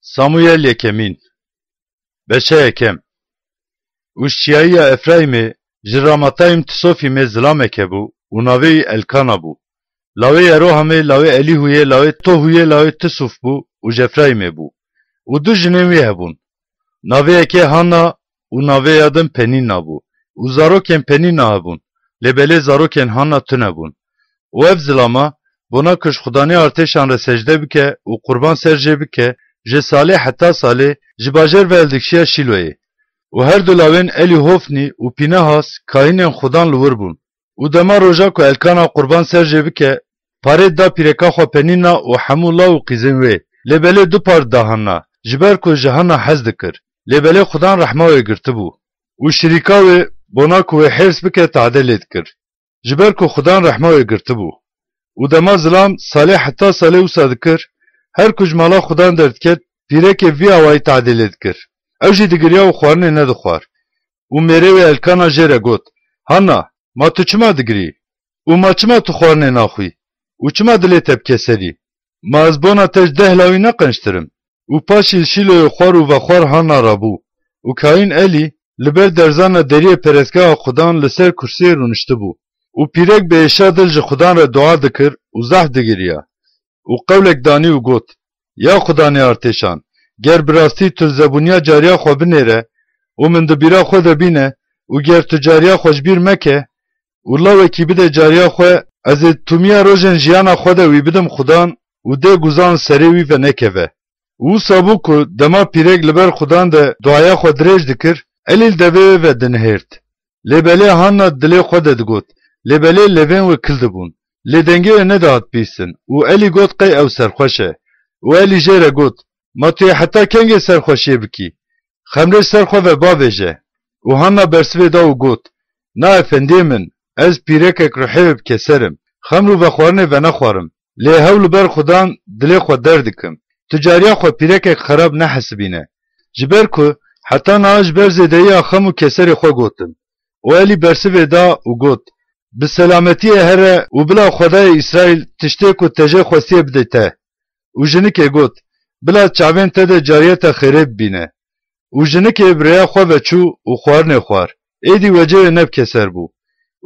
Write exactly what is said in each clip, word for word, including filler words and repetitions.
Samuyel yekemîn. Beşe yekem. Û ji çiyayiya Efraîmê, ji Ramatayim Tisofîmê zilameke bû û navê wî Elkana bû. Lawê Yerohamê, lawê Elîhuyê, lawê Tohuyê, lawê Tisuf bû û ji Efraîmê bû. Û du jinên wî hebûn. Navê yekê Hanna û navê ya din Penîna bû. Û zarokên Penîna hebûn, lê belê zarokên Hanna tune bûn. Û ev zilama, bona ku ji Xudanê artêşan re secde bike û qurban ser jê bike, ji salê heta salê ji bajêr ve hildikişiya Şîloyê. Û her du lawên Elî Hofnî û Pînehas kahînên Xudan li wir bûn. Û dema roja ku Elkana qurban ser jê bike, parê da pîreka xwe Penîna û hemû law û qîzên wê. Lê belê du par da Hanna, ji ber ku ji Hanna hez dikir. Lê belê Xudan rehma wê girtibû. Û şirîka wê, bona ku wê hêrs bike, tade lê dikir. Ji ber ku Xudan rehma wê girtibû. Û dema zilam salê heta salê wisa dikir, her ku ji mala Xudan derdiket, pîrekê vî awayî tadê lê dikir. Ew jî digiriya û xwarinê nedixwar. Û mêrê wê Elkana jê re got, Hanna, ma tu çima digirî? Û ma çima tu xwarinê naxwî? Û çima dilê te bi keserî? Ma ez bona te ji deh lawî ne qençtir im? Û paşî li Şîloyê xwar û vexwar Hanna rabû. Û kahîn Elî li ber derzana deriyê perestgeha Xudan li ser kursiyê rûniştibû. Û pîrek bi êşa dil ji Xudan re dua dikir û zehf digiriya. Û qewlek danî û got, Ya Xudanê artêşan, ger bi rastî tu li zebûniya cariya xwe binêre û min di bîra xwe de bîne û ger tu cariya xwe ji bîr meke û lawekî bide cariya xwe, ez ê tumiya rojên jiyana xwe de wî bidim Xudan û dê guzan serê wî ve nekeve. Û wisa bû ku dema pîrek li ber Xudan de duaya xwe dirêj dikir, Elî li devê wê ve dinihêrt. Lê belê Hanna dilê xwe de digot, lê belê lêvên wê kil dibûn. Lê dengê wê nedihat bîstin û Elî got, Qey ew serxweş e. Û Elî jê re got, Ma tu yê heta kengê serxweşiyê bikî? Xemrê ji ser xwe ve bavêje. Û Hanna bersivê da û got, Na efendiyê min, ez pîrekek ruhê wê bi keser im. Xemr û vexwarinê venexwarim. Lê hewl li ber Xudan dilê xwe derdikim. Tu cariya xwe pîrekek xerab nehesibîne. Ji ber ku heta niha ji ber zêdeyiya xem û keserê xwe gotim. Û Elî bersivê da û got, Bi selametiyê here û bila Xwedayê Îsraîl tiştê ku te jê xwestiye bide te. Û jinikê got, Bila çavên te de cariyeta xêrê bibîne. Û jinikê bi rêya xwe ve çû û xwarinê xwar. Êdî wecê wê ne bi keser bû.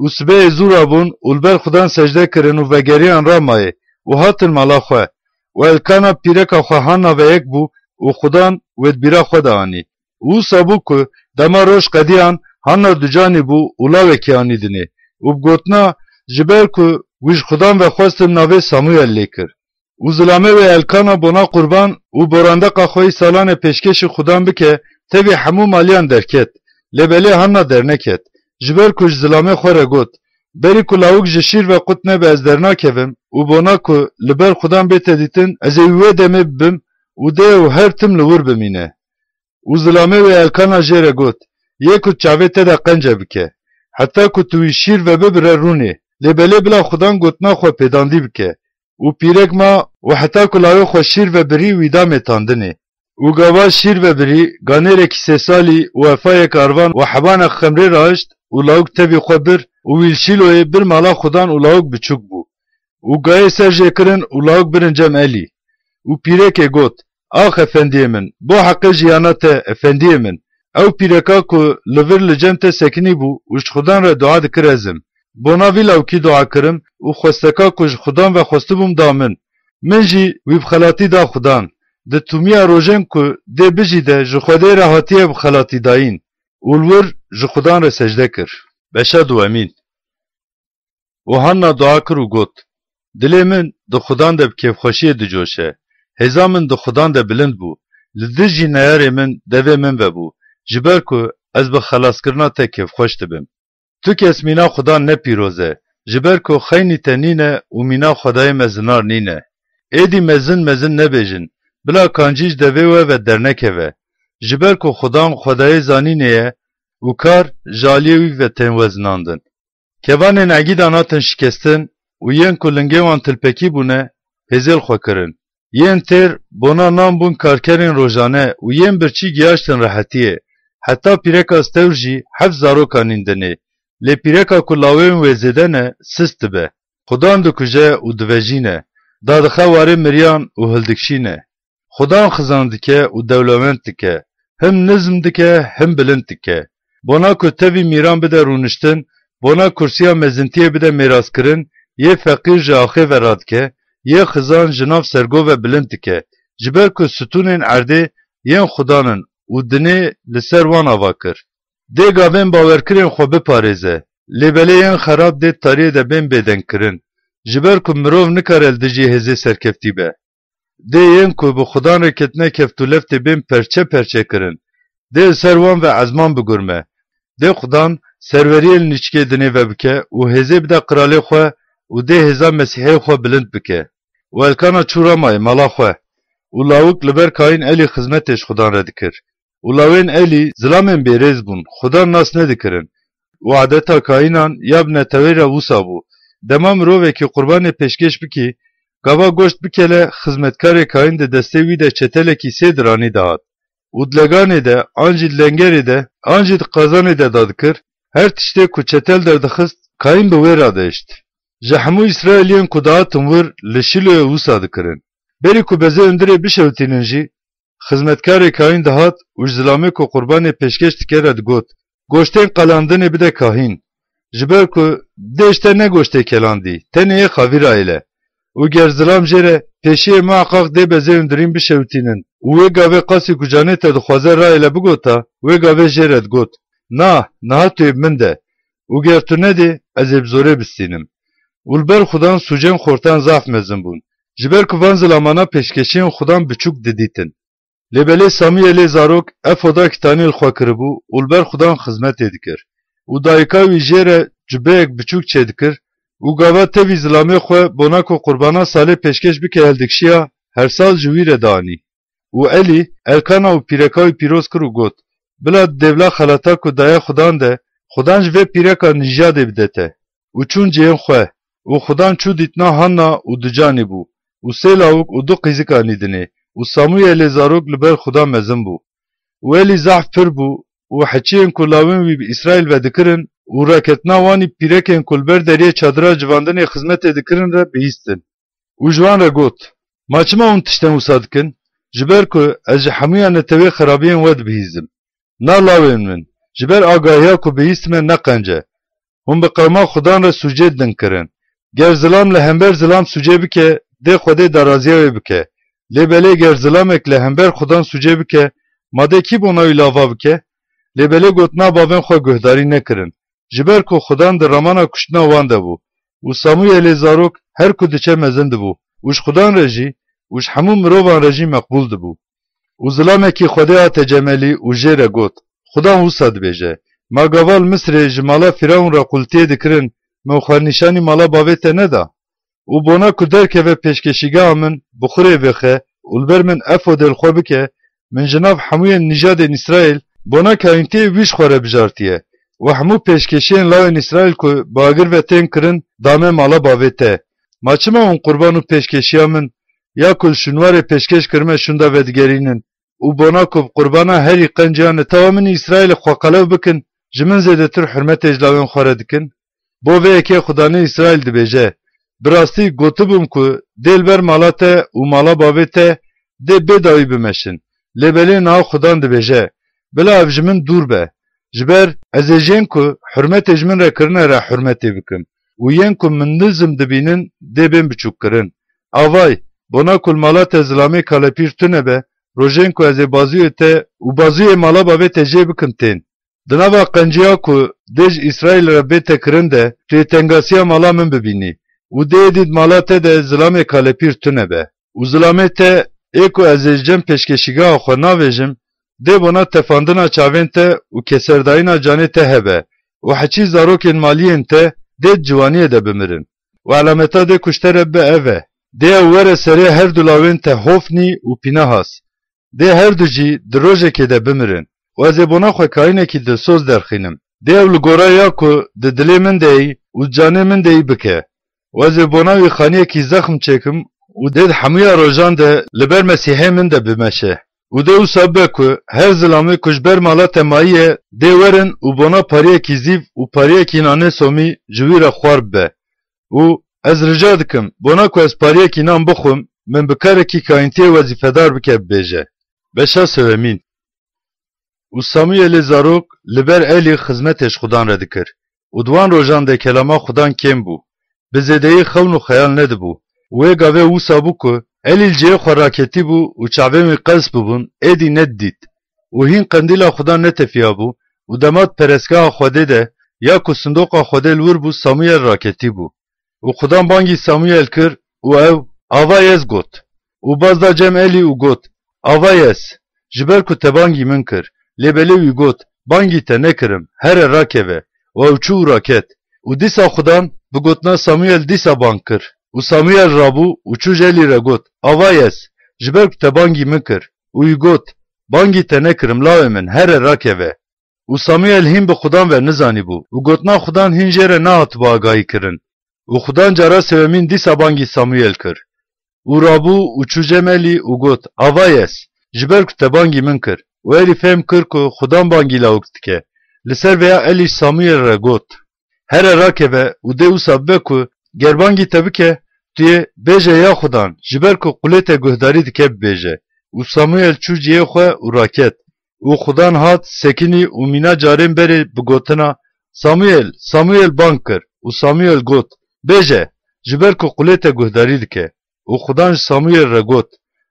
Û sibehê zû rabûn û li ber Xudan secde kirin û vegeriyan Ramayê û hatin mala xwe. Û Elkana pîreka xwe Hanna ve yek bû û Xudan wê di bîra xwe de anî. Û wisa bû ku dema roj qediyan, Hanna ducanî bû û lawekî anî dinê. Û bi gotina, Ji ber ku wî ji Xudan ve xwestim, navê Samuyel lê kir. Û zilamê wê Elkana bona qurban û borandeqa xwe yî salanê pêşkêşî Xudan bike, tevî hemû maliyan derket. Lê belê Hanna derneket. Ji ber ku ji zilamê xwe re got, Berî ku lawik ji şîr ve qut nebe ez dernakevim û bona ku li ber Xudan bête dîtin, ez ê wî wê demê bibim û dê ew her tim li wir bimîne. Û zilamê wê Elkana jê re got, Yê ku çavê te de qence bike, heta ku tu wî şîr ve bibire rûnê, lê belê bila Xudan gotina xwe pêdandî bike. Û pîrek ma û heta ku lawê xwe şîr ve birî wî da mêtandinê. Û gava şîr ve birî, ganêrekî sê salî û efayek arvan û hebanek xemrê rahişt û lawik tevî xwe bir û wî li Şîloyê bir mala Xudan û lawik biçûk bû. Û gayê ser jê kirin û lawik birin cem Elî. Û pîrekê got, Ax efendiyê min, bo heqê jiyana te, efendiyê min, ew pîreka ku li vir li cem te sekinî bû û ji Xudan re dua dikir ez im. Bona vî lawikî dua kirim û xwesteka ku ji Xudan ve xwestibûm da min. Min jî wî bi xelatî da Xudan. Di tumiya rojên ku dê bijî de ji Xwedê re hatiye bi xelatî dayîn û li wir ji Xudan re secde kir. Beşa duwemîn. Û Hanna dua kir û got, Dilê min di Xudan de bi kêfxweşiyê dicoşe. Hêza min di Xudan de bilind bû. Li dijî neyarê min devê min vebû, ji ber ku ez bi xelaskirina te kêfxweş dibim. Tu kes mîna Xudan nepîroze, ji ber ku xeynî te nîne û mîna Xwedayê me zinar nîne. Êdî mezin mezin nebêjin, bila kancî ji devê we ve dernekeve. Ji ber ku Xudan Xwedayê zanînê ye û kar ji aliyê wî ve tên wezinandin. Kevanên egîdan hatin şikestin û yên ku lingê wan tilpekî bûne, hêzê li xwe kirin. Yên têr bona nan bûn karkerên rojane û yên birçî gihaştin rehetiyê. Heta pîreka stewr jî heft zarokan nîn dinê. Lê pîreka ku lawên wê zêde ne, sist dibe. Xudan dikuje û divejîne. Dadixe warê miriyan û hildikşîne. Xudan xizan dike û dewlemend dike, him nizm dike, him bilind dike. Bona ku tevî mîran bide rûniştin, bona kursiya mezintiyê bide mêraskirin, yê feqîr ji axê ve radike, yê xizan ji nav sergo ve bilind dike, ji ber ku stûnên erdê yên Xudan in û dinê li ser wan ava kir. Dê gavên bawerkirên xwe biparêze, lê belê yên xerab dê tariyê de bên bêdengkirin, ji ber ku mirov nikare li dijî hêzê serkeftî be. Dê yên ku bi Xudan re ketine keft û leftê bên perçe perçe kirin. Dê li ser wan ve ezman bigurme. Dê Xudan serweriyê li nîçikê dinê ve bike û hêzê bide qiralê xwe û dê hêza Mesîhê xwe bilind bike. Û Elkana çû Ramayê mala xwe. Û lawik li ber Kayîn Elî xizmetê ji Xudan re dikir. Û lawên Elî zilamên bêrêz bûn, Xudan nas nedikirin. Û adeta Kayînan ya bi neteweyî re wisa bû. Dema mirovekî qurbanê pêşkêş bikî, gava goşt bikele, xizmetkarê Kayîn di destê wî de çetelekî sê diranî dihat. Û di leganê de, an jî di lengerê de, an jî di qazanê de dadikir, her tiştê ku çetel derdixist, Kayîn bi wê re dihişt. Ji hemû Îsraîliyên ku dihatin wir li Şîloyê wisa dikirin. Berî ku bezê hundirê bişewitînin jî, xizmetkarê Kayîn dihat û ji zilamê ku qurbanê pêşkêş dike re digot, Goştên qelandinê bide kahîn. Ji ber ku dê ji te ne goştê kelandî, tenê yê xavîrayê le. Û ger zilam jê re, pêşiyê muheqaq dê bezê hundirîn bişewitînin û wê gavê qasî ku canê te dixwaze rayê le bigota, wê gavê jê re digot, Na, niha tu yê bi min de. Û ger tu nedê, ez ê bi zorê bistînim. Û li ber Xudan sûcên xortan zaf mezin bûn. Ji ber ku van zilamana pêşkêşiyên Xudan biçûk didîtin. Lê belê Samûyelê zarok efoda kitanî li xwe kiribû û li ber Xudan xizmetê dikir. Û dayika wî jê re cubeyek biçûk çêdikir û gava tevî zilamê xwe bona ku qurbana salê pêşkêş bike hildikişiya, her sal ji wî re dianî. Û Elî Elkana û pîreka wî pîroz kir û got, Bila di dêvla xelata ku daye Xudan de, Xudan ji vê pîreka nîjadê bide te. Û çûn cihên xwe. Û Xudan çû dîtina Hanna û ducanî bû, û sê lawik û du qîzik anî dinê, û Samûyelê zarok li ber Xudan mezin bû. Û Elî zehf pir bû, û heçiyên ku lawên wî bi Îsraîl ve dikirin, û raketina wanî pîrekên ku li ber deriyê çadira civandinê xizmetê dikirin re bihîstin. Û ji wan re got, Ma çima hûn tiştên wisa dikin? Ji ber ku ez ji hemûya netewê xerabiyên we dibihîzim. Na lawên min, ji ber agahiya ku bihîstime ne qenc e. Hûn bi qewma Xudan re sûcê didin kirin. Ger zilam li hember zilam sûcê bike, dê Xwedê daraziya wê bike. Lê belê ger zilamek li hember Xudan sûcê bike, ma dê kî bona wî lava bike? Lê belê gotina bavên xwe guhdarî nekirin. Ji ber ku Xudan di ramana kuştina wan de bû û Samûyelê zarok her ku diçe mezin dibû û ji Xudan re jî û ji hemû mirovan re jî meqbûl dibû. Û zilamekî Xwedê hate cem Elî û jê re got, Xudan wisa dibêje, Ma gava li Misirê ji mala Fîrewn re qultiyê dikirin, min xwe nîşanî mala bavê te neda? Û bona ku derkeve pêşkêşîgeha min, bixurê vêxe û li ber min efodê li xwe bike, min ji nav hemûyên nîjadên Îsraîl bona kahîntiyê wî ji xwe re bijartiye û hemû pêşkêşiyên lawên Îsraîl ku bi agir ve tên kirin, dame mala bavê te. Ma çima hûn qurban û pêşkêşiya min, ya ku li şûnwarê pêşkêş kirime şûnda vedigerînin û bona ku bi qurbana herî qenc ya netewa min Îsraîlê xwe qelew bikin, ji min zêdetir hurmetê ji lawên xwe re dikin? Bo vê yekê Xudanê Îsraîl dibêje, Bi rastî gotibûm ku dê li ber mala te û mala bavê te dê bê dawî bimeşin. Lê belê niha Xudan dibêje, Bila ev ji min dûr be. Ji ber ez ê jên ku hurmetê ji min re kirine re hurmetê bikim û yên ku min nizm dibînin dê bên biçûkkirin. Avay, bona ku li mala te zilamê kalepîr tune be, rojên ku ez ê bazûyê te û bazûyê mala bavê te jê bikim tên. Di nava qenciya ku dê ji Îsraîl re bête kirin de, tu yê tengasiya mala min bibînî û dê êdî di mala te de zilamê kalepîr tune be. Û zilamê te ê ku ez ê ji cem pêşkêşîgeha xwe navêjim, dê bona tefandina çavên te û keserdayîna canê te hebe û heçî zarokên maliyên te dê di ciwaniyê de bimirin. Û elameta dê ku ji te re bibe ev e, dê ew were serê her du lawên te Hofnî û Pînehas. Dê her du jî di rojekê de bimirin û ez ê bona xwe kayînekî dilsoz derxînim. Dê ew li gora ya ku di dilê min de yî û di canê min de yî bike. Û ez ê bona wî xaniyekî zexm çêkim û dê di hemûya rojan de li ber Mesîhê min de bimeşe. Û dê wisa bibe ku her zilamê ku ji ber mala te mayiye, dê werin û bona pariyekî zîv û pariyekî nanê somî ji wî re xwar bibe. Û ez rica dikim, bona ku ez pariyekî nan bixwim, min bi karekî kayîntiyê wezîfedar bike bibêje. Beşa sewemîn. Û Samûyelê zarok li ber Elî xizmetê ji Xudan re dikir. Û di wan rojan de kelama Xudan kêm bû. Bi zêdeyî xewn û xeyal nedibû. Û wê gavê wisa bû ku Elî li cihê xwe raketî bû û çavên wî qels bibûn, êdî nedidît. Û hîn qendîla Xudan netefiya bû û dema di perestgeha Xwedê de ya ku sindoqa Xwedê li wir bû, Samûyel raketî bû. Û Xudan bangî Samûyel kir û ew, "Ava Yez" got. Û baz da cem Elî û got, "Ava Yez, ji ber ku te bangî min kir." Lê belê wî got, "Bangî te nekirim, here rakeve." Û ew çû û raket. Û dîsa Xudan bi gotina Samûyel dîsa bang kir. Û Samûyel rabû û çû ji Elî re got, "Ava Yez, ji ber ku te bangî min kir." Û wî got, "Bangî te nekirim, lawê min, here rakeve." Û Samûyel hîn bi Xudan ve nizanîbû û gotina Xudan hîn jê re nehatibû agahî kirin. Û Xudan cara sewemîn dîsa bangî Samûyel kir. Û rabû û çû cem Elî û got, "Ava Yez, ji ber ku te bangî min kir." Û Elî fehm kir ku Xudan bangî lawik dike. Li ser vêya Elî ji Samûyel re got, "Here rakeve û dê wisa bibe ku ger bangî te bike, tu yê bêje, 'Ya Xudan, ji ber ku qulê te guhdarî dike,' bibêje." Û Samûyel çû cihê xwe û raket. Û Xudan hat, sekinî û mîna carên berê bi gotina, "Samûyel, Samûyel" bang kir. Û Samûyel got, "Bêje, ji ber ku qulê te guhdarî dike." Û Xudan ji Samûyel re got,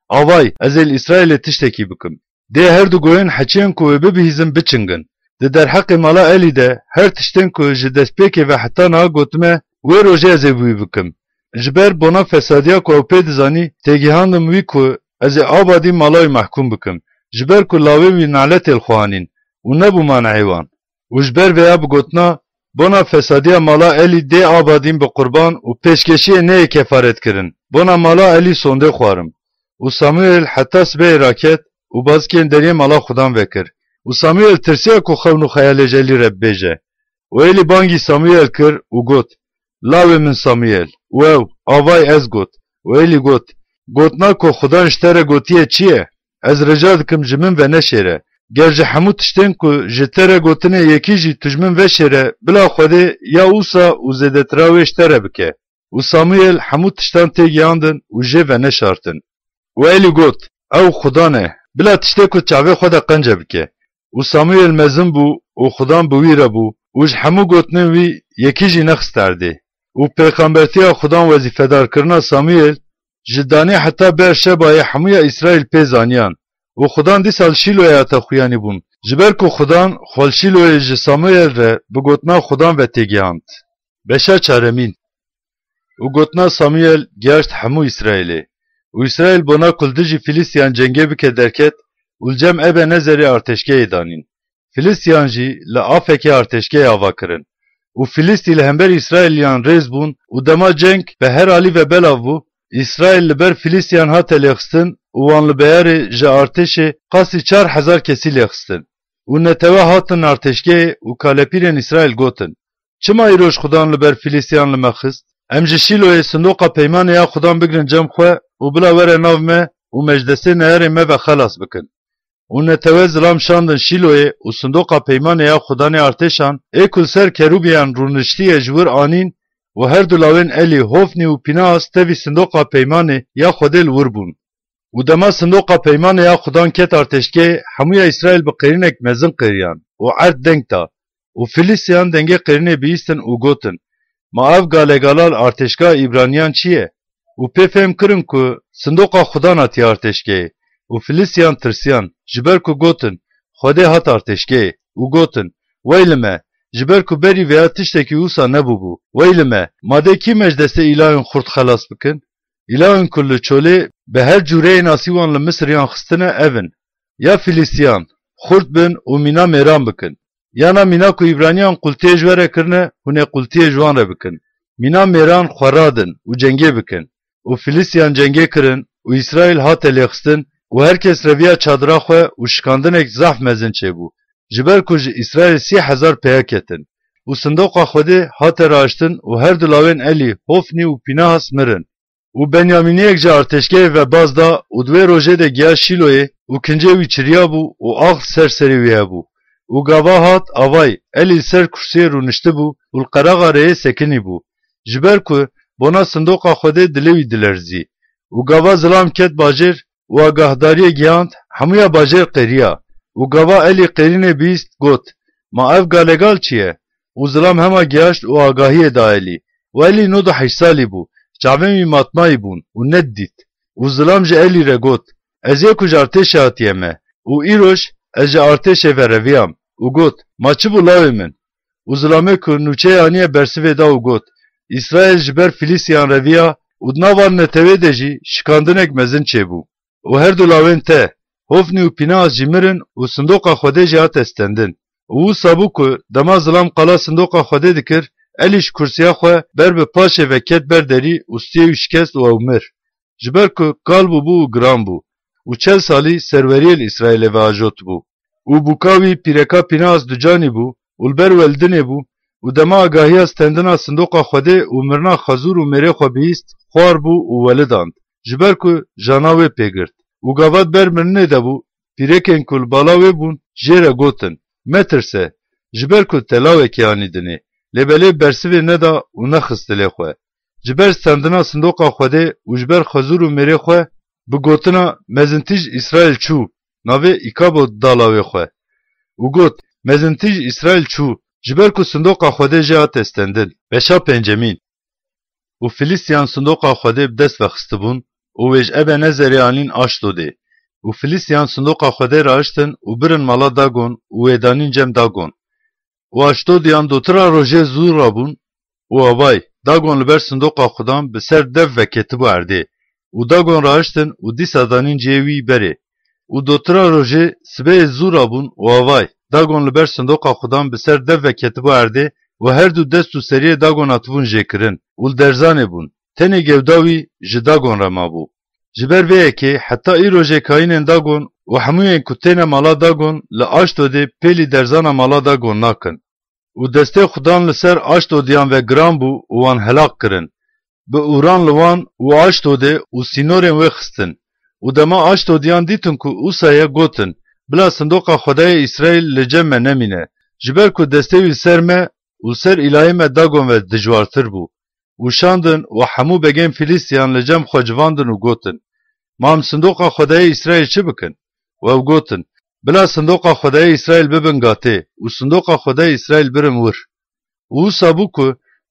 "Avay, ez ê li Îsraîlê tiştekî bikim. Dê her du goyên heçiyên ku wê bibihîzin biçingin. Di derheqê mala Elî de her tiştên ku ji destpêkê ve heta niha gotime, wê rojê ez ê bi wî bikim. Ji ber bona fesadiya ku ew pê dizanî, têgihandim wî ku ez ê abadî mala wî mehkûm bikim, ji ber ku lawê wî naletê li xwe anîn û nebû maneyê wan." Û ji ber vêya bi gotina, "Bona fesadiya mala Elî dê abadîn bi qurban û pêşkêşiyê neyê kefaretkirin." Bona mala Elî sondê xwarim. Û Samûyel heta sibehê raket û bazikên deriyê mala Xudan vekir. Û Samûyel tirsiya ku xewn û xeyalê ji Elî re bibêje. Û Elî bangî Samûyel kir û got, "Lawê min Samûyel." Û ew, "Avay ez" got. Û Elî got, "Gotina ku Xudan ji te re gotiye çi ye? Ez rica dikim ji min ve neşêre. Ger ji hemû tiştên ku ji te re gotine yekî jî tu ji min veşêre, bila Xwedê ya wisa û zêdetira wê ji te re bike." Û Samûyel hemû tiştan têgihandin û jê veneşartin. Û Elî got, "Ew Xudan e, bila tiştê ku çavê xwe de qence bike." Û Samûyel mezin bû û Xudan bi wî re bû û ji hemû gotinên wî yekî jî nexist erdê. Û pêxembertiya Xudan wezîfedarkirina Samûyel ji Danê heta Beerşebayê hemûya Îsraîl pê zaniyan. Û Xudan dîsa li Şîloyê hate xuyanîbûn. Ji ber ku Xudan xwe li Şîloyê ji Samûyel re bi gotina Xudan ve têgihand. Beşa çaremîn. Û gotina Samûyel gihaşt hemû Îsraîlê. Û Îsraîl bona ku li dijî Filîstiyan cengê bike derket û li cem Ebenezerê artêşgehê danîn. Filîstiyan jî li Afekê artêşgehê ava kirin. Û Filîstî li hember Îsraîliyan rêz bûn û dema ceng bi her alî ve belav bû, Îsraîl li ber Filîstiyan hate lêxistin û wan li beyarê ji artêşê qasî çar hezar kesî lêxistin. Û netewe hatin artêşgehê û kalepîrên Îsraîl gotin, "Çima îro ji Xudan li ber Filîstiyan li me xist? Em ji Şîloyê sindoqa peymanê ya Xudan bigrin cem xwe û bila were nav me û me ji destê neyarê me ve xelas bikin." Û netewe zilam şandin Şîloyê û sindoqa peymanê ya Xudanê artêşan, ê ku li ser kerûbiyan rûniştiye, ji wir anîn û her du lawên Elî, Hofnî û Pînehas tevî sindoqa peymanê ya Xwedê li wir bûn. Û dema sindoqa peymanê ya Xudan ket artêşgehê, hemûya Îsraîl bi qêrînek mezin qêriyan û erd deng da. Û Filîstiyan dengê qêrînê bihîstin û gotin, "Ma ev galegala li artêşgeha Îbraniyan çi ye?" Û pê fêm kirin ku sindoqa Xudan hatiye artêşgehê. Û Filîstiyan tirsiyan, ji ber ku gotin, "Xwedê hat artêşgehê." Û gotin, "Wey li me, ji ber ku berî vêya tiştekî wisa nebûbû. Wey li me, ma dê kî me ji destê îlahên xurt xelas bikin? Îlahên ku li çolê bi her cûreyê nasî wan li Misiriyan xistine ev in. Ya Filîstiyan, xurt bin û mîna mêran bikin. Yana mîna ku Îbraniyan qultiyê ji we re kirine, hûn ê qultiyê ji wan re bikin. Mîna mêran xwe radin û cengê bikin." Û Filîstiyan cengê kirin û Îsraîl hate lêxistin û her kes reviya çadira xwe û şikandinek zehf mezin çêbû, ji ber ku ji Îsraîl sî hezar peya ketin. Û sindoqa Xwedê hate raiştin û her du lawên Elî, Hofnî û Pînehas mirin. Û Benyamîniyek ji artêşgehê ve baz da û di wê rojê de giya Şîloyê û kincê wî çiriyabû û ax li ser serê wî hebû. Û gava hat, avay, Elî li ser kursiyê rûniştibû û li qeraxa rêyê sekinîbû, ji ber ku bona sindoqa Xwedê dilê wî dilerzî. Û gava zilam ket bajêr û agahdariyê gihand, hemûya bajêr qêriya. Û gava Elî qêrînê bihîst, got, Ma ev galegal çi ye? Û zilam hema gihaşt û agahiyê da Elî. Û Elî nod û heşt salî bû, çavên wî matmayî bûn û nedidît. Û zilam ji Elî re got, Ez yek û ji artêşê hatiye me. Û îroj ez ji artêşê ve reviyam. Û got, Ma çi bû lawê min? Û zilamê ku nûçeyê aniye bersivê da û got, Îsraîl ji ber Filîstiyan reviya û di nava netewê de jî şikandinek mezin çêbû. Û her du lawên te, Hofnî û Pînehas jî mirin û sindoqa Xwedê jî hate stendin. Û wisa bû ku dema zilam qala sindoqa Xwedê dikir, Elî ji kursiya xwe ber bi paşê ve ket ber derî û stiyê wî şikest û ew mir. Ji ber ku kal bûbû û giran bû û çel salî serweriyê li Îsraîlê ve ajotibû. Û bûka wî pîreka Pînehas ducanî bû û li ber welidinê bû û dema agahiya stendina sindoqa Xwedê û mirina xezûr û mêrê xwe bihîst, xwar bû û welidand, ji ber ku jana wê pê girt. Û gava di ber mirinê de bû, pîrekên ku li bala wê bûn, jê re gotin, Metirse, ji ber ku te lawekî anî dinê, lê belê bersivê neda û nexist dilê xwe. Ji ber stendina sindoqa Xwedê û ji ber xezûr û mêrê xwe bi gotina, Mezintî ji Îsraîl çû, navê Îkabod da lawê xwe û got, Mezintî ji Îsraîl çû, ji ber ku sindoqa Xwedê jê hate stendin. Beşa pêncemîn. Û Filîstiyan sindoqa Xwedê bi dest ve xistibûn û wê ji Ebenezerê anîn Aşdodê. Û Filîstiyan sindoqa Xwedê rahiştin û birin mala Dagon û wê danîn cem Dagon. Û Aşdodiyan dotira rojê zû rabûn û avay, Dagon li ber sindoqa Xudan bi ser dev ve ketibû erdê. Û Dagon rahiştin û dîsa danîn cihê wî berê. Û dotira rojê sibehê zû rabûn û avay, Dagon li ber sindoqa Xudan bi ser dev ve ketibû erdê û her du dest û seriyê Dagon hatibûn jêkirin û li derzanê bûn. Tenê gewda wî ji Dagon re mabû. Ji ber vê yekê heta îrojê kayînên Dagon û hemûyên ku têne mala Dagon li Aşdodê pêlî derzana mala Dagon nakin. Û destê Xudan li ser Aşdodiyan ve giran bû û wan helaq kirin. Bi ûran li wan û Aşdodê û sînorên wê xistin. Û dema Aşdodiyan dîtin ku wisa ye, gotin, Bila sindoqa Xwedayê Îsraîl li cem me nemîne, ji ber ku destê wî li ser me û li ser îlahê me Dagon ve dijwartir bû. Û şandin û hemû begên Filîstiyan li cem xwe civandin û gotin, Ma em sindoqa Xwedayê Îsraîl çi bikin? Û ew gotin, Bila sindoqa Xwedayê Îsraîl bibin gatê û sindoqa Xwedayê Îsraîl birin wir. Û wisa bû ku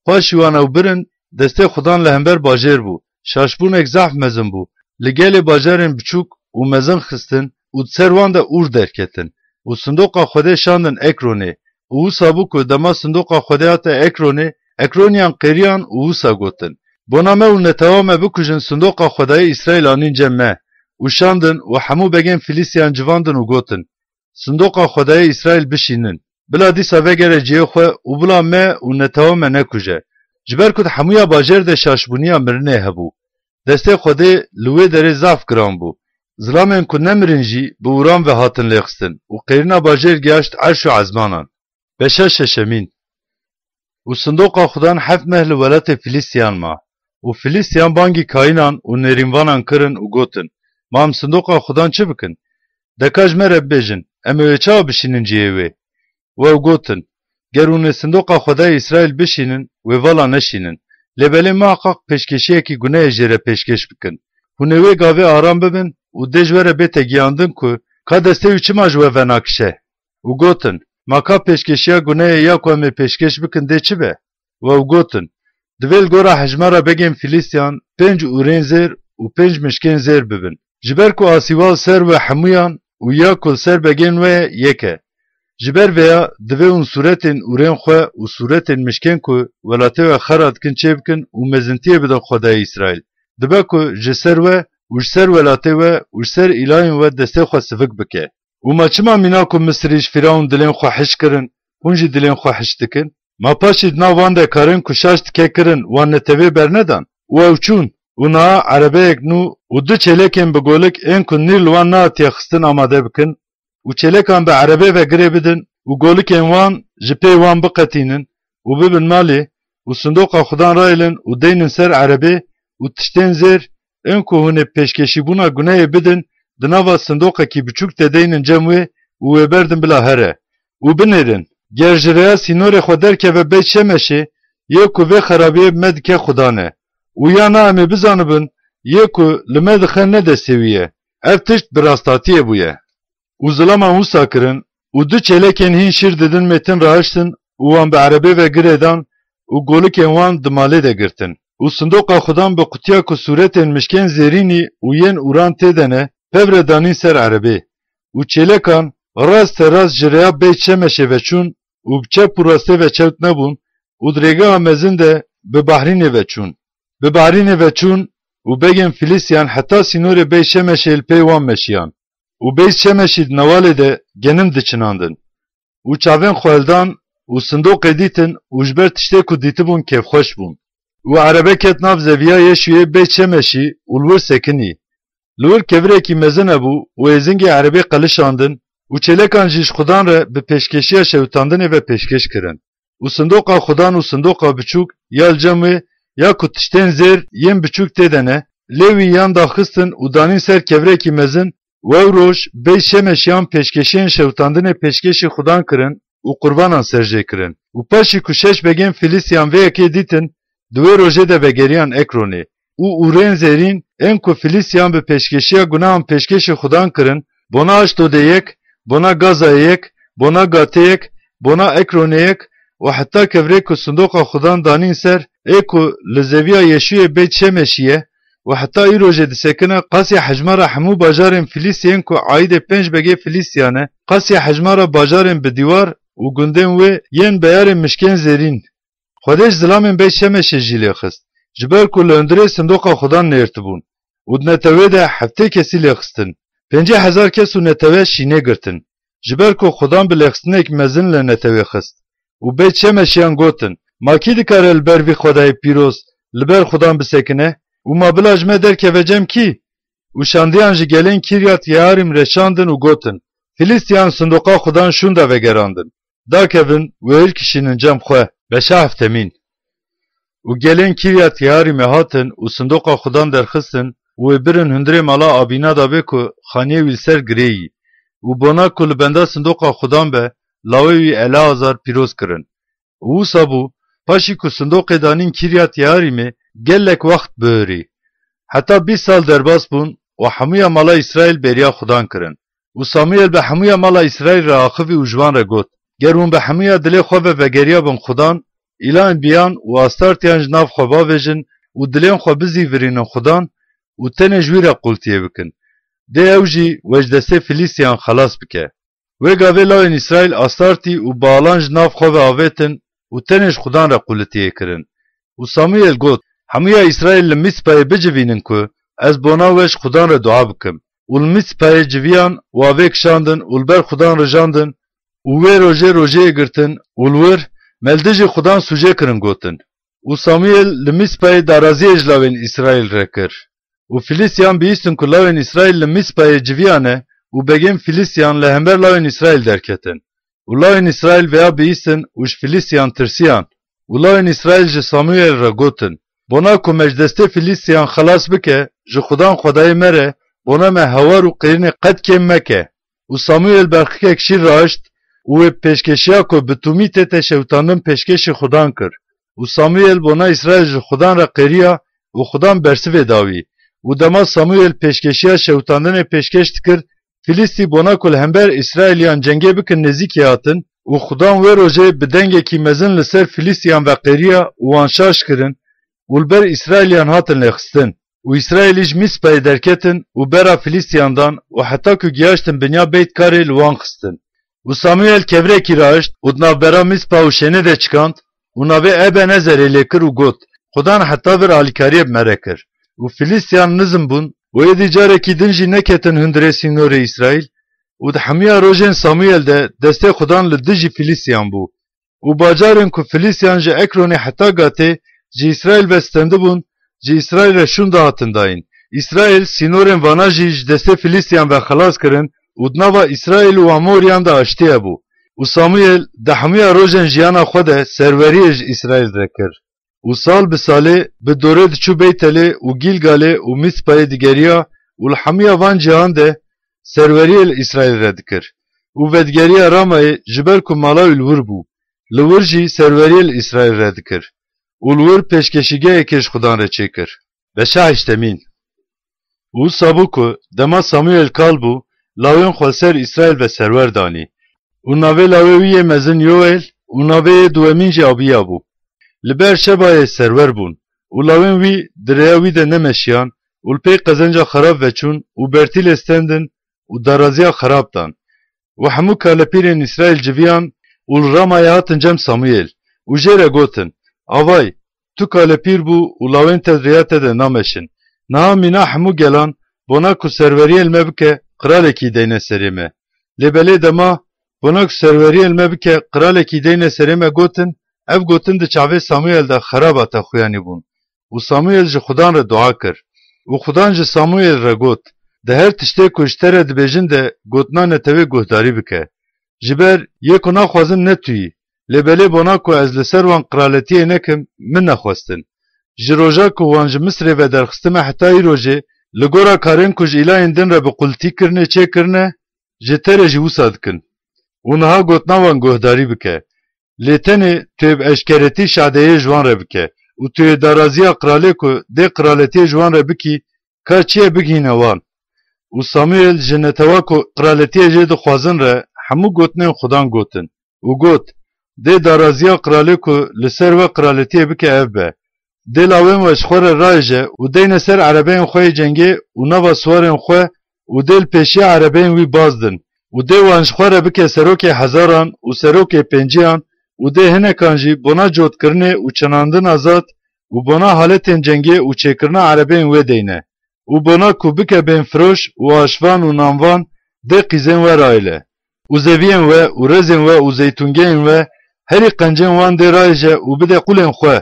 paşî wan ew birin, destê Xudan li hember bajêr bû, şaşbûnek zehf mezin bû, li gelê bajarên biçûk û mezin xistin û di ser wan de ûr derketin. Û sindoqa Xwedê şandin Ekronê. Û wisa bû ku dema sindoqa Xwedê hate Ekronê, Ekroniyan qêriyan û wisa gotin, Bona me û netewa me bikujin sindoqa Xwedayê Îsraîl anîn cem me. Û şandin û hemû begên Filîstiyan civandin û gotin, Sindoqa Xwedayê Îsraîl bişînin. Bila dîsa vegere cihê xwe û bila me û netewa me nekuje. Ji ber ku di hemûya bajêr de şaşbûniya mirinê hebû. Destê Xwedê li wê derê zaf giran bû. Zilamên ku nemirin jî bi ûran ve hatin lêxistin û qêrîna bajêr gihaşt erş û ezmanan. Beşa şeşemîn. Û sindoqa Xudan heft meh li welatê Filîstiyan ma. Û Filîstiyan bangî kayînan û nêrînvanan kirin û gotin, Ma em sindoqa Xudan çi bikin? Deka ji me re bibêjin, em ê wê çawa bişînin cihê wê? Û ew gotin, Ger hûn ê sindoqa Xwedayê Îsraîl bişînin, wê vala neşînin. Lê belê miheqaq pêşkêşiyekî gunehê jê re pêşkêş bikin. Hûn ê wê gavê aram bibin û dê ji we re bête giyandin ku ka destê wî çima ji we venakişe. Û gotin, Ma ka pêşkêşiya gunehê ya ku em ê pêşkêş bikin dê çi be? Û ew gotin, Divê li gora hejmara begên Filîstiyan pênc ûrên zêr û pênc mişkên zêr bibin. Ji ber ku asîwa li ser we hemûyan û ya ku li ser begên we ye yek e. Ji ber vêya divê hûn sûretên ûrên xwe û sûretên mişkên ku welatê we xera dikin çêbikin û mezintiyê bidin Xwedayê Îsraîl. Dibe ku ji ser we û ji ser welatê we û ji ser îlahên we destê xwe sivik bike. Û ma çima mîna ku Misirî ji Fîrawn dilên xwe hiş kirin, hûn jî dilên xwe hiş dikin? Ma paşî di nav wan de karên ku şaş dike kirin, wan netewê bernedan? Û ew çûn. Û niha erebeyek nû û du çêlekên bi golik ên ku nîr li wan nehatiye xistin amade bikin û çêlekan bi erebê ve girê bidin û golikên wan ji pê wan biqetînin û bibin malê û sindoqa Xudan rayêlin û deynin ser erebê û tiştên zêr ên ku hûn ê pêşkêşîbûna gunehê bidin, di nava sindoqekî biçûk de deynin cem wê û wê berdin bila here û binêrin. Ger ji rêya sînorê xwe derkeve Beyt Şemeşê, yê ku vê xerabiyê bi me dike Xudan e. Û ya na em ê bizanibin yê ku li me dixe ne destê wî ye. Ev tişt bi rastatiyê bûye. Û zilaman wisa kirin, û du çêlekên hîn şîr didin mêtin rahiştin, û wan bi erebê ve girêdan, û golikên wan di malê de girtin. Û sindoqa Xudan bi qutiya ku sûretên mişkên zêrînî û yên ûran tê de ne, pevre danîn ser erebê. Û çêlekan raste rast ji rêya Beyt Şemeşê ve çûn, û bi çep û rastê ve çewt nebûn, û di rêgeha mezin de bi Bahrînê ve çûn. Bi Bahrînê ve çûn û begên Filîstiyan heta sînorê Beyt Şemeşê li pey wan meşiyan. Û Beyt Şemeşî di newalê de genim diçinandin. Û çavên xwe hildan û sindoqê dîtin û ji ber tiştê ku dîtibûn kêfxweş bûn. Û erebe ket nav zeviya Yeşûyê Beyt Şemeşî û li wir sekinî. Li wir kevirekî mezin hebû û êzingê erebê qelişandin û çêlekan jî ji Xudan re bi pêşkêşiya şewitandinê ve pêşkêş kirin. Û sindoqa Xudan û sindoqa biçûk ya li cem wê ya ku tiştên zêr yên biçûk tê de ne, lê wî yan daxistin û danîn ser kevirekî mezin. Wew roj Beyt Şemeşiyan pêşkêşiyên şewitandinê pêşkêşî Xudan kirin û qurbanan ser jê kirin. Û paşî ku şeş begên Filîstiyan vê yekê dîtin, di wê rojê de vegeriyan Ekronê. Û ûrên zêrîn ên ku Filîstiyan bi pêşkêşiya gunahan pêşkêşî Xudan kirin, bona Aşdodê yek, bona Gazayê yek, bona Gatê yek, bona Ekronê yek û heta kevirê ku sindoqa Xudan danîn ser, ê ku li zeviya Yeşûyê Beyt Şemeşî ye, û heta îro jî disekine, qasî hejmara hemû bajarên Filîstiyên ku aîdê pênc begê Filîstiyan e, qasî hejmara bajarên bi dîwar û gundên wê yên beyarên mişkên zêrîn. Xwedê ji zilamên Beyt Şemeşê jî lê xist, ji ber ku li hundirê sindoqa Xudan nêrtibûn û di netewê de heftê kesî lê xistin. Pêncî hezar kes û netewe şînê girtin. Ji ber ku Xudan bi lêxistinekî mezin li netewê xist û Beyt Şemeşiyan gotin, ma kî dikare li ber vî Xwedayê pîroz li ber Xudan bisekine û ma bila ji me derkeve cem kî? Û şandiyan ji gelên Kîryat Yearîm re şandin û gotin, Filîstiyan sindoqa Xudan şûnda vegerandin. Dakevin û hêl kişînin cem xwe. Beşa heftemîn. Û gelên Kîryat Yearîmê hatin û sindoqa Xudan derxistin û wê birin hundirê mala Abînadabê ku xaniyê wî li ser girê yî. Û bona ku li benda sindoqa Xudan be, lawê wî Eleazar pîroz kirin. Û wisa bû, paşî ku sindoqê danîn Kîryat Yearîmê gelek wext bihurî. Heta bîst sal derbas bûn û hemûya mala Îsraîl bêriya Xudan kirin. Û Samûyel bi hemûya mala Îsraîl re axivî û ji wan re got, Ger hûn bi hemûya dilê xwe ve vegeriyabin Xudan, îlan biyan û astartiyan ji nav xwe bavêjin û dilên xwe bizîvirînin Xudan û tenê ji wî re qultiyê bikin, dê ew jî we ji destê Filîstiyan xelas bike. Wê gavê lawên Îsraîl astartî û baalan ji nav xwe ve avêtin û tenê ji Xudan re qulitiyê kirin. Û Samûyel got, Hemûya Îsraîl li Mîspayê bicivînin ku ez bona we ji Xudan re dua bikim. Û li Mîspayê civiyan û avê kişandin û li ber Xudan rijandin û wê rojê rojeyê girtin û li wir me li dijî Xudan sûcê kirin gotin. Û Samûyel li Mîspayê daraziyê ji lawên Îsraîl re kir. Û Filîstiyan bihîstin ku lawên Îsraîl li Mîspayê civiya ne û begên Filîstiyan li hember lawên Îsraîl derketin. Û lawên Îsraîl vêya bihîstin û ji Filîstiyan tirsiyan. Û lawên Îsraîl ji Samûyel re gotin, Bona ku me ji destê Filîstiyan xelas bike, ji Xudan Xwedayê me re, bona me hawar û qirînê qet kêm meke. Û Samûyel berxikek şîr rahişt û wê pêşkêşiya ku bi tûmî tête şewitandin pêşkêşî Xudan kir. Û Samûyel bona Îsraîl ji Xudan re qêriya û Xudan bersivê da wî. Û dema Samûyel pêşkêşiya şewitandinê pêşkêş dikir, Filîstî bona ku li hember Îsraîliyan cengê bikin nêzîkî hatin û Xudan wê rojê bi dengekî mezin li ser Filîstiyan ve qêriya û wan şaş kirin û li ber Îsraîliyan hatin lêxistin. Û Îsraîlî ji Mîspayê derketin û bera Filîstiyan dan û heta ku giyaştin binya Beyt Karê li wan xistin. Û Samûyel kevirekî rahişt û di navbera Mîspa û Şênê de çikand û navê Ebenezerê lê kir û got, Xudan heta vir alîkariyê bi me re kir. Û Filîstiyan nizm bûn û êdî carekî din jî neketin hundirê sînorê Îsraîl û di hemiya rojên Samûyel de destê Xudan li dijî Filîstiyan bû. Û bajarên ku Filîstiyan ji Ekronê heta Gatê ji Îsraîl ve stendibûn, ji Îsraîl re şûnda hatin dayîn. Îsraîl sînorên vana jî ji destê Filîstiyan ve xelas kirin û di nava Îsraîl û Amoriyan de aştî hebû. Û Samûyel di hemûya rojên jiyana xwe de serweriyê ji Îsraîl re kir. Û sal bi salê bi dorê diçû Beytelê û Gîlgalê û Mîspayê digeriya û li hemûya van cihan de serweriyê li Îsraîl re dikir. Û vedigeriya Ramayê ji ber ku mala wî li wir bû. Li wir jî serweriyê li Îsraîl re dikir. Û li wir pêşkêşîgehekê ji Xudan re çêkir. Beşa heştemîn. Û wisa bû ku dema Samûyel kal bû, lawên xwe li ser Îsraîl ve serwer danî. Û navê lawê wî yê mezin Yoel û navê yê duwemîn jî Abiya bû. Li Beerşebayê serwer bûn û lawên wî di rêya wî de nemeşiyan û li pey qezenca xerab veçûn û bertîlê stendin û daraziya xerab dan. Û hemû kalepîrên Îsraîl civiyan û li Ramayê hatin cem Samûyel û jê re gotin, Avay, tu kalepîr bû û lawên te di rêya te de nameşin. Niha mîna hemû gelan bona ku serweriyê li me bike, qiralekî deyne serê me. Lê belê dema bona ku serweriyê li me bike, qiralekî deyne serê me gotin, ev gotin di çavê Samûyel de xeraba te xuyanî bûn. Û Samûyel ji Xudan re dua kir. Û Xudan ji Samûyel re got, Di her tiştê ku ji te re dibêjin de gotina netewê guhdarî bike. Ji ber yê ku naxwazin ne tu yî, lê belê bona ku ez li ser wan qiraletiyê nekim, min nexwestin. Ji roja ku wan ji Misrê ve derxistime heta îro jî, li gora karên ku ji îlayên din re bi qultî kirine çêkirine, ji te re jî wisa dikin. Û niha gotina wan guhdarî bike. Lê tenê tu yê bi eşkeretî şadeyê ji wan re bike û tu yê daraziya qiralê ku dê qiraletiyê ji wan re bikî, ka çi ye bigihîne wan. Û Samûyel ji netewa ku qiraletiyê jê dixwazin re hemû gotinên Xudan gotin û got, Dê daraziya qiralê ku li ser we qiraletiyê bike ev be. Dê lawên we ji xwe re raêje û deyne ser erebeyên xwe yê cengê û nava siwarên xwe û dê li pêşiya erebeyên wî bazdin û dê wan ji xwe re bike serokê hezaran û serokê pênciyan û dê hinekan jî bona cotkirinê û çinandina zat û bona haletên cengê û çêkirina erebeyên wê deyne û bona ku bike bên firoş û aşvan û nanvan dê qîzên we raêle û zeviyên we û rezên we û zeytûngeyên we herî qencên wan dê raêje û bide qulên xwe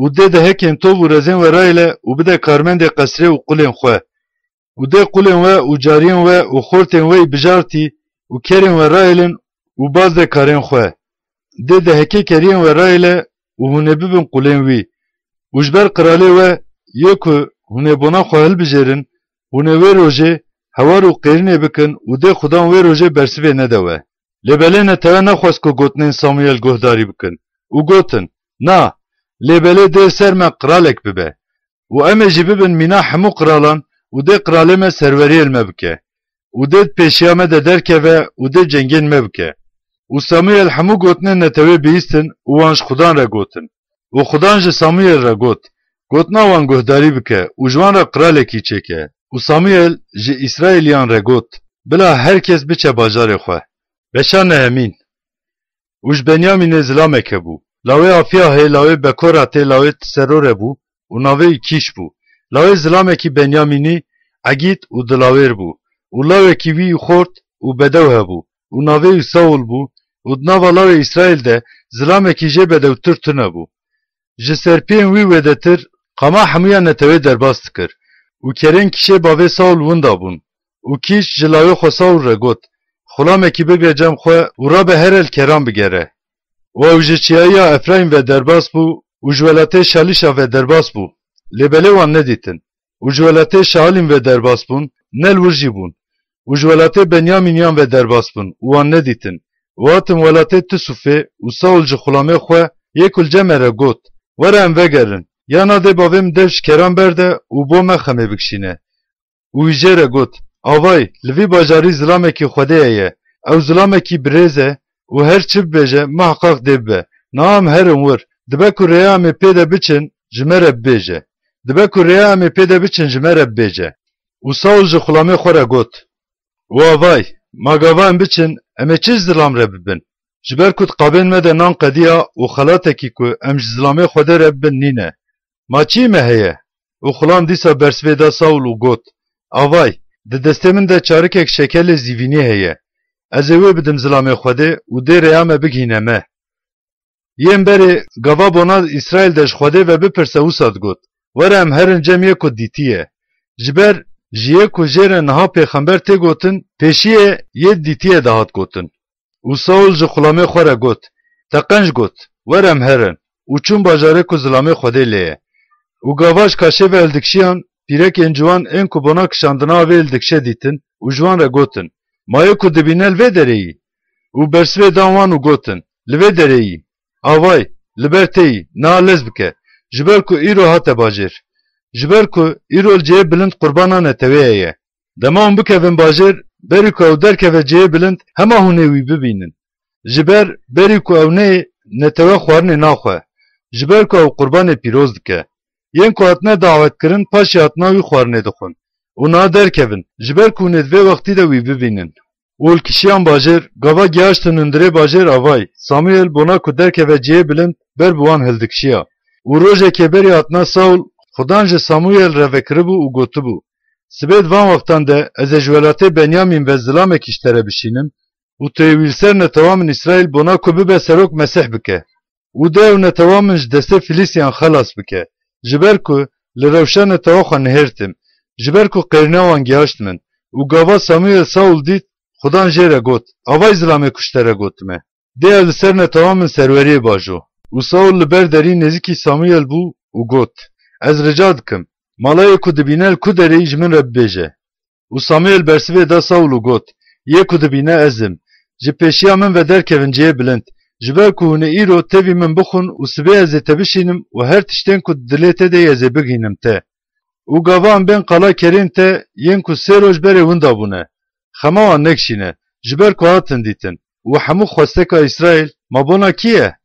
û dê dehekên tov û rezên we raêle û bide karmendê qesrê û qulên xwe û dê qulên we û cariyên we û xortên we yî bijartî û kerên we raêlin û baz de karên xwe. Dê dehekê keriyên we raêle û hûn ê bibin qulên wî. Û ji ber qiralê we yê ku hûn ê bona xwe hilbijêrin, hûn ê wê rojê hewar û qêrînê bikin û dê Xudan wê rojê bersivê nede we. Lê belê netewe nexwest ku gotinên Samûyel guhdarî bikin û gotin, Na, lê belê dê ser me qiralek bibe. Û em ê jî bibin mîna hemû qiralan û dê qiralê me serweriyê li me bike. Û dê di pêşiya me de derkeve û dê cengên me bike. Û Samûyel hemû gotinên netewê bihîstin û wan ji Xudan re gotin. Û Xudan ji Samûyel re got, Gotina wan guhdarî bike û ji wan re qiralekî çêke. Û Samûyel ji Îsraîliyan re got, Bila her kes biçe bajarê xwe. Beşa nehemîn. Û ji Benyamînê zilamek hebû. Lawê Afiyahê, lawê Bekoratê, lawê Tiserorê bû û navê wî Kîş bû. Lawê zilamekî Benyamînî egît û dilawêr bû û lawekî wî xort û bedew hebû û navê wî Saûl bû û di nava lawê Îsraîl de zilamekî jê bedewtir tune bû. Ji serpiyên wî wêdetir qama hemûya netewê derbas dikir û kerên Kîşê bavê Saûl winda bûn. Û Kîş ji lawê xwe Saûl re got, Xulamekî bigre cem xwe û rabe here li keran bigere. Û ew ji çiyayiya Efrayîm ve derbas bû û ji welatê Şalîşa ve derbas bû, lê belê wan nedîtin. Û ji welatê Şaalîm ve derbas bûn, ne li wir jî bûn. Û ji welatê Benyamîniyan ve derbas bûn û wan nedîtin. Û hatin welatê Tisûfê û Saûl ji xulamê xwe yê ku li cem me re got, Were em vegerin, ya na dê bavê min dev ji keran berde û bo me xemê bikişîne. Û wî jê re got, Avay, li vî bajarî zilamekî Xwedê heye, ew zilamekî birêz e û her çi bibêje, miheqaq dê bibe. Niha em herin wir, dibe ku rêya em ê pê de biçin, ji me re bibêje. Dibe ku rêya em ê pê de biçin, ji me re bibêje. Û Saûl ji xulamê xwe re got, Wa vay, ma gava em biçin, em ê çi ji zilam re bibin? Ji ber ku di qabên me de nan qediya û xelatekî ku em ji zilamê Xwedê re bibin nîne. Ma çî me heye? Û xulam dîsa bersivê da Saûl û got, Avay, di destê min de çarikek şekelê zîvînî heye. Ez ê wê bidim zilamê Xwedê û dê rêya me bigihîne me. Yên berê gava bona Îsraîl de ji Xwedê ve bipirse wisa digot, Were em herin cem yê ku dîtî ye. Ji ber ji yê ku jê re niha pêxember tê gotin, pêşiyê yê dîtiyê de hat gotin. Û Saûl ji xulamê xwe re got, Te qenc got, Were em herin. Û çûn bajarê ku zilamê Xwedê lê ye. Û gava ji kaşê ve hildikişiyan, pîrekên ciwan ên ku bona kişandina avê hildikişe dîtin û ji wan re gotin, Ma yê ku dibîne li vê derê yî? Û bersivê dan wan û gotin, Li vê derê yî. Avay, li ber te yî, niha lez bike, ji ber ku îro hate bajêr. ji ber ku îro li cihê bilind qurbana neteweyê ye. Dema hûn bikevin bajêr, berî ku ew derkeve cihê bilind, hema hûn ê wî bibînin. Ji ber berî ku ew neyê netewe xwarinê naxwe, ji ber ku ew qurbanê pîroz dike. Yên ku hatine dawetkirin paşê hatina wî xwarinê dixwin û niha derkevin, ji ber ku hûn ê di vê wextî de wî bibînin. Û li kişiyan bajêr, gava gihaştin hundirê bajêr avay, Samûyel bona ku derkeve cihê bilind ber bi wan hildikişiya. Û rojekê berî hatina Saûl, Xudan ji Samûyel re vekiribû û gotibû, Sibê di van wextan de ez ê ji welatê Benyamîn ve zilamekî ji te re bişînim û tu yê wî li ser netewa min Îsraîl bona ku bibe serok Mesîh bike. Û de ew netewa min ji destê Filîstiyan xelas bike, ji ber ku li rewşa netewa xwe nihêrtim, ji ber ku qêrîna wan gihaşt min. Û gava Samûyel Saûl dît, Xudan jê re got, Avay zilamê ku ji te re gotime. Dê ev li ser netewa min serweriyê bajo. Û Saûl li ber derî nêzîkî Samûyel bû û got, Ez rica dikim, mala yê ku dibîne li ku derê yî ji min re bibêje. Û Samûyel bersivê da Saûl û got, Yê ku dibîne ez im. Ji pêşiya min ve derkevin cihê bilind, ji ber ku hûn ê îro tevî min bixwin û sibê ez ê te bişînim û her tiştên ku di dilê te de yê ez ê bigihînim te. Û gava em bên qala kerên te yên ku sê roj berê winda bûne. Xema wan nekişîne, ji ber ku hatin dîtin. Û hemû xwesteka Îsraîl, ma bona kî ye?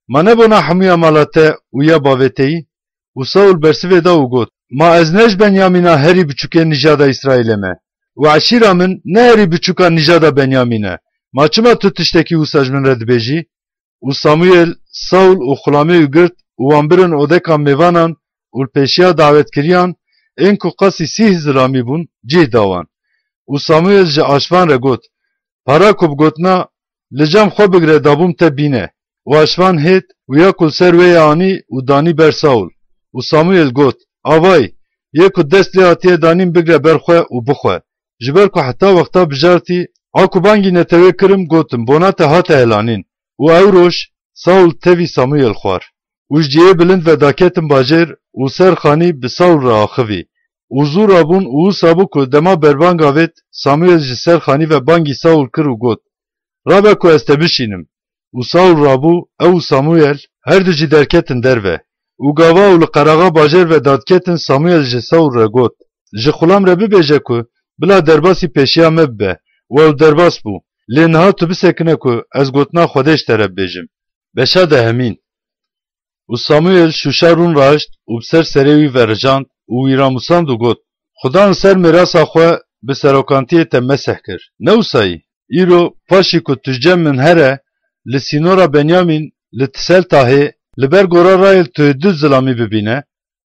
Ma ne bona hemûya mala te û ya bavê te yî? Û Saûl bersivê da û got, Ma ez ne ji Benyamîna herî biçûkê nîjada Îsraîlê me? Û eşîra min ne herî biçûka nîjada Benyamîn e? Ma çima tu tiştekî wisa ji min re dibêjî? Û Samûyel Saûl û xulamê wî girt û wan birin odeka mêvanan û li pêşiya dawetkiriyan, ên ku qasî sîh zilamî bûn, cih da wan. Û Samûyel ji aşvan re got, Para ku bi gotina, Li cem xwe bigire, dabûm te bîne. Û aşvan hêt û ya ku li ser wê ye anî û danî ber Saûl. Û Samûyel got, Avay, yê ku dest lê hatiye danîn bigire ber xwe û bixwe. Ji ber ku heta wexta bijartî, a ku bangî netewê kirim, gotim, Bona te hate helanîn. Û ew roj Saûl tevî Samûyel xwar. Û ji cihê bilind ve daketin bajêr û ser xanî bi Saûl re axivî. Û zû rabûn û wisa bû ku dema berbang avêt, Samûyel ji ser xanî ve bangî Saûl kir û got, Rabe ku ez te bişînim. Û Saûl rabû, ew û Samûyel, her du jî derketin derve. Û gava ew li qeraxa bajêr ve dadiketin, Samûyel ji Saûl re got, Ji xulam re bibêje ku bila derbasî pêşiya me bibe. Û ew derbas bû. Lê niha tu bisekine ku ez gotina Xwedê ji te re bibêjim. Beşa dehemîn. Û Samûyel şûşa rûn rahişt û bi ser serê wî ve rijand û wî ramûsand û got, Xudan li ser mîrasa xwe bi serokantiyê te mesih kir. Ne wisa yî? Îro paşî ku tu ji cem min here, li sînora Benyamîn, li Tiseltahê, li ber gora Rayêl tu yê du zilamî bibîne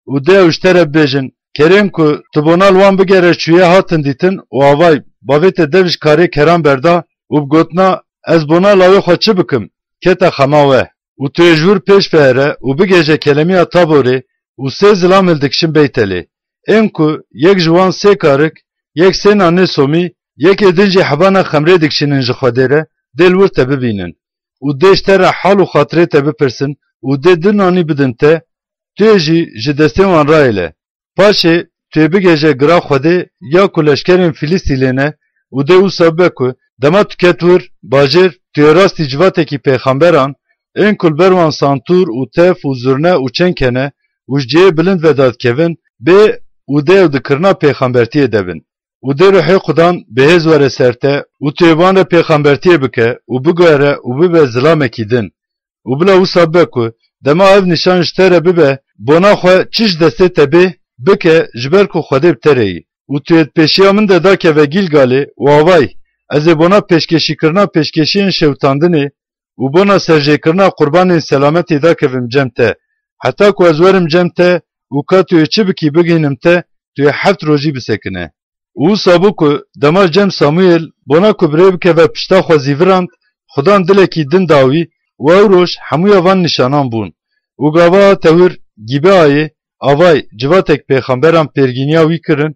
û dê ew ji te re bibêjin, Kerên ku tu bona li wan bigere çûye hatin dîtin û avay, bavê te dev ji karê keran berda û bi gotina, Ez bona lawê xwe çi bikim? Kete xema we. Û tu yê ji wir pêş ve here û bigihêje kelemiya Taborê û sê zilam hildikişin Beytelê. Ên ku yek ji wan sê karik, yek sê nanê somî, yekê din jî hebana xemrê dikişînin ji Xwedê re, dê li wir te bibînin. Û dê ji te re hal û xatirê te bipirsin û dê du nanî bidin te, tu yê jî ji destên wan rayêle. Paşê tu yê bigihêje gira Xwedê ya ku leşkerên Filîstî lê ne û dê wisa bibe ku dema tu ket wir bajêr, tu yê rastî civatekî pêxemberan, ên ku li ber wan santûr û tef û zurne û çenk hene û ji cihê bilind ve dadikevin, bê û dê ew di kirina pêxembertiyê de bin. Û dê ruhê Xudan bi hêz were ser te û tu yê bi wan re pêxembertiyê bike û biguhere û bibe zilamekî din. Û bila wisa bibe ku dema ev nîşan ji te re bibe, bona xwe çi ji destê te bê, bike, ji ber ku Xwedê bi te re yî. Û tu yê di pêşiya min de dakeve Gîlgalê û avay, ez ê bona pêşkêşîkirina pêşkêşiyên şewitandinê û bona serjêkirina qurbanên selametê dakevim cem te, heta ku ez werim cem te û ka tu yê çi bikî bigihînim te, tu yê heft rojî bisekine. Û wisa bû ku dema cem Samûyel bona ku bi rê bikeve pişta xwe zîvirand, Xudan dilekî din da wî û ew roj hemûya van nîşanan bûn. Û gava hate wir, Gîbeayê, avay, civatek pêxemberan pêrgîniya wî kirin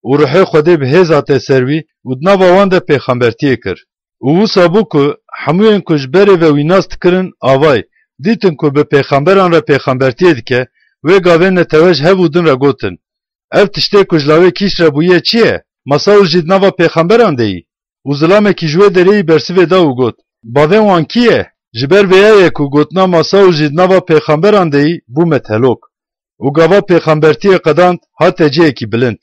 û ruhê Xwedê bi hêz hate ser wî û di nava wan de pêxembertiyê kir. Û wisa bû ku hemûyên ku ji berê ve wî nas dikirin, avay, dîtin ku bi pêxemberan re pêxembertiyê dike, wê gavê netewe ji hev û din re gotin, Ev tiştê ku ji lawê kîş re bûye çi ye? Ma Saûl jî di nava pêxemberan de yî? Û zilamekî ji wê derê yî bersivê da û got, Bavên wan kî ye? Ji ber vêya ye ku gotina ma Saûl jî di nava pêxemberan de yî bû methelok. û gava pêxembertiyê qedand hate cihekî bilind.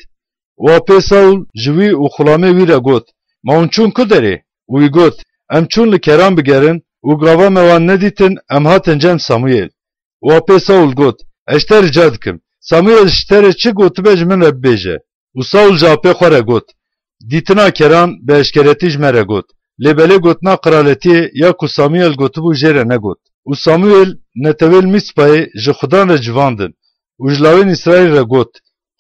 Û apê Saûl ji wî û xulamê wî re got, Ma hûn çûn ku derê? Û wî got, Em çûn li keran bigerin û gava me wan nedîtin, em hatin cem Samûyêl. Û apê Saûl got, Ez ji te rica dikim, Samûyêl ji te re çi gotibe ji min re bibêje. Û Saûl ji apê xwe re got, Dîtina keran bi eşkeretî ji me re got, lê belê gotina qiraletiyê ya ku Samûyêl gotibû jê re negot. Û Samûyêl netewêl Mîspayê ji Xudan re civandin û ji lawên Îsraîl re got,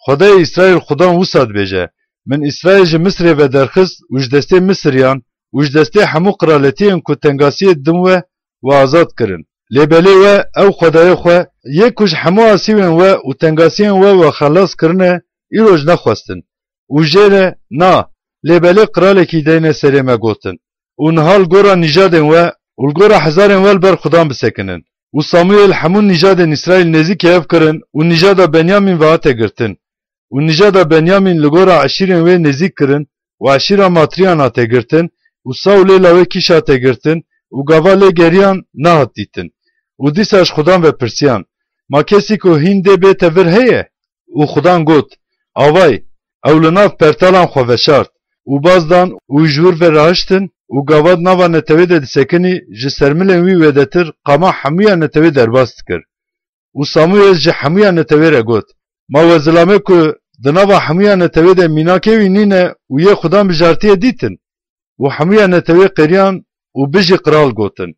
Xwedayê Îsraîl Xudan wisa dibêje, Min Îsraîl ji Misirê ve derxist û ji destê Misiriyan û ji destê hemû qiraletiyên ku tengasiyê didim we, we azad kirin. Lê belê we ew Xwedayê xwe yê ku ji hemû asîvên we û tengasiyên we we xelas kirine, îro ji nexwestin. Û jê re, na, lê belê qiralekî deyne serê me gotin. Û niha li gora nîjadên we û li gora hezarên we li ber Xudan bisekinin. Û Samûyêl hemû nîjadên Îsraîl nêzîkî hev kirin û nîjada Benyamîn ve hate girtin. Û nîjada Benyamîn li gora eşîrên wê nêzîk kirin û eşîra Matriyan hate girtin û Saûlê lawê Kîş hate girtin û gava lê geriyan nehat dîtin. Û dîsa ji Xudan ve pirsiyan, Ma kesî ku hîn dê bête vir heye? Û Xudan got, Avay, ew li nav pertalan xwe veşart û baz dan û ji wir ve rahiştin û gava di nava netewê de disekinî ji sermilên wî wêdetir qama hemûya netewê derbas dikir. Û Samûyêl ji hemûya netewê re got, Ma we zilamê ku di nava hemûya netewê de mînakê wî nîne û yê Xudan bijartiye dîtin? Û hemûya netewê qêriyan û Bijî qral gotin.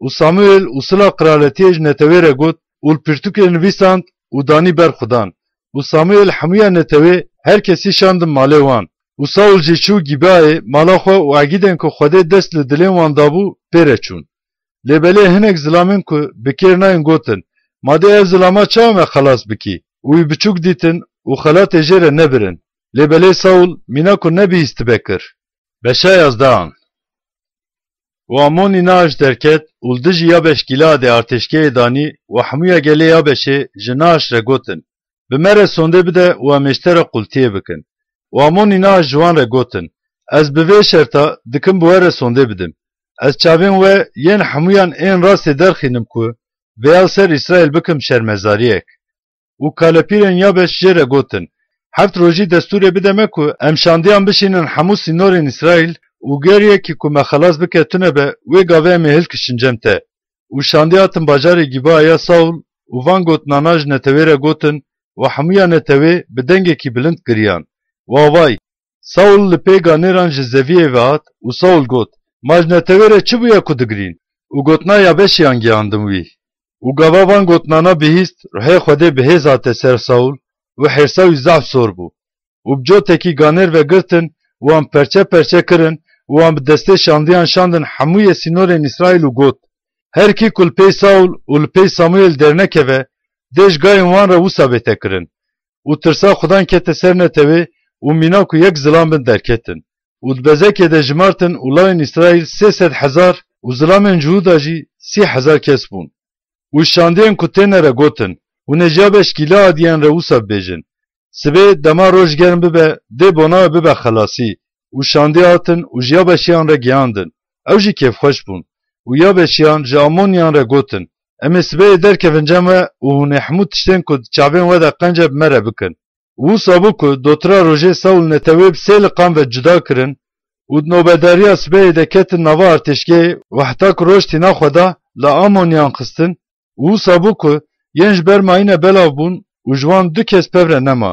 Û Samûyêl û sila qiraletiyê ji netewê re got û li pirtûkê nivîsand û danî ber Xudan. Û Samûyêl hemûya netewê her kesî şandin malê wan. Û Saûl jî çû Gîbeayê mala xwe û egîdên ku Xwedê dest li dilên wan dabû pê re çûn. Lê belê hinek zilamên ku bi kêr nayên gotin, Ma dê ev zilama çawa me xelas bikî? Û wî biçûk dîtin û xelatê jê re nebirin. Lê belê Saûl mîna ku nebihîstibe kir. Beşa yazdehan. Û Amonî Naaş derket û li dijî Yabeş Gîleadê artêşgehê danî û hemûya gelê Yabeşê ji Naaş re gotin, Bi me re sondê bide û em ê ji te re qultiyê bikin. Û Amonî Naaş ji wan re gotin, Ez bi vê şerta dikim bi we re sondê bidim. Ez çavên we yên hemûyan ên rastê derxînim ku vêya li ser Îsraîl bikim şermezariyek. Û kalepîrên Yabeş jê re gotin, Heft rojî destûrê bide me ku em şandiyan bişînin hemû sînorên Îsraîl û ger yekî ku me xelas bike tune be, wê gavê em ê hilkişin cem te. Û şandiya hatin bajarê Gîbaya Saûl û van gotinana ji netewê re gotin û hemûya netewê bi dengekî bilind giriyan. Û avay, Saûl li pê ganêran ji zeviyê ve hat û Saûl got, Ma ji netewê re çi bûye ku digirîn? Û gotina Yabeşiyan gihandin wî. Û gava van gotinana bihîst, ruhê Xwedê bi hêz hate ser Saûl û hêrsa wî zehf sor bû. Û bi cotekî ganêr vegirtin û wan perçe perçe kirin û wan bi destê şandiyan şandin hemûyê sînorên Îsraîl û got, Her kî ku li pey Saûl û li pey Samûyêl dernekeve, dê ji gayên wan re wisa bête kirin. Û tirsa Xudan kete ser netewê û mîna ku yek zilam bin derketin. Û di bezekê de jimartin û lawên Îsraîl sê sed hezar û zilamên Cihûda jî sî hezar kes bûn. Û şandiyên ku têne re gotin, Hûn ê ji Yabeş Gîleadiyên re wisa bibêjin, Sibê dema roj germ bibe, dê bona we bibe xelasî. Û şandiya hatin û ji Yabeşiyan re gihandin. Ew jî kêfxweş bûn. Û Yabeşiyan ji Amoniyan re gotin, Em ê sibeyê derkevin cem we û hûn ê hemû tiştên ku di çavên we de qenc e bi me re bikin. Û wisa bû ku dotira rojê Saûl netewê bi sê liqan ve cuda kirin û di nobedariya sibeyê de ketin nava artêşgehê û heta ku roj tîna xwe da li Amoniyan xistin, û wisa bû ku yên ji ber mayîne belav bûn û ji wan du kes pev re nema.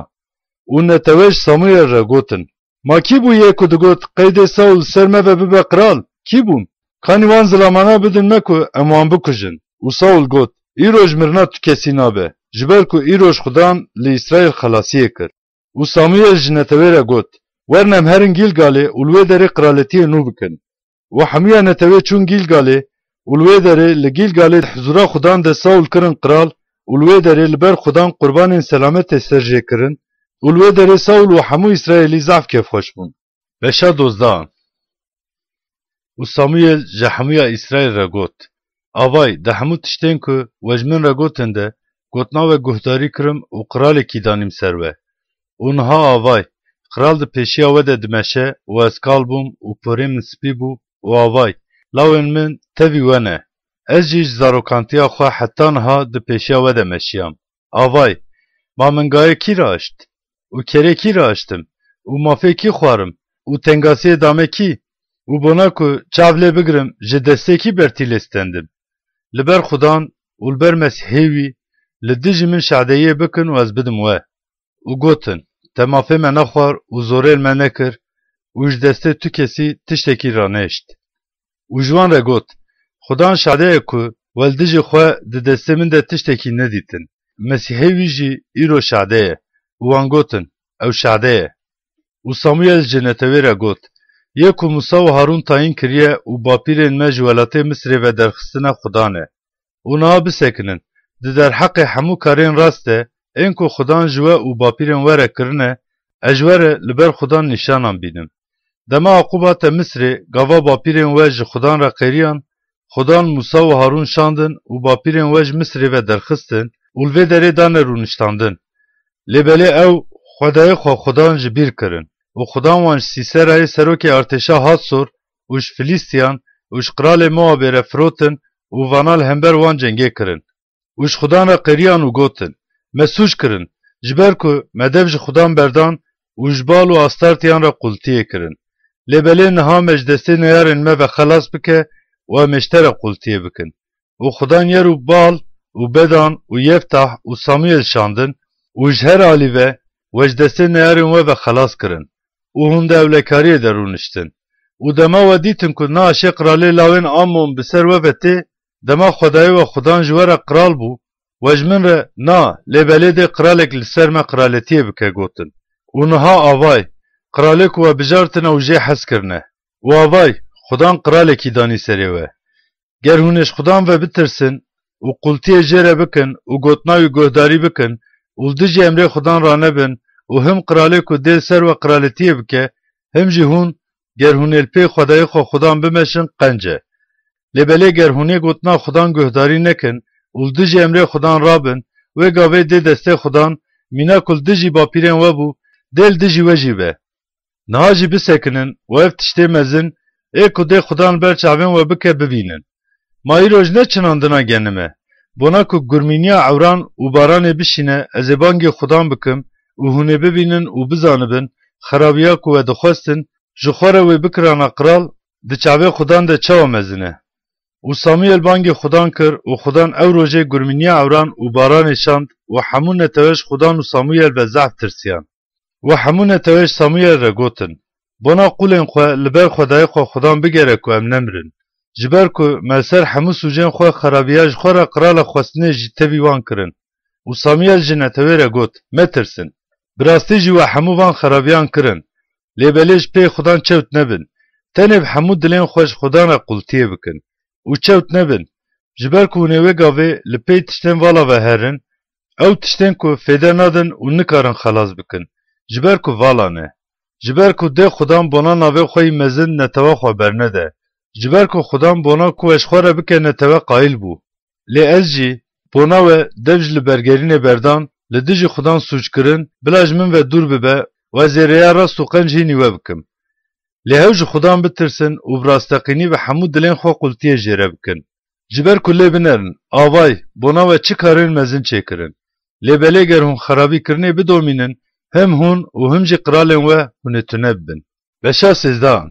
Û netewe ji Samûyel re gotin, Ma kî bû yê ku digot, Qeydê Saûl li ser me ve bibe qral? Kî bûn? Kanî wan zilamana bidin me ku em wan bikujin. Û Saûl got, Îro ji mirina tu kesî nabe, ji ber ku îro ji Xudan li Îsraîl xelasiyê kir. Û Samûyel ji netewê re got, Werin em herin Gîlgalê û li wê derê qiraletiyê nû bikin. Û hemûya netewê çûn Gîlgalê û li wê derê li Gîlgalê di hizûra Xudan de Saûl kirin qral û li wê derê li ber Xudan qurbanên selametê ser jê kirin û li wê derê Saûl û hemû Îsraîlî zehf kêfxweş bûn. Beşa dozdehan. Û Samûyel ji hemûya Îsraîl re got, Avay, di hemû tiştên ku we ji min re gotin de, gotina we guhdarî kirim û qiralekî danîm ser we. Û niha avay, qral di pêşiya we de dimeşe û ez kal bûm û porê min spî bû û avay, lawên min tevî we ne. Ez jî ji zarokantiya xwe heta niha di pêşiya we de meşiyam. Avay, Ma min gayê kî raişt? Û kerê kî raiştim? Û mafê kî xwarim? Û tengasiyê dame kî? Û bona ku çav lê bigirim, ji destê kî bertî lê stendim? Li ber Xudan û li ber Mesîhê wî li dijî min şadeyiyê bikin û ez bidim we. Û gotin, te mafê me nexwar û zorê li me nekir û ji destê tu kesî tiştekî ranehişt. Û ji wan re got, Xudan şade ye ku we li dijî xwe di destê min de tiştekî nedîtin. Mesîhê wî jî îro şade ye. Û wan gotin, ew şade ye. Û Samuyel ji netewê re got, Yê ku Musa û Harûn tayîn kiriye û bapîrên me ji welatê Misirê ve derxistine Xudan e. Û niha bisekinin, di derheqê hemû karên rast de, ên ku Xudan ji we û bapîrên we re kirine, ez ji we re li ber Xudan nîşanan bînim. Dema Aqub hate Misirê, gava bapîrên we ji Xudan re qêriyan, Xudan Musa û Harûn şandin û bapîrên we ji Misirê ve derxistin û li vê derê dane rûniştandin. Lê belê ew Xwedayê xwe Xudan ji bîr kirin û Xudan wan ji Sîserayê serokê artêşa Hatsor û ji Filîstiyan û ji qiralê Moabê re firotin û vana li hember wan cengê kirin. Û ji Xudan re qêriyan û gotin, Me sûc kirin, ji ber ku me dev ji Xudan berdan û ji bal û astartiyan re qultiyê kirin. Lê belê niha me ji destê neyarên me ve xelas bike û em ê ji te re qultiyê bikin. Û Xudan Yerûbal û Bedan û Yeftah û Samuyel şandin û ji her alî ve we ji destê neyarên we ve xelas kirin û hûn di ewlekariyê de rûniştin. Û dema we dîtin ku naşê qiralê lawên Amon bi ser we ve tê, dema Xwedayê we Xudan ji we re qral bû, we ji min re, Na, lê belê dê qiralek li ser me qiraletiyê bike, gotin. Û niha avay, qiralê ku we bijartine û jê hez kirine. Û avay, Xudan qiralekî danî serê we. Ger hûn ê ji Xudan ve bitirsin û qultiyê jê re bikin û gotina wî guhdarî bikin û li dijî emrê Xudan ranebin û him qiralê ku dê li ser we qiraletiyê bike, him jî hûn, ger hûn ê li pêy Xwedayê xwe Xudan bimeşin, qenc e. Lê belê ger hûn ê gotina Xudan guhdarî nekin û li dijî emrê Xudan rabin, wê gavê dê destê Xudan, mîna ku li dijî bapîrên we bû, dê li dijî we jî be. Niha jî bisekinin û ev tiştê mezin ê ku dê Xudan ber çavên we bike bibînin. Ma îro ji ne çinandina genim e? Bona ku gurmîniya ewran û baranê bişîne, ez ê bangê Xudan bikim û hûn ê bibînin û bizanibin, xerabiya ku we dixwestin, ji xwe re wê bikirana qral, di çavê Xudan de çawa mezin e. Û Samuyel bangê Xudan kir û Xudan ew rojê gurmîniya ewran û baranê şand û hemû netewe ji Xudan û Samuyel ve zehf tirsiyan. Û hemû netewe ji Samuyel re gotin, Bona qûlên xwe li ber Xwedayê xwe Xudan bigere ku em nemirin. Ji ber ku me li ser hemû sûcên xwe xerabiya ji xwe re qirala xwestinê jî tevî wan kirin. Û Samuyel ji netewê re got, Metirsin. Bi rastî jî we hemû van xerabiyan kirin. Lê belê ji pê Xudan çewt nebin. Tenê bi hemû dilên xwe ji Xudan re qultiyê bikin. Û çewt nebin. Ji ber ku hûn ê wê gavê li pêy tiştên vala ve herin, ew tiştên ku fêde nadin û nikarin xelas bikin. Ji ber ku vala ne. Ji ber ku dê Xudan bona navê xwe yî mezin netewa xwe bernede. Ji ber ku Xudan bona ku we ji xwe re bike netewe qayîl bû. Lê ez jî, bona we dev ji li bergerînê berdan, li dijî Xudan sûc kirin, bila ji min ve dûr bibe û ez ê rêya rast û qenc hînî we bikim. Lê hew ji Xudan bitirsin û bi rasteqînî bi hemû dilên xwe qultiyê jê re bikin. Ji ber ku lê binerin, avay, bona we çi karên mezin çêkirin. Lê belê ger hûn xerabîkirinê bidomînin, him hûn û him jî qiralên we hûn ê tune bibin. Beşa sêzdehan.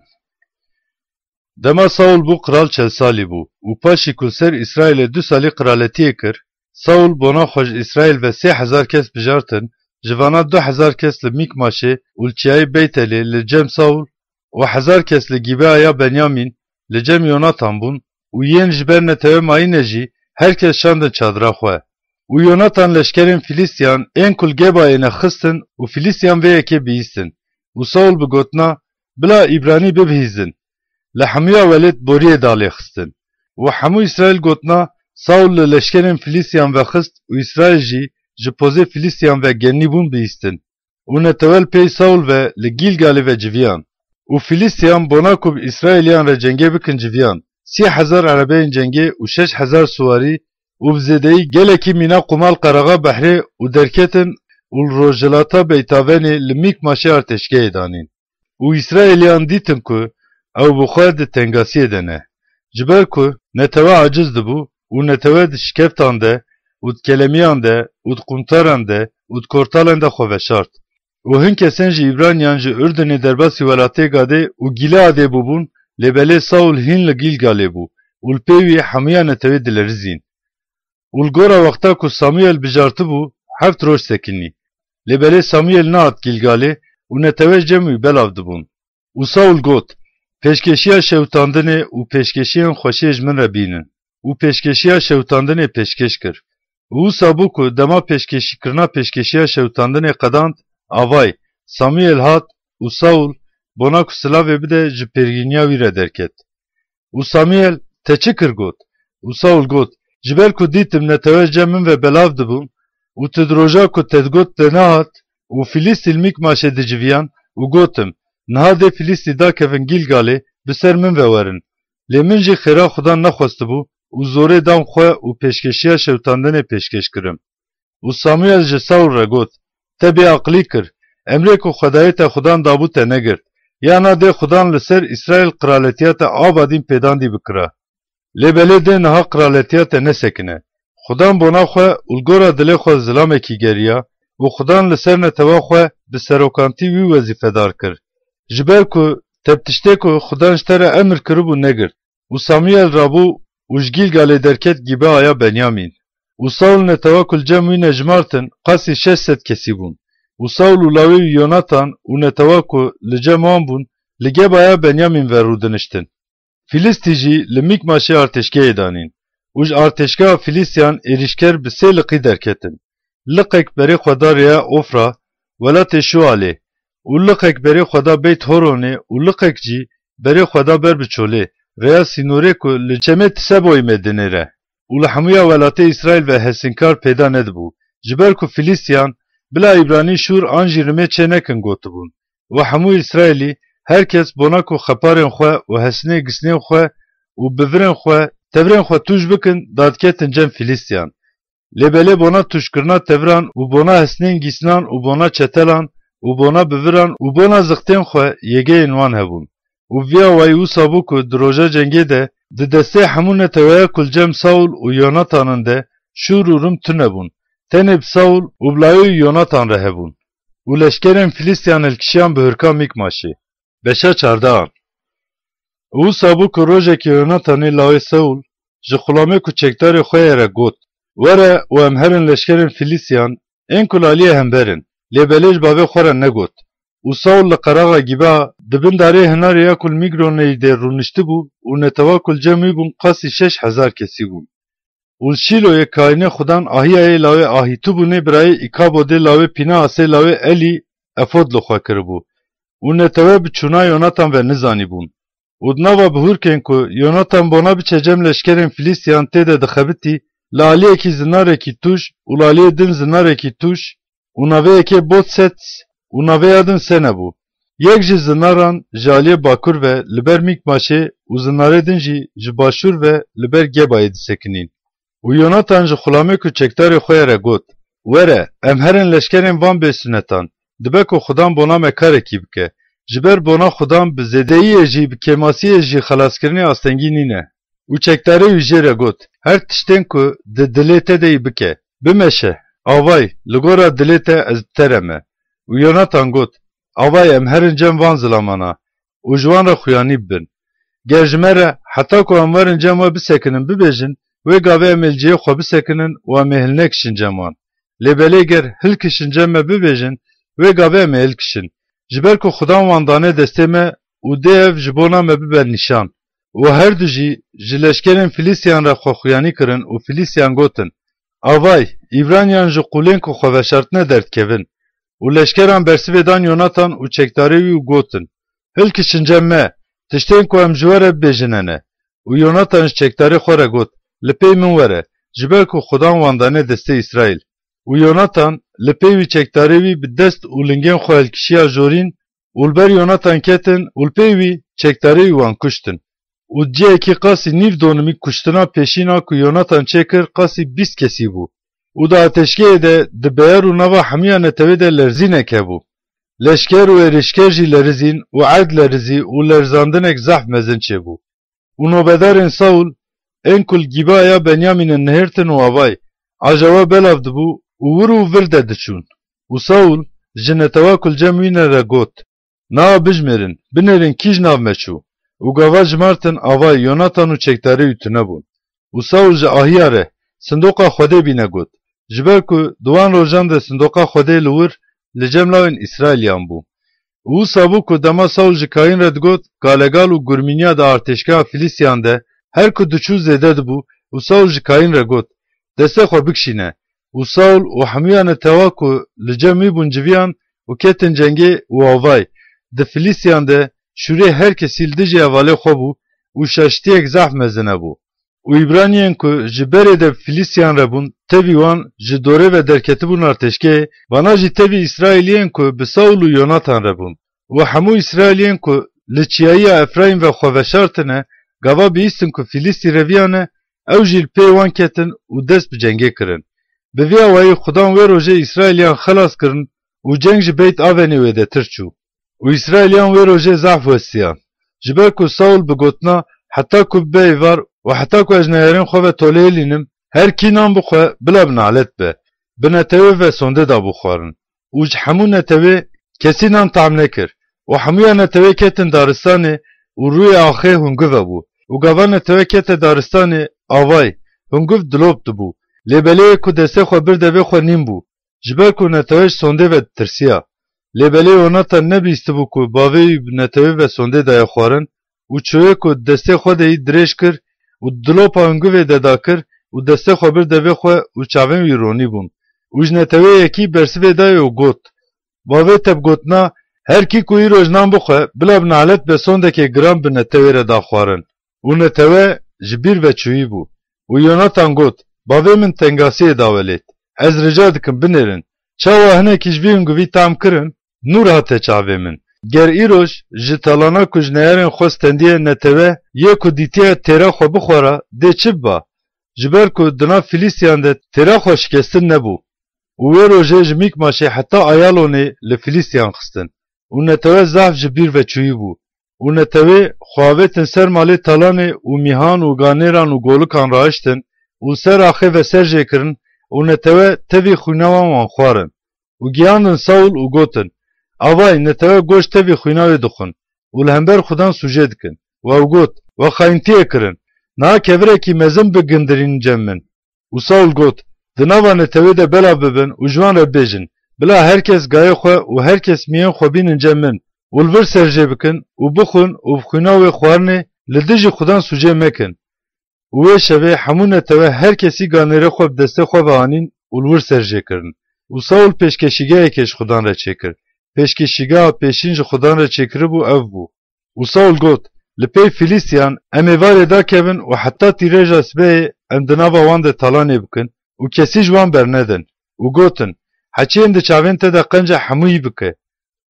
Dema Saul bû qral çel salî bû û paşî ku li ser Îsraîlê du salî qiraletiyê kir, Saul bona xwe ji Îsraîl ve sê hezar kes bijartin, ji vana du hezar kes li Mîkmaşê û li çiyayê Beytelê li cem Saul û hezar kes li Gîbeaya Benyamîn li cem Yonatan bûn û yên ji ber netewe mayîne jî her kes şandin çadira xwe. Û Yonatan leşkerên Filîstiyan ên ku li Gebayê ne xistin û Filîstiyan vê yekê bihîstin. Û Saul bi gotina, Bila Îbranî bibihîzin, li hemûya welêt boriyê dalê xistin. Û hemû Îsraîl gotina, Saul li leşkerên Filîstiyan vexist û Îsraîl jî ji pozê Filîstiyan ve genî bûn bihîstin. Û netewe li pêy Saul ve li Gîlgalê ve civiyan. Û Filîstiyan bona ku bi Îsraîliyan re cengê bikin civiyan. Sî hezar erebeyên cengê û şeş hezar siwarî û bi zêdeyî gelekî mîna qumal qerexa behrê û derketin û li rojhilata Beytavenê li Mîkmaşê artêşgehê danîn. Û Îsraîliyan dîtin ku ew bi xwe di tengasiyê de ne. Ji ber ku netewe aciz dibû û netewe di şikeftan de û di kelemiyan de û di quntaran de û di kortalên de xwe veşart. Û hin kesên ji Îbraniyan ji Urdunê derbasî welatê Gadê û Gîleadê bûbûn, lê belê Saul hîn li Gîlgalê bû û li pê wî hemûya netewê dilerizîn. Û li gora wexta ku Samuel bijartibû, heft roj sekinî. Lê belê Samuel nehat Gîlgalê û netewe ji cem wî belav dibûn. Û Saul got, Pêşkeşiya şewitandinê û pêşkeşiyên xweşiyê ji min re bînin. Û pêşkeşiya şewitandinê pêşkêş kir. Û wisa bû ku dema pêşkêşîkirina pêşkeşiya şewitandinê qedand, avay, Samuel hat û Saul, bona ku silavê bide, ji pêrgîniya wî re derket. Û Samuel, Te çi kir? Got. Û Saul got, Ji ber ku dîtim netewe ji cem min ve belav dibûn û tu di roja ku te digot te nehat û Filîstî li Mîkmaşê diciviyan û gotim, 'Niha dê Filîstî dakevin Gîlgalê, bi ser min ve werin.' Lê min jî xêra Xudan nexwestibû û zorê dam xwe û pêşkeşiya şewitandinê pêşkêş kirim. Û Samuel ji Saul re got, Te bêaqilî kir, emrê ku Xwedayê te Xudan dabû te negirt, ya na dê Xudan li ser Îsraîl qiraletiya te ava din pêdandî bikira. Lê belê dê niha qiraletiya te nesekine. Xudan bona xwe û li gora dilê xwe zilamekî geriya û Xudan li ser netewa xwe bi serokantî wî wezîfedar kir. Ji ber ku te bi tiştê ku Xudan ji te re emir kiribû negirt. Û Samuel rabû û ji Gîlgalê derket Gîbeaya Benyamîn. Û Saul netewa ku li cem wî nejmartin, qasî şeş sed kesî bûn. Û Saul û lawê wî Yonatan û netewa ku li cem wan bûn, li Gebaya Benyamîn ve rûdiniştin. Filîstî jî li Mîkmaşê artêşgehê danîn. Û ji artêşgeha Filîstiyan êrîşker bi sê liqî derketin. Liqek berê xwe da rêya Ofra, welatê Şualê, û liqek berê xwe da Beyt Horonê û liqek jî berê xwe da ber bi çolê, rêya sînorê ku li çemê Tiseboyîmê dinêre û li hemûya welatê Îsraîl ve hesinkar pêda nedibû, ji ber ku Filîstiyan, Bila Îbranî şûr an jî rimê çê nekin, gotibûn. Û hemû Îsraîlî, her kes bona ku xeparên xwe û hesinê gisnên xwe û bivirên xwe, tevirên xwe tûj bikin, dadiketin cem Filîstiyan. Lê belê bona tûjkirina teviran û bona hisnên gîsnan û bona çetelan û bona biviran û bona zixtên xwe yêgeyên wan hebûn. Û bi vî awayî wisa bû ku di roja cengê de di destê hemû neteweya ku li cem Saul û Yonatanan de şûr û rim tune bûn, tenê bi Saul û bi lawê wî Yonatan re hebûn. Û leşkerên Filîstiyan hilkişiyan bi hurka Mîkmaşê. Beşa çardehan. Û wisa bû ku rojekê Yonatanê lawê Saul ji xulamê ku çekdarê xwe ye re got, Were û em herin leşkerên Filîstiyan ên ku li aliyê hember in. Lê belê ji bavê xwe re negot. Û Saul li qeraxa Gîbea di bin darê hinarê ya ku li Mîgroneyî de rûniştibû û netewa ku li cem wî bûn qasî şeş hezar kesî bûn. Û li Şîloyê kaynê Xudan Ahiyayê lawê Ahîtûbûnê birayê Îkabodê lawê Pîneasê lawê Elî efod li xwe kiribû. Û netewe bi çûna Yonatan ve nizanîbûn. Û di nava bihûrkên ku Yonatan bona biçe cem leşkerên Filîstiyan tê de dixebitî, li aliyekî zinarekî tûj û li aliyê din zinarekî tûj, û navê yekê Botsets û navê ya din Sene bû. Yek ji zinaran ji aliyê bakur ve li ber Mîkmaşê û zinarê din jî ji başûr ve li ber Gebayê disekinîn. Û Yonatan ji xulamê ku çekdarê xwe ye re got, Were, em herin leşkerên van bêsunetan, dibe ku Xudan bona me karekî bike. Ji ber bona Xudan bi zêdeyiyê jî, bi kêmasiyê jî xelaskirinê astengî nîne. Û çekdarê wî jê re got, Her tiştên ku di dilê te de yî bike. Bimeşe, avay, li gora dilê te ez bi te re me. Û Yonatan got, Avay, em herin cem van zilamana û ji wan re xuyanî bibin. Ger ji me re, heta ku em werin cem we bisekinin, bibêjin, wê gavê em ê li cihê xwe bisekinin û em ê hilnekişin cem wan. Lê belê ger hilkişin cem me bibêjin, wê gavê em ê hilkişin. Ji ber ku Xudan wan dane destê me û dê ev ji bona me bibe nîşan. Û her du jî ji leşkerên Filîstiyan re xwe xuyanî kirin û Filîstiyan gotin, Avay, Îbraniyan ji qûlên ku xwe veşartine derdikevin. Û leşkeran bersivê dan Yonatan û çekdarê wî û gotin, Hilkişin cem me, tiştên ku em ji we re bibêjin hene. Û Yonatan ji çekdarê xwe re got, Li pey min were, ji ber ku Xudan wan dane destê Îsraîl. Û Yonatan li pey wî çekdarê wî bi dest û lingên xwe hilkişiya jorîn û li ber Yonatan ketin û li pey wî çekdarê wî wan kuştin. Û cihekî qasî nîv donimî kuştina pêşîna ku Yonatan çêkir qasî bîst kesî bû. Û di ateşgehê de di beyer û nava hemiya netewê de lerzînek hebû. Leşker û êrişker jî lerizîn û erd lerizî û lerzandinek zehf mezin çêbû. Û nobedarên Saul ên ku li Gîbeaya Benyamînê nihêrtin û avay, ajawa belav dibû û wir û vir de diçûn. Û Saûl ji netewa ku li cem wî ne re got, Naha bijmêrin, binêrin kî ji nav me çû. Û gava jimartin, avayî Yonatan û çekdarê wî tune bûn. Û Saûl ji ahiya re sindoqa Xwedê bîne got, ji ber ku di wan rojan de sindoqa Xwedê li wir li cem lawên Îsraîliyan bû. Û wisa bû ku dema Saûl ji Kayîn re digot, galegal û gurmîniya di artêşgeha Filîstiyan de her ku diçû zêde dibû, û Saûl ji Kayîn re got, Destê xwe bikişîne. Û Saûl û hemûya netewa ku li cem wî bûn civiyan û ketin cengê û avayî, di Filîstiyan de şûrê her kesî li dijî hevalê xwe bû û şaştiyek zehf mezin hebû. Û Îbraniyên ku ji berê de bi Filîstiyan re bûn, tevî wan ji dorê ve derketibûn artêşgehê, vana jî tevî Îsraîliyên ku bi Saûl û Yonatan re bûn. Û hemû Îsraîliyên ku li çiyayiya Efrayîm ve xwe veşartine, gava bihîstin ku Filîstî reviyane, ew jî li pê wan ketin û dest bi cengê kirin. Bi vî awayî Xudan wê rojê Îsraîliyan xelas kirin û ceng ji Beyt Avenê wêdetir çû. Û Îsraîliyan wê rojê zehf westiyan. Ji ber ku Saûl bi gotina, Heta ku bibe êvar û heta ku ez ji neyarên xwe ve toleyê lînim, her kî nan bixwe, bila bi nalet be, bi netewê ve sondê dabû xwarin. Û ji hemû netewê kesî nan tam nekir. Û hemûya netewê ketin daristanê û rûyê axê hungive bû. Û gava netewe kete daristanê, avayî, hungiv dilop dibû. Lê belê yê ku destê xwe bir devê xwe nîn bû. Ji ber ku netewe ji sondê ve ditirsiya. Lê belê Yonatan nebihîstibû ku bavê wî bi netewê ve sondê daye xwarin û çoyê ku di destê xwe de yî dirêj kir û di dilopa hingivê de dakir û destê xwe bir devê xwe û çavên wî ronî bûn. Û ji netewê yekî bersivê dayê û got, Bavê te bi gotina, Her kî ku îro ji nan bixwe, bila bi nalet be sondekê giran bi netewê re da xwarin. Û netewe ji bîr ve çûyî bû. Û Yonatan got, Bavê min tengasiyê da welêt. Ez rica dikim binêrin. Çawa hinekî ji vî hingivî tam kirin, nûr hate çavê min. Ger îroj ji talana ku ji neyarên xwe stendiye netewe yê ku dîtiye têra xwe bixwara, dê çi biba? Ji ber ku di nav Filîstiyan de têra xwe şikestin nebû. Û wê rojê ji Mîkmaşê heta Ayalonê li Filîstiyan xistin. Û netewe zehf ji bîr ve çûyî bû. Û netewê xwe avêtin ser malê talanê û mîhan û ganêran û golikan rahiştin û ser axê ve ser jê kirin û netewe tevî xwîna wan wan xwarin. Û gihandin Saûl û gotin, Avayî, netewe goş tevî xwîna wê dixwin û li hember Xudan sûcê dikin. Û ew got, We xayîntiyê kirin. Niha kevirekî mezin bigindirînin cem min. Û Saûl got, Di nava netewê de bela bibin û ji wan re bibêjin, Bila her kes gayê xwe û her kes miyên xwe bînin cem min û li vir ser jê bikin û bixwin û bi xwîna wê xwarinê li dijî Xudan sûcê mekin. Û wê şevê hemû netewe her kesî ganêrê xwe bi destê xwe ve anîn û li wir ser jê kirin. Û Saûl pêşkeşîgehekê ji Xudan re çêkir. Pêşkeşîgeha pêşîn ji Xudan re çêkiribû ev bû. Û Saûl got, Li pey Filîstiyan em êvarê dakevin û heta tîreja sibehê em di nava wan de talanê bikin û kesî ji wan bernedin. Û gotin, Heçiyên di çavên te de qenc e hemûyî bike.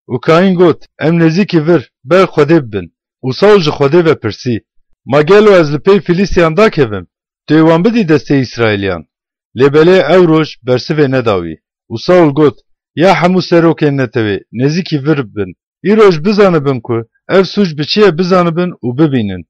Û Kayîn got, Em nêzîkî vir, ber Xwedê bibin. Û Saûl ji Xwedê ve pirsî, Ma gelo ez li pey Filîstiyan dakevim? Tu yê wan bidî destê Îsraîliyan? Lê belê ew roj bersivê neda wî. Û Saûl got, Ya hemû serokên netewê, nêzîkî vir bibin. Îroj bizanibin ku ev sûc bi çi ye bizanibin û bibînin.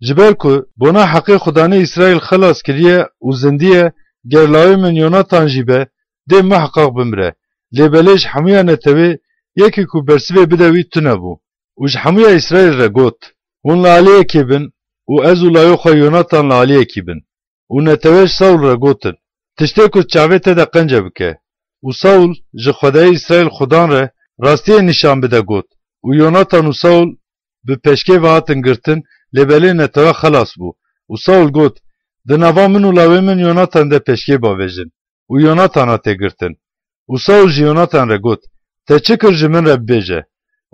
Ji ber ku bona heqê Xudanê Îsraîl xelas kiriye û zindiye, ger lawê min Yonatan jî be, dê muheqaq bimire. Lê belê ji hemûya netewê yekî ku bersivê bide wî tune bû. Û ji hemûya Îsraîl re got, Hûn li aliyekê bin û ez û lawê xwe Yonatan li aliyekî bin. Û netewe ji Saûl re gotin, Tiştê ku di çavê te de qenc e bike. Û Saûl ji Xwedayê Îsraîl Xudan re rastiyê nîşan bide got. Û Yonatan û Saûl bi peşkê ve hatin girtin, lê belê netewe xelas bû. Û Saûl got, Di nava min û lawê min Yonatan de peşkê bavêjin. Û Yonatan hate girtin. Û Saûl ji Yonatan re got, Te çi kir ji min re bibêje.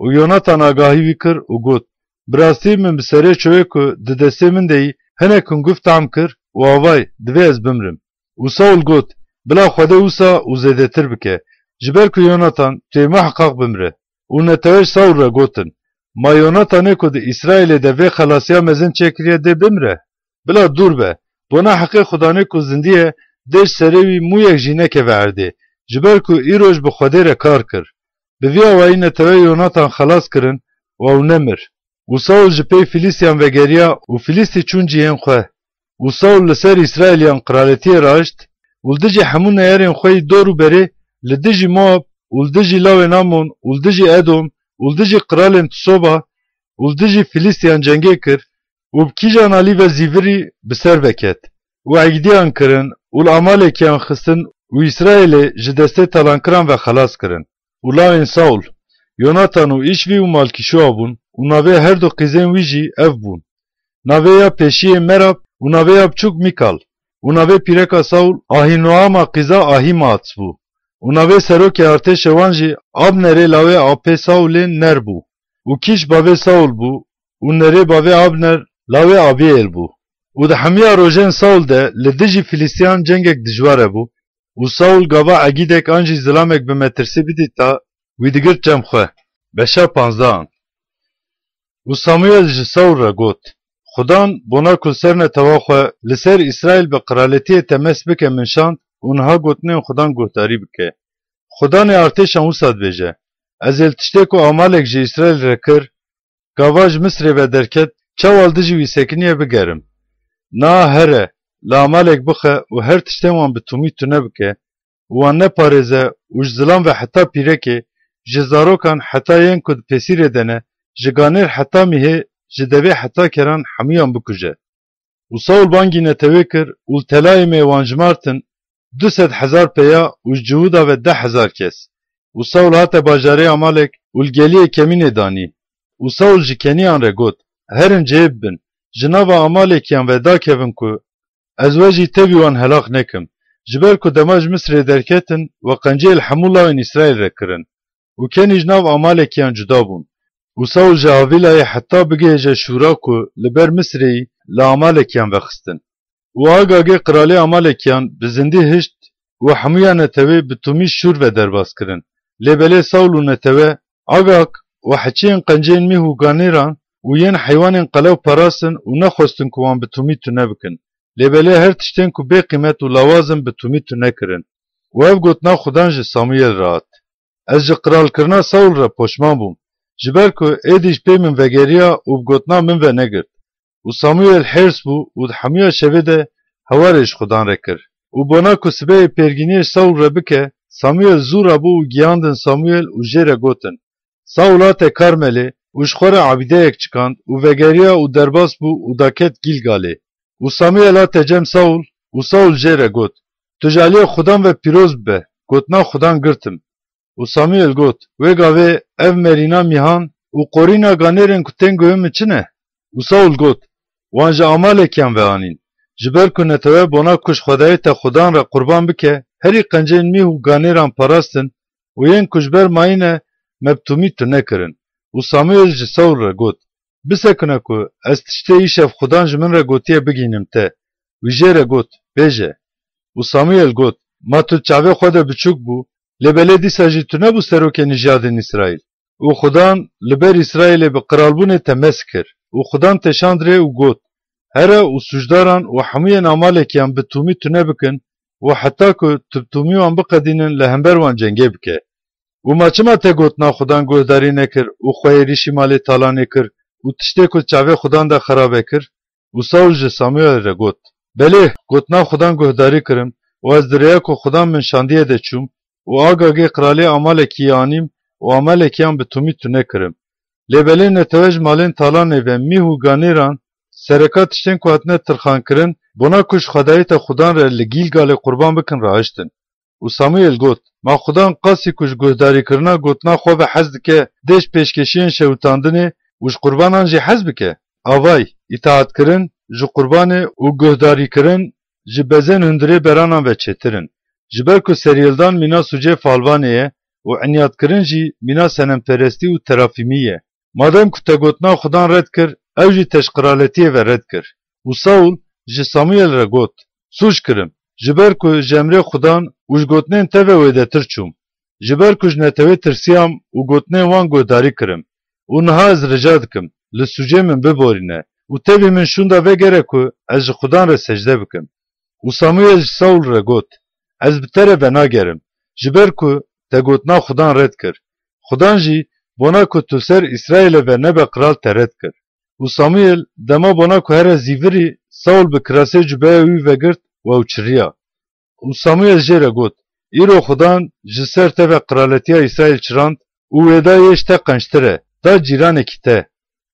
Û Yonatan agahî wî kir û got, Bi rastî min bi serê çoyê ku di destê min de yî hinek hungiv tam kir û avayî, divê ez bimrim. Û Saûl got, Bila Xwedê wisa û zêdetir bike, ji ber ku Yonatan tu yê muheqaq bimire. Û netewe ji Saûl re gotin, Ma Yonatanê ku di Îsraîlê de vê xelasiya mezin çêkiriye dê bimire? Bila dûr be, bona heqê Xudanê ku zindî ye, dê ji serê wî mûyek jî nekeve erdê, ji ber ku îroj bi Xwedê re kar kir. Bi vî awayî netewe Yonatan xelas kirin û ew nemir. Û Saûl ji pey Filîstiyan vegeriya û Filîstî çûn cihên xwe. Û Saûl li ser Îsraîliyan qiraletiyê rahişt û li dijî hemû neyarên xwe yî dor û berê li dijî Moab û li dijî lawên Amon û li dijî Edom û li dijî qiralên Tisoba û li dijî Filîstiyan cengê kir û bi kîjan alî ve zîvirî bi ser ve ket û egdîyan kirin û li Amalekiyan xistin û Îsraîlê ji destê talankiran ve xelas kirin. Û lawên Saul, Yonatan û Îşvî û Malkîşua bûn û navê her du qîzên wî jî ev bûn. Navê ya pêşiyê Merab û navê ya biçûk Mîkal û navê pîreka Saul Ahînoama qîza Ahîmaats bû û navê serokê artêşê wan jî Abnerê lawê apê Saulê Ner bû û Kîş bavê Saul bû û Nerê bavê Abner lawê Abiyêl bû. Û di hemiya rojên Saul de li dijî Filîstiyan cengek dijwar hebû û Saul gava egîdek an jî zilamek bi metirsî bidîta, wî digirt cem xwe. Beşa panzdehan. Û Samuel ji Saul re got, Xudan bona ku li ser netewa xwe, li ser Îsraîl bi qiraletiyê te mest bike min şand û niha gotinên Xudan guhdarî bike. Xudanê artêşan wisa dibêje, Ez ê li tiştê ku Amalek ji Îsraîl re kir, gava ji Misrê ve derket, çawa li dijî wî sekiniye bigerim. Niha here, li Amalek bixe û her tiştên wan bi tûmî tune bike û wan neparêze û ji zilam ve heta pîrekê, ji zarokan heta yên ku di pêsîrê de ne, ji ganêr heta mîhê, ji devê heta keran hemûyan bikuje. Û Saul bangî netewê kir û li Telayîmê wan jimartin du sed hezar peya û ji Cihûda ve deh hezar kes. Û Saul hate bajarê Amalek û li geliyê kemînê danî. Û Saul ji Kenîyan re got, Herin cihê bibin, ji nava Amalekiyan ve dakevin ku ez we jî tevî wan helax nekim, ji ber ku dema ji Misrê derketin we qenciyê li hemû lawên Îsraîl re kirin û kenî ji nav Amalekiyan cuda bûn. Û Saul ji Havîlayê heta bigihêje Şûra ku li ber Misrêyî li Amalekiyan vexistin. Û Agagê qiralê Amalekiyan bi zindî hişt û hemûya netewê bi tûmî Şûr ve derbas kirin. Lê belê Saul û netewe Agag û heçiyên qenceyên mîh û ganêran û yên heywanên qelew parastin û nexwestin ku wan bi tûmî tune bikin. Lê belê her tiştên ku bê qîmet û lawaz in bi tûmî tune kirin. Û ev gotina Xudan ji Samuyel re hat, Ez ji qiralkirina Saul re poşman bûm, ji ber ku êdî ji pê min vegeriya û bi gotina min ve negirt. Û Samuyel hêrs bû û di hemûya şevê de hewarê ji Xudan re kir. Û bona ku sibehê pêrgîniyê ji Saul re bike, Samuyel zû rabû û giyandin Samuyel û jê re gotin, Saul hate Karmelê û ji xwe re ebîdeyek çikand û vegeriya û derbas bû û daket Gîlgalê. Û Samuyel hate cem Saul û Saul jê re got, Tu ji aliyê Xudan ve pîroz bibe, gotina Xudan girtim. Û Samuyel got, Wê gavê ev merîna mîhan û qorîna ganêrên ku tên guhê min çi ne? Û Saul got, Wan ji Amalekiyan ve anîn. Ji ber ku netewe bona ku ji xwedayê te Xudan re qurban bike, herî qencên mîh û ganêran parastin û yên ku ji ber mayî ne me bi tûmî tune kirin. Û Samuyel ji Saul re got, Bisekine ku ez tiştê îşev Xudan ji min re gotiye bigihînim te. Wî jê re got, Bêje. Û Samuyel got, Ma tu çavê xwe de biçûk bû, lê belê dîsa jî tu nebû serokê nijadên Îsraîl. Û Xudan li ber Îsraîlê bi qiralbûnê te mest kir. Û Xudan te şand rê û got, Here û sûcdaran û hemûyên Amalekiyan bi tûmî tune bikin û heta ku tu bi tûmî wan biqedînin li hember wan cengê bike. Û ma çima te gotina Xudan guhdarî nekir û xwe êrîşî malê talanê kir û tiştê ku çavê Xudan de xerabe kir? Û Saul ji Samuel re got, Belê, gotina Xudan guhdarî kirim û ez di rêya ku Xudan min şandiye de çûm û Agagê qiralê Amalekiyê anîm û Amalekiyan bi tûmî tune kirim. Lê belê netewe ji malên talanê ve mîh û ganêran, sereka tiştên ku hatine tirxankirin, bona ku ji xwedayê te Xudan re li Gîlgalê qurban bikin rahiştin. Û Samuel got, Ma Xudan qasî ku ji guhdarîkirina gotina xwe ve hez dike, dê ji pêşkêşiyên şewitandinê û ji qurbanan jî hez bike? Avay, îtaatkirin ji qurbanê û guhdarîkirin ji bezên hundirê beranan ve çêtir in. Ji ber ku serhildan mîna sûcê falvanê ye û inyatkirin jî mîna senemperestî û terafîmî ye. Madem ku te gotina Xudan red kir, ew jî te ji qiraletiyê ve red kir. Û Saul ji Samuel re got, Sûc kirim, ji ber ku ji emrê Xudan û ji gotinên te ve wêdetir çûm. Ji ber ku ji netewê tirsiyam û gotinên wan guhdarî kirim. Û niha ez rica dikim, li sûcê min biborîne û tevî min şûnda vegere ku ez ji Xudan re secde bikim. Û Samuel ji Saul re got, Ez bi te re venagerim, ji ber ku te gotina Xudan red kir. Xudan jî bona ku tu ser Îsraîlê ve nebe qral te red kir. Û Samuel dema bona ku here zîvirî, Saul bi kirasê cubeya wî vegirt û ew çiriya. Û Samuel jê re got, Îro Xudan ji ser te ve qiraletiya Îsraîl çirand û wê da yê ji te qençtir e, da cîranekî te.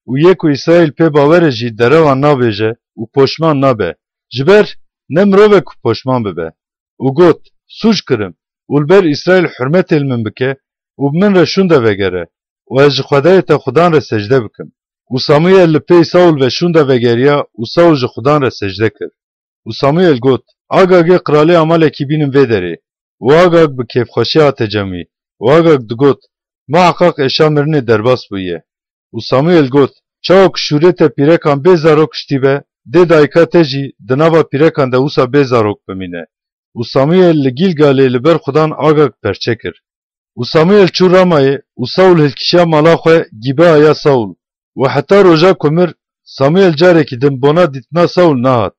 Û yê ku Îsraîl pê bawer e jî derewan nabêje û poşman nabe. Ji ber ne mirov e ku poşman bibe. Û got, Sûc kirim û li ber Îsraîl hurmetê li min bike û bi min re şûnde vegere û ez ji Xwedayê te Xudan re secde bikim. Û Samuyel li pey Saul ve şûnde vegeriya û Saul ji Xudan re secde kir. Û Samuyel got, Agagê qiralê Amalekî bînin vê derê. Û Agag bi kêfxweşî hate cem wî. Û Agag digot, Muheqeq êşa mirinê derbas bûye. Û Samuyel got, Çawa ku şûrê te pîrekan bê zarok kiştî be, dê dayika te jî di nava pîrekan de wisa bê zarok bimîne. Û Samuyel li Gîlgalê li ber Xudan Agag perçe kir. Û Samuyel çû Ramayê û Saul hilkişiya mala xwe Gîbea ya Saul. Û heta roja ku mir, Samuyel carekî din bona dîtina Saul nehat.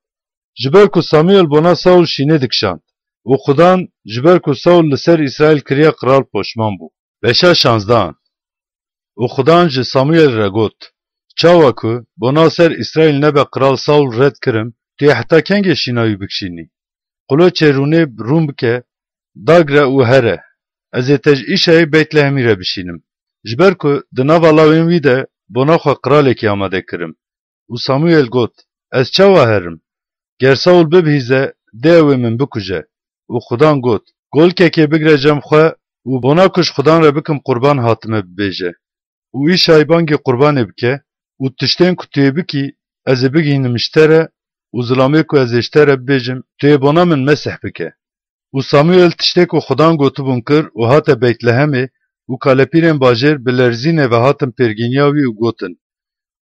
Ji ber ku Samuyel bona Saul şînê dikişand. Û Xudan ji ber ku Saul li ser Îsraîl kiriye qral poşman bû. Beşa şanzdehan. Û Xudan ji Samuyel re got, Çawa ku bona ser Îsraîl nebe qral Saul red kirim, tu yê heta kengê şîna wî bikişînî? Quloçê rûnê rûn bike, dagre û here. Ez ê te ji Îşayê Beytlehemî re bişînim. Ji ber ku di nava lawên wî de bona xwe qiralekî amade kirim. Û Samuyel got, Ez çawa herim? Ger Saul bibihîze, dê ew ê min bikuje. Û Xudan got, Golkekê bigre cem xwe û bona ku ji Xudan re bikim qurban hatime bibêje. Û Îşay bangî qurbanê bike û tiştên ku tu yê bikî, ez ê bigihînim ji te re û zilamê ku ez ê ji te re bibêjim, tu yê bona min mesih bike. Û Samuyel tiştê ku Xudan gotibûn kir û hate Beytlehemê û kalepîrên bajêr bi lerzînê ve hatin pêrgîniya wî û gotin,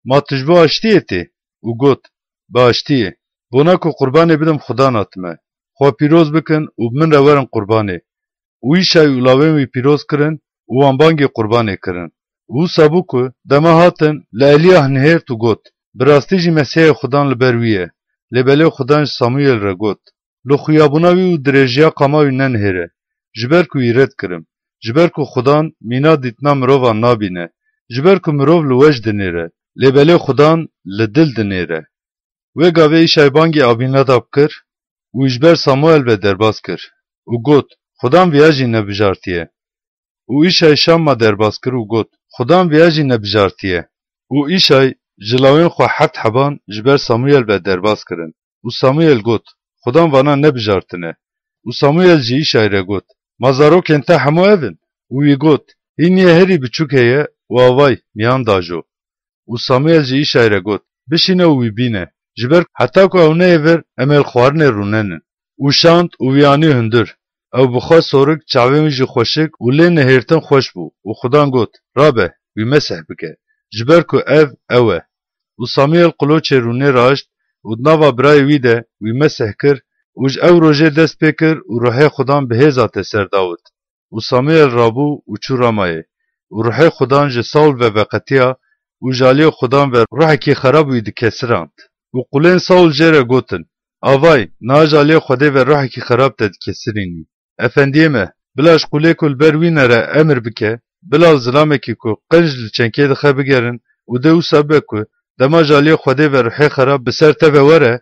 Ma tu ji bo aştiyê tê? Û got, Bi aştiyê. Bona ku qurbanê bidim Xudan hatime. Xwe pîroz bikin û bi min re werin qurbanê. Û Îşay û lawên wî pîroz kirin û wan bangê qurbanê kirin. Û wisa bû ku dema hatin li Eliyah nihêrt û got, Bi rastî jî Mesîhê Xudan li ber wî ye. Lê belê Xudan ji Samuyel re got, Li xuyabûna wî û dirêjiya qama wî nenihêre, ji ber ku wî red kirim. Ji ber ku Xudan mîna dîtina mirovan nabîne, ji ber ku mirov li wej dinêre, lê belê Xudan li dil dinêre. Wê gavê Îşay bangî Abînadab kir û ji ber Samuel ve derbas kir û got, Xudan viya jî nebijartiye. Û Îşay Şamma derbas kir û got, Xudan viya jî nebijartiye. Û Îşay ji lawên xwe heft heban ji ber Samuel ve derbas kirin. Û Samuel got, Xudan vana nebijartine. Û Samuel ji Îşay re got, Ma zarokên te hemû ev in? Û wî got, Hîn yê herî biçûk heye û avay miyan dajo. Û Samuel ji Îşay re got, Bişîne û wî bîne, ji ber heta ku ew neyê vir, em ê li xwarinê rûnenin. Û şand û wî anî hundir. Ew bi xwe sorik, çavên wî jî xweşik û lê nihêrtin xweş bû. Û Xudan got, Rabe, wî mesih bike, ji ber ku ev ew e. Û Samuel qiloçê rûnê raşt û di nava birayê wî de wî mesih kir û ji ew rojê dest pê kir û ruhê Xudan bi hêz hate ser Dawid. Û Samuel rabû û çû Ramayê. Û ruhê Xudan ji Saul ve veqetiya û ji aliyê Xudan ve ruhekî xerab wî dikesirand. Û qulên Saul jê re gotin, Avay, niha ji aliyê Xwedê ve ruhekî xerab te dikesirînî. Efendiyê me, bila ji qulê ku li ber wî nere emir bike, bila zilamekî ku qenc li çenkê dixe bigerin û dê wisa bibe ku dema ji aliyê Xwedê ve ruhê xerab bi ser te ve were,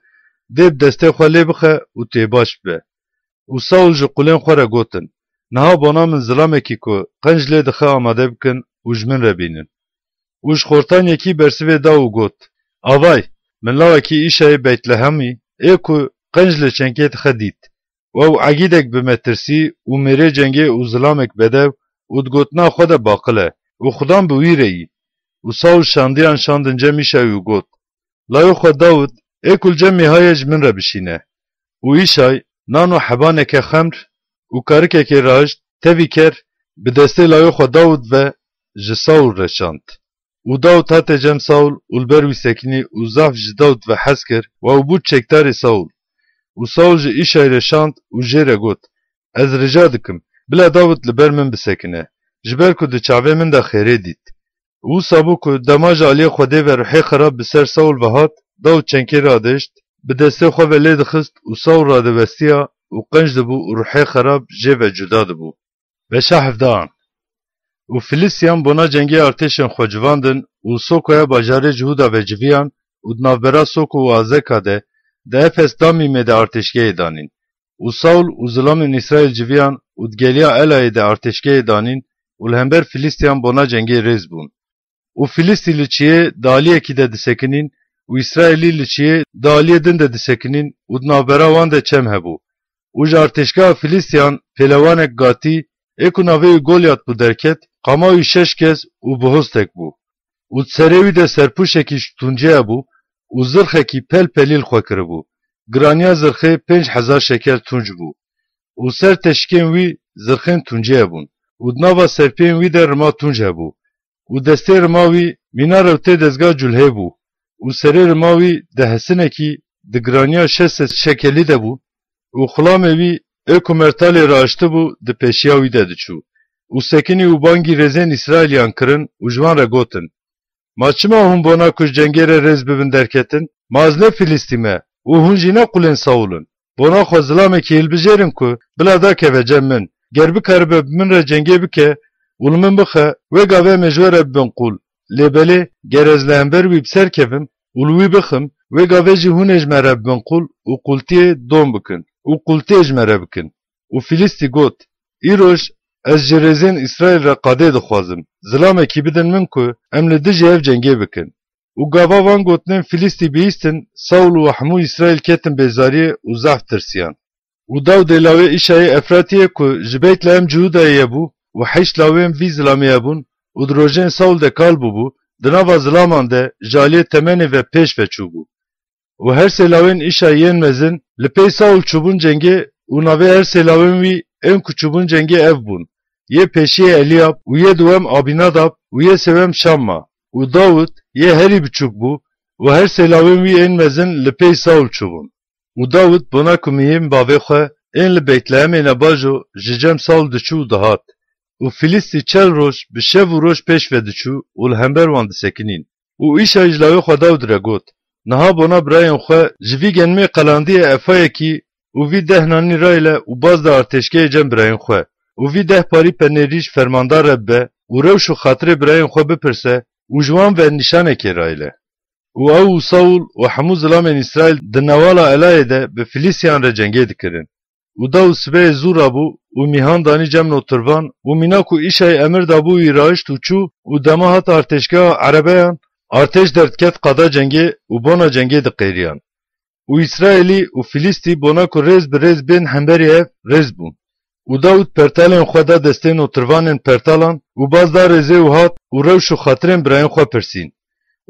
dê bi destê xwe lê bixe û tu yê baş bibe. Û Saul ji qulên xwe re gotin, Niha bona min zilamekî ku qenc lê dixe amade bikin û ji min re bînin. Û ji xortan yekî bersivê da û got, Avay, min lawekî Îşayê Beytlehemî ê ku qenc li çenkê dixe dît. Û ew egîdek bi metirsî û mêrê cengê û zilamek bedew û di gotina xwe de baqil e û Xudan bi wî re yî. Û Saul şandiyan şandin cem Îşayê û got, Layo xwe Dawid, ê ku li cem mêha ye ji min re bişîne. Û Îşay nan û hebaneke xemr û karikekê rahişt, tevî ker, bi destê layo xwe Dawid ve ji Saul re şand. Û Dawid hate cem Saul û li ber wî sekinî û zaf ji Dawid ve hez kir û ew bû çekdarê Saul. Û Saul ji Îşay re şand û jê re got, Ez rica dikim, bila Dawid li ber min bisekine, ji ber ku di çavê min de xêrê dît. Û wisa bû ku dema ji aliyê Xwedê ve ruhê xerab bi ser Saul ve hat, Dawid çenkê radişt, bi destê xwe ve lê dixist û Saul radiwestiya û qenc dibû û ruhê xerab jê ve cuda dibû. Beşa hevdehan. Û Filistiyan bona cengê artêşên xwe civandin û Sokoya bajarê Cihûda ve civiyan û di navbera Soko û Azeka de, di Efes Damîmê de artêşgehê danîn. Û Saul û zilamên Îsraîl civiyan û di geliya Elayê de artêşgehê danîn û li hember Filîstiyan bona cengê rêz bûn. Û Filîstî li çiyê di aliyekî de disekinîn û Îsraîlî li çiyê di aliyê din de disekinîn û di navbera wan de çem hebû. Û ji artêşgeha Filîstiyan pêlewanek Gatî, ê ku navê wî Golyat bû, derket, qama wî şeş kes û bihostek bû. Û di serê wî de serpûşekî ji tuncê hebû û zirxekî pel pelî li xwe kiribû. Giraniya zirxê pênc hezar şekel tunc bû. Û ser teşikên wî zirxên tuncê hebûn. Û di nava serpiyên wî de rima tunc hebû. Û destê rima wî mîna rewtê dezga culhê bû. Û serê rima wî di hesinekî di giraniya şeş sed şekelî de bû. Û xulamê wî ê ku mertalê raştibû di pêşiya wî de diçû. Û sekinî û bangî rêzên Îsraîliyan kirin û ji wan re gotin, Ma çima hûn bona ku ji cengê re rêz bibin derketin? Ma ez ne Filîstî me û hûn jî ne qulên Saûl in. Bona xwe zilamekî hilbijêrin ku bila dakeve cem min. Ger bikaribe bi min re cengê bike û li min bixe, wê gavê em ê ji we re bibin qul. Lê belê, ger ez li hember wî bi ser kevim û li wî bixim, wê gavê jî hûn ê ji me re bibin qul û qultiyê don bikin û qultiyê ji me re bikin. Û Filîstî got, Îroj ez ji rêzên Îsraîl re qadê dixwazim, zilamekî bidin min ku em li dijî hev cengê bikin. Û gava van gotinên Filîstî bihîstin, Saûl û hemû Îsraîl ketin bêzariyê û zehf tirsiyan. Û Dawidê lawê Îşayê Efratiyê ku ji Beytlehem Cihûdayê ye bû û heşt lawên vî zilamê hebûn û di rojên Saûl de kal bûbû, di nava zilaman de ji aliyê temenê ve pêş ve çûbû. Û her sê lawên Îşayê yên mezin li pey Saûl çûbûn cengê û navê her sê lawên wî ên ku çûbûn cengê ev bûn, yê pêşiyê Eliyab û yê duwem Abînadab û yê sêwem Şamma. Û Dawid yê herî biçûk bû û her sê lawên wî ên mezin li pey Saûl çûbûn. Û Dawid bona ku mihên bavê xwe ên li Beytlehemê nebajo ji cem Saûl diçû û dihat. Û Filîstî çel roj bi şev û roj pêş ve diçû û li hember wan disekinîn. Û Îşay ji lawê xwe Dawid re got, Niha bona birayên xwe ji vî genimê qelandiyê efayekî û vî deh nanî rayle û baz de artêşgehê cem birayên xwe û vî deh parî penêrî ji fermandar re bibe û rewş û xatirê birayên xwe bipirse û ji wan ve nîşanekê rayle. Û ew û Saûl û hemû zilamên Îsraîl di newala Elayê de bi Filîstiyan re cengê dikirin. Û Dawid sibehê zû rabû û mîhan danî cem notirvan û mîna ku Îşay emir dabû wî raişt û çû û dema hat artêşgeha erebeyan, artêş derdiket qada cengê û bona cengê diqêriyan. Û Îsraîlî û Filîstî bona ku rêz bi rêz bên hemberî hev rêz bûn. Û Dawid pertalên xwe da destê notirvanên pertalan û baz da rêzê û hat û rewş û xatirên birayên xwe pirsîn.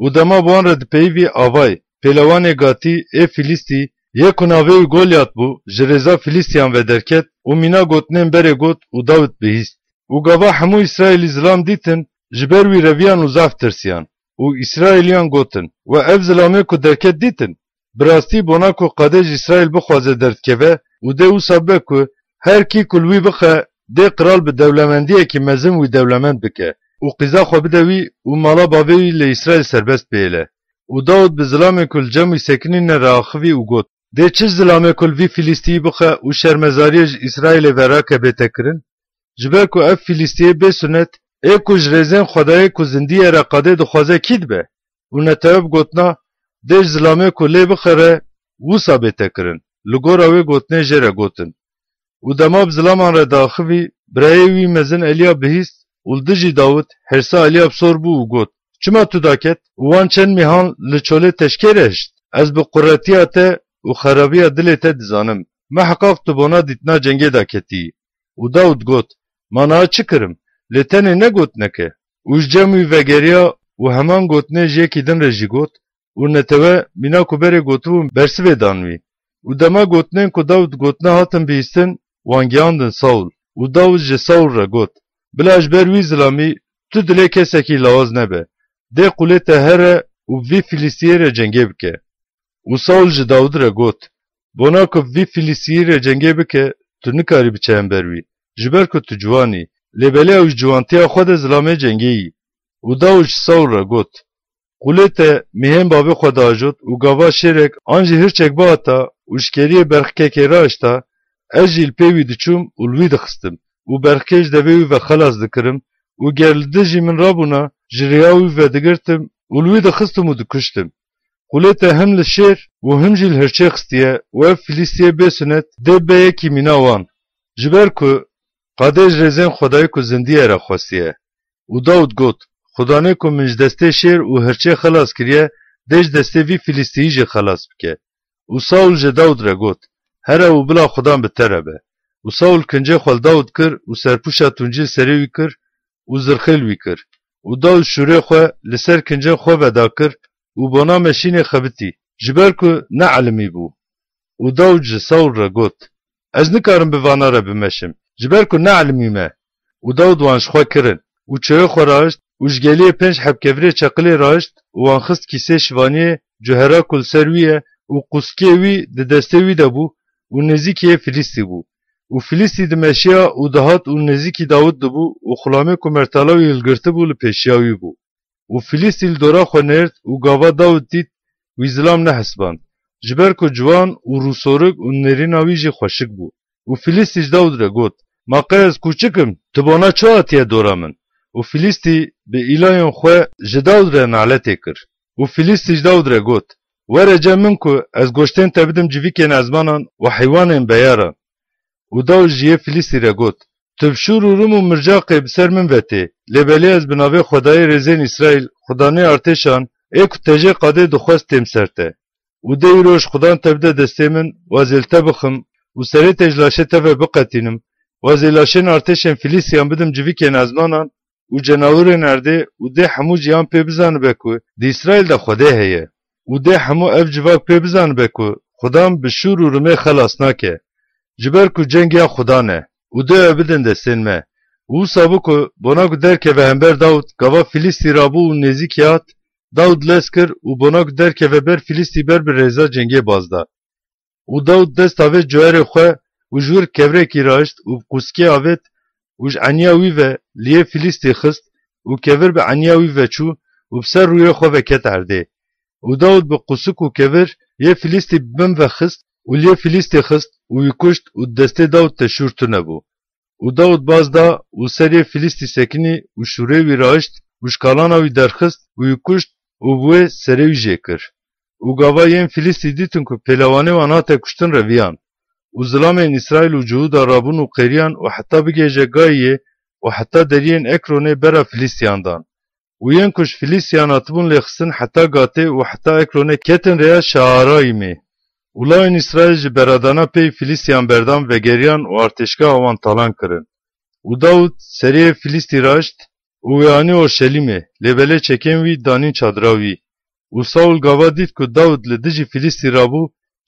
Û dema bi wan re dipeyivî avay, pêlewanê Gatî ê Filîstî, yê ku navê wî Golyat bû, ji rêza Filîstiyan ve derket û mîna gotinên berê got û Dawid bihîst. Û gava hemû Îsraîlî zilam dîtin, ji ber wî reviyan û zaf tirsiyan. Û Îsraîliyan gotin, We ev zilamê ku derket dîtin? Bi rastî bona ku qadê ji Îsraîl bixwaze derdikeve û dê wisa bibe ku her kî ku li wî bixe, dê qral bi dewlemendiyekî mezin wî dewlemend bike û qîza xwe bide wî û mala bavê wî li Îsraîl serbest bihêle. Û Dawid bi zilamê ku li cem wî sekinîne re axivî û got, Dê çi zilamê ku li vî Filîstiyî bixe û şermezariyê ji Îsraîlê ve rake bête kirin? Ji ber ku ev Filîstiyê bê sunet, ê ku ji rêzên Xwedayê ku zindî ye re qadê dixwaze kî dibe? Û netewe bi gotina, Dê ji zilamê ku lê bixe re wisa bête kirin, li gora wê gotinê jê re gotin. Û dema bi zilaman re diaxivî, birayê wî mezin Eliyab bihîst û li dijî Dawid hêrsa Eliyab sor bû û got, Çima tu daket û wan çend mîhan li çolê teşkê re hişt? Ez bi quretiya te û xerabiya dilê te dizanim. Mihqaq tu bona dîtina cengê daketî. Û Dawid got, Ma niha çi kirim? Lê tenê ne gotineke. Û ji cem wî vegeriya û heman gotinê ji yekî din re jî got, û netewe mîna ku berê gotibûn bersivê dan wî. Û dema gotinên ku Dawid gotine hatin bihîstin, wan gihandin Saûl. Û Dawid ji Saûl re got, Bila ji ber wî zilamî tu dilê kesekî lawaz nebe. Dê qulê te here û bi vî Filîstiyê re cengê bike. Û Saûl ji Dawid re got, Bona ku bi vî Filîstiyî re cengê bike, tu nikarî biçe hember wî, ji ber ku tu ciwan î. Lê belê ew ji ciwantiya xwe de zilamê cengê yî. Û Dawid ji Saûl re got, Qulê te mihên bavê xwe diajot û gava şêrek an jî hirçek bihata û ji keriyê berxikekê raişta, ez jî li pê wî diçûm û li wî dixistim û berxikê ji devê wî ve xelas dikirim û ger li dijî min rabûna, ji rêya wî vedigirtim û li wî dixistim û dikuştim. Qulê te him li şêr û him jî li hirçê xistiye û ev Filîstiyê bê sunet dê bibe yekî mîna wan. Ji ber ku Qadê ji rêzên Xwedayê ku zindî ye re xwestiye. Û Dawid got, Xudanê ku min ji destê şêr û hirçê xelas kiriye, dê ji destê vî Filistiyî jî xelas bike. Û Saul ji Dawid re got, Here û bila Xudan bi te re be. Û Saul kincê xwe li Dawid kir û serpûşa tuncî li serê wî kir û zirxê li wî kir. Û Dawid şûrê xwe li ser kincên xwe ve dakir û bona meşînê xebitî, ji ber ku ne elimî bû. Û Dawid ji Saul re got, Ez nikarim bi vana re bimeşim, ji ber ku ne elimî me. Û Dawid wan ji xwe kirin û çêyê xwe rahişt û ji geliyê pênc heb kevirê çeqilê rahişt û wan xist kîsê şivaniyê cuhera ku li ser wî ye û qûskê wî di destê wî de bû û nêzîkî yê Filistî bû. Û Filistî dimeşiya û dihat û nêzîkî Dawid dibû û xulamê ku mertala wî hilgirtibû li pêşiya wî bû. Û Filistî li dora xwe nêrd û gava Dawid dît, wî zilam nehesiband, ji ber ku ciwan û rûsorik û nêrîna wî jî xweşik bû. Û Filistî ji Dawid re got, Ma qey ez kûçik im, tu bona çi hatiye dora min? Û Filistî bi îlayên xwe ji Dawid re naletê kir. Û Filistî ji Dawid re got, Were cem min ku ez goştên te bidim civîkên ezmanan û heywanên beyaran. Û Dawid ji yê Filistî re got, Tu bi şûr û rim û mircaqê bi ser min ve tê, lê belê ez bi navê Xwedayê rêzên Îsraîl, Xudanê artêşan, ê ku te jê qadê dixwest têm ser te. Û dê îro ji Xudan te bide destê min, û ez ê li te bixim, û serê te ji laşê te ve biqetînim, û ez ê laşên artêşên Filîstiyan bidim civîkên ezmanan û cenawirên erdê, û dê hemû ciyan pê bizanibe ku di Îsraîl de Xwedê heye. Û dê hemû ev civak pê bizanibe ku Xudan bi şûr û rimê xelas nake. Ji ber ku ceng ya Xudan e û dê ew bidin destên me. Û wisa bû ku bona ku derkeve hember Dawid, gava Filîstî rabû û nêzîkî hat, Dawid lez kir û bona ku derkeve ber Filîstî ber bi rêza cengê baz da. Û Dawid dest avêt cuerê xwe û ji wir kevrekî rahişt û bi qûskê avêt û ji eniya wî ve li yê Filîstî xist û kevir bi eniya wî ve çû û bi ser rûyê xwe ve ket erdê. Û Dawid bi qûsik û kevir yê Filîstî bi bin ve xist û li yê Filîstî xist û wî kuşt û di destê Dawid de şûr tune bû. Û Dawid baz da û ser yê Filîstî sekinî û şûrê wî rahişt û ji kalana wî derxist û wî kuşt û bi wê serê wî jê kir. Û gava yên Filîstî dîtin ku pêlewanê wan hate kuştin reviyan. Û zilamên Îsraîl û Cihûda rabûn û qêriyan û heta bigihêje Gayiyê û heta deriyên Ekronê bera Filîstiyan dan. Û yên ku ji Filîstiyan hatibûn lêxistin heta Gatê û heta Ekronê ketin rêya Şaarayîmê. Û lawên Îsraîl ji beradana pey Filîstiyan berdan vegeriyan û artêşgeha wan talan kirin. Û Dawid serê yê Filîstî raşt û wê anî Orşelîmê, lê belê çekên wî danîn çadira wî. Û Saul gava dît ku Dawid li dijî Filîstî rabû,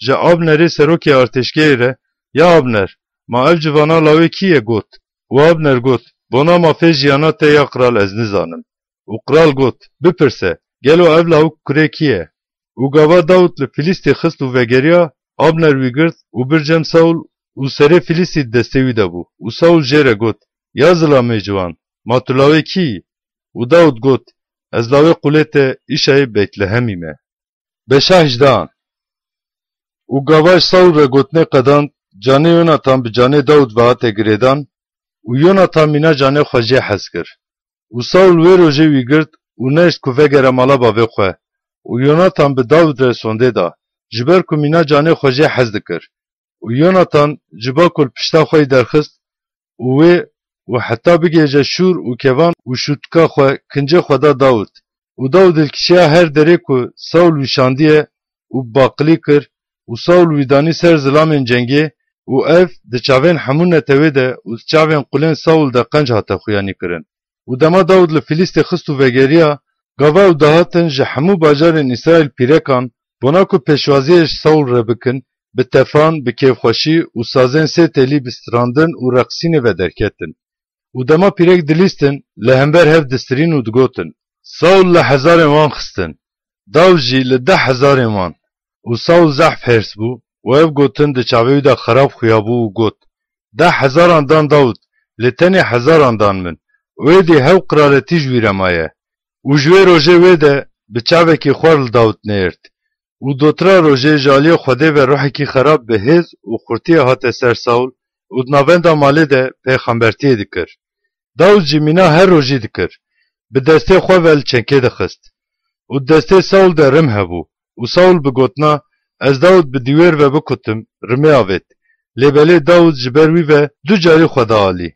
ji Abnerê serokê artêşgehê re, Ya Abner, ma ev civana lawê kî ye? Got. Û Abner got, Bona mafê jiyana te ya qral ez nizanim. Û qral got, Bipirse, gelo ev lawik kurê kî ye? Û gava Dawid li Filîstî xist û vegeriya, Abner wî girt û bir cem Saul û serê Filîstî di destê wî de bû. Û Saul jê re got, Ya zilamê ciwan, ma tu lawê kî yî? Û Dawid got, Ez lawê qulê te Îşayê Beytlehemî me. Beşa hejdehan. Û gava ji Saul re gotinê qedand, canê Yonatan bi canê Dawid ve hate girêdan, û Yonatan mîna canê xwe jê hez kir. Û Saul wê rojê wî girt û nehişt ku vegere mala bavê xwe. Û Yonatan bi Dawid re sondê da, ji ber ku mîna canê xwe jê hez dikir. Û Yonatan ji ba ku li pişta xwe yî derxist û wê û heta bigihêje şûr û kevan û şûtika xwe kincê xwe da Dawid. Û Dawid hilkişiya her derê ku Saul wî şandiye û bi baqilî kir û Saul wî danî ser zilamên cengê û ev di çavên hemû netewê de û di çavên qulên Saul de qenc hate xuyanî kirin. Û dema Dawid li Filîstê xist û vegeriya, gava ew dihatin ji hemû bajarên Îsraîl pîrekan, bona ku pêşwaziyê ji Saul re bikin, bi tefan, bi kêfxweşî û sazên sê telî bi strandin û reqsînê ve derketin. Û dema pîrek dilîstin, li hember hev distirîn û digotin, Saul li hezarên wan xistin, Dawid jî li deh hezarên wan. Û Saul zehf hêrs bû û ev gotin di çavê wî de xerab xuya bû û got, Deh hezaran dan Dawid, lê tenê hezaran dan min. Û êdî hew qiraletî ji wî re maye. Û ji wê rojê wê de bi çavekî xwer li Dawid nêrt. Û dotira rojê ji aliyê Xwedê ve ruhekî xerab bi hêz û xurtiyê hate ser Saul û di navenda malê de pêxembertiyê dikir. Dawid jî mîna her rojî dikir. Bi destê xwe ve li çenkê dixist. Û di destê Saul de rim hebû. Û Saul bi gotina, Ez Dawid bi dîwêr ve bikutim, rimê avêt. Lê belê Dawid ji ber wî ve du carî xwe da alî.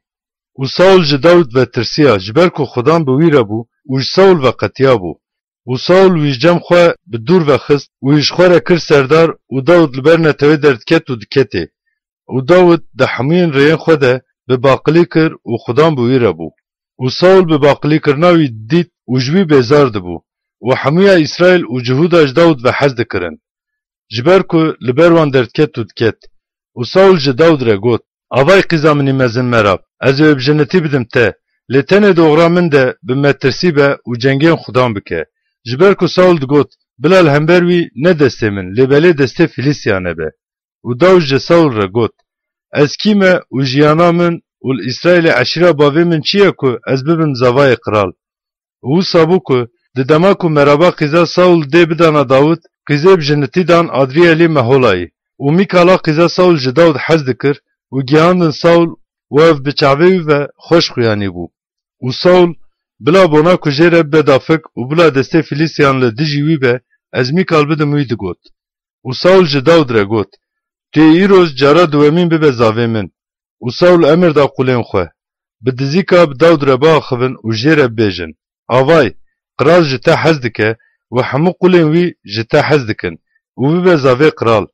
Û Saul ji Dawid ve tirsiya, ji ber ku Xudan bi wî re bû û ji Saul ve qetiyabû. Û Saul wî ji cem xwe bi dûr ve xist û wî ji xwe re kir serdar û Dawid li ber netewê derdiket û diketê. Û Dawid di hemûyên rêyên xwe de bi baqilî kir û Xudan bi wî re bû. Û Saul bi baqilîkirina wî didît û ji wî bêzar dibû. Û hemûya Îsraîl û Cihûda ji Dawid ve hez dikirin, ji ber ku li ber wan derdiket û diket. Û Saul ji Dawid re got, Avay qîza min î mezin Merab, ez ê wê bi jinitî bidim te, lê tenê di oxira min de bi metirsî be û cengên Xudan bike. Ji ber ku Saul digot, Bila li hember wî ne destê min, lê belê destê Filîstiyan e be. Û Dawid ji Saul re got, Ez kî me û jiyana min û li Îsraîlê eşîra bavê min çi ye ku ez bibim zavayê qral? Û wisa bû ku di dema ku Meraba qîza Saul dê bidana Dawid, qîzê bi jinitî dan Adriyelî Meholayî. Û Mîkala qîza Saul ji Dawid hez dikir û gihandin Saul û ev bi çavê wî ve xweş xuyanî bû. Û Saul, Bila bona ku jê re bibe dafik û bila destê Filîstiyan li dijî wî be, ez Mîkal bidim wî, digot. Û Saul ji Dawid re got, Tu yê îroj cara duwemîn bibe zavê min. Û Saul emir da qulên xwe, bi dizîka bi Dawid re biaxivin û jê re bibêjin, Avay, qral ji te hez dike û hemû qulên wî ji te hez dikin û bibe zavê qral.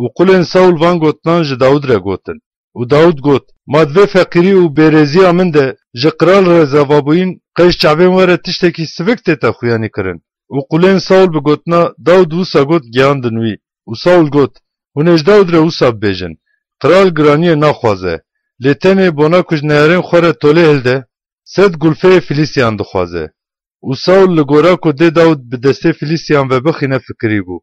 Û qulên Saul van gotinan ji Dawid re gotin. Û Dawid got, Ma di vê feqîrî û bêrêziya min de ji qral re zavabûyîn qey ji çavên we re tiştekî sivik tête xuyanî kirin? Û qulên Saul bi gotina Dawid wisa got gihandin wî. Û Saul got, Hûn ê ji Dawid re wisa bibêjin, Qral giraniyê naxwaze, lê tenê bona ku ji neyarên xwe re tolê hilde, sed gulfeyê Filîstiyan dixwaze. Û Saul li gora ku dê Dawid bi destê Filîstiyan ve bixîne fikirî bû.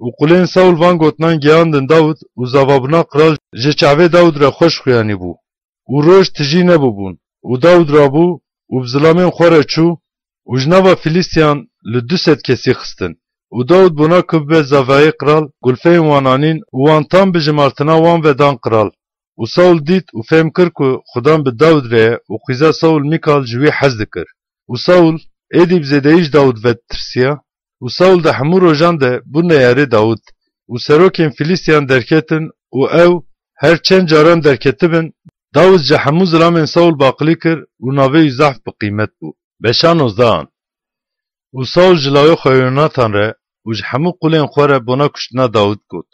Û qulên Saul van gotinan gihandin Dawid û zavabûna qral ji çavê Dawid re xweş xuyanî bû. Û roj tijî nebûbûn. Û Dawid rabû û bi zilamên xwe re çû û ji nava Filîstiyan li du sed kesî xistin. Û Dawid bona ku bibe zavayê qral, gulfeyên wan anîn û wan tam bi jimartina wan ve dan qral. Û Saul dît û fêm kir ku Xudan bi Dawid re ye û qîza Saul Mîkal ji wî hez dikir. Û Saul êdî bi zêdeyî ji Dawid ve ditirsiya. Û Saul di hemû rojan de bû neyarê Dawid. Û serokên Filîstiyan derketin û ew her çend caran derketibin, Dawid ji hemû zilamên Saul baqilî kir û navê wî zehf bi qîmet bû. Beşa nozdehan. Û Saul ji lawê xwe Yonatan re û ji hemû qulên xwe re bona kuştina Dawid got.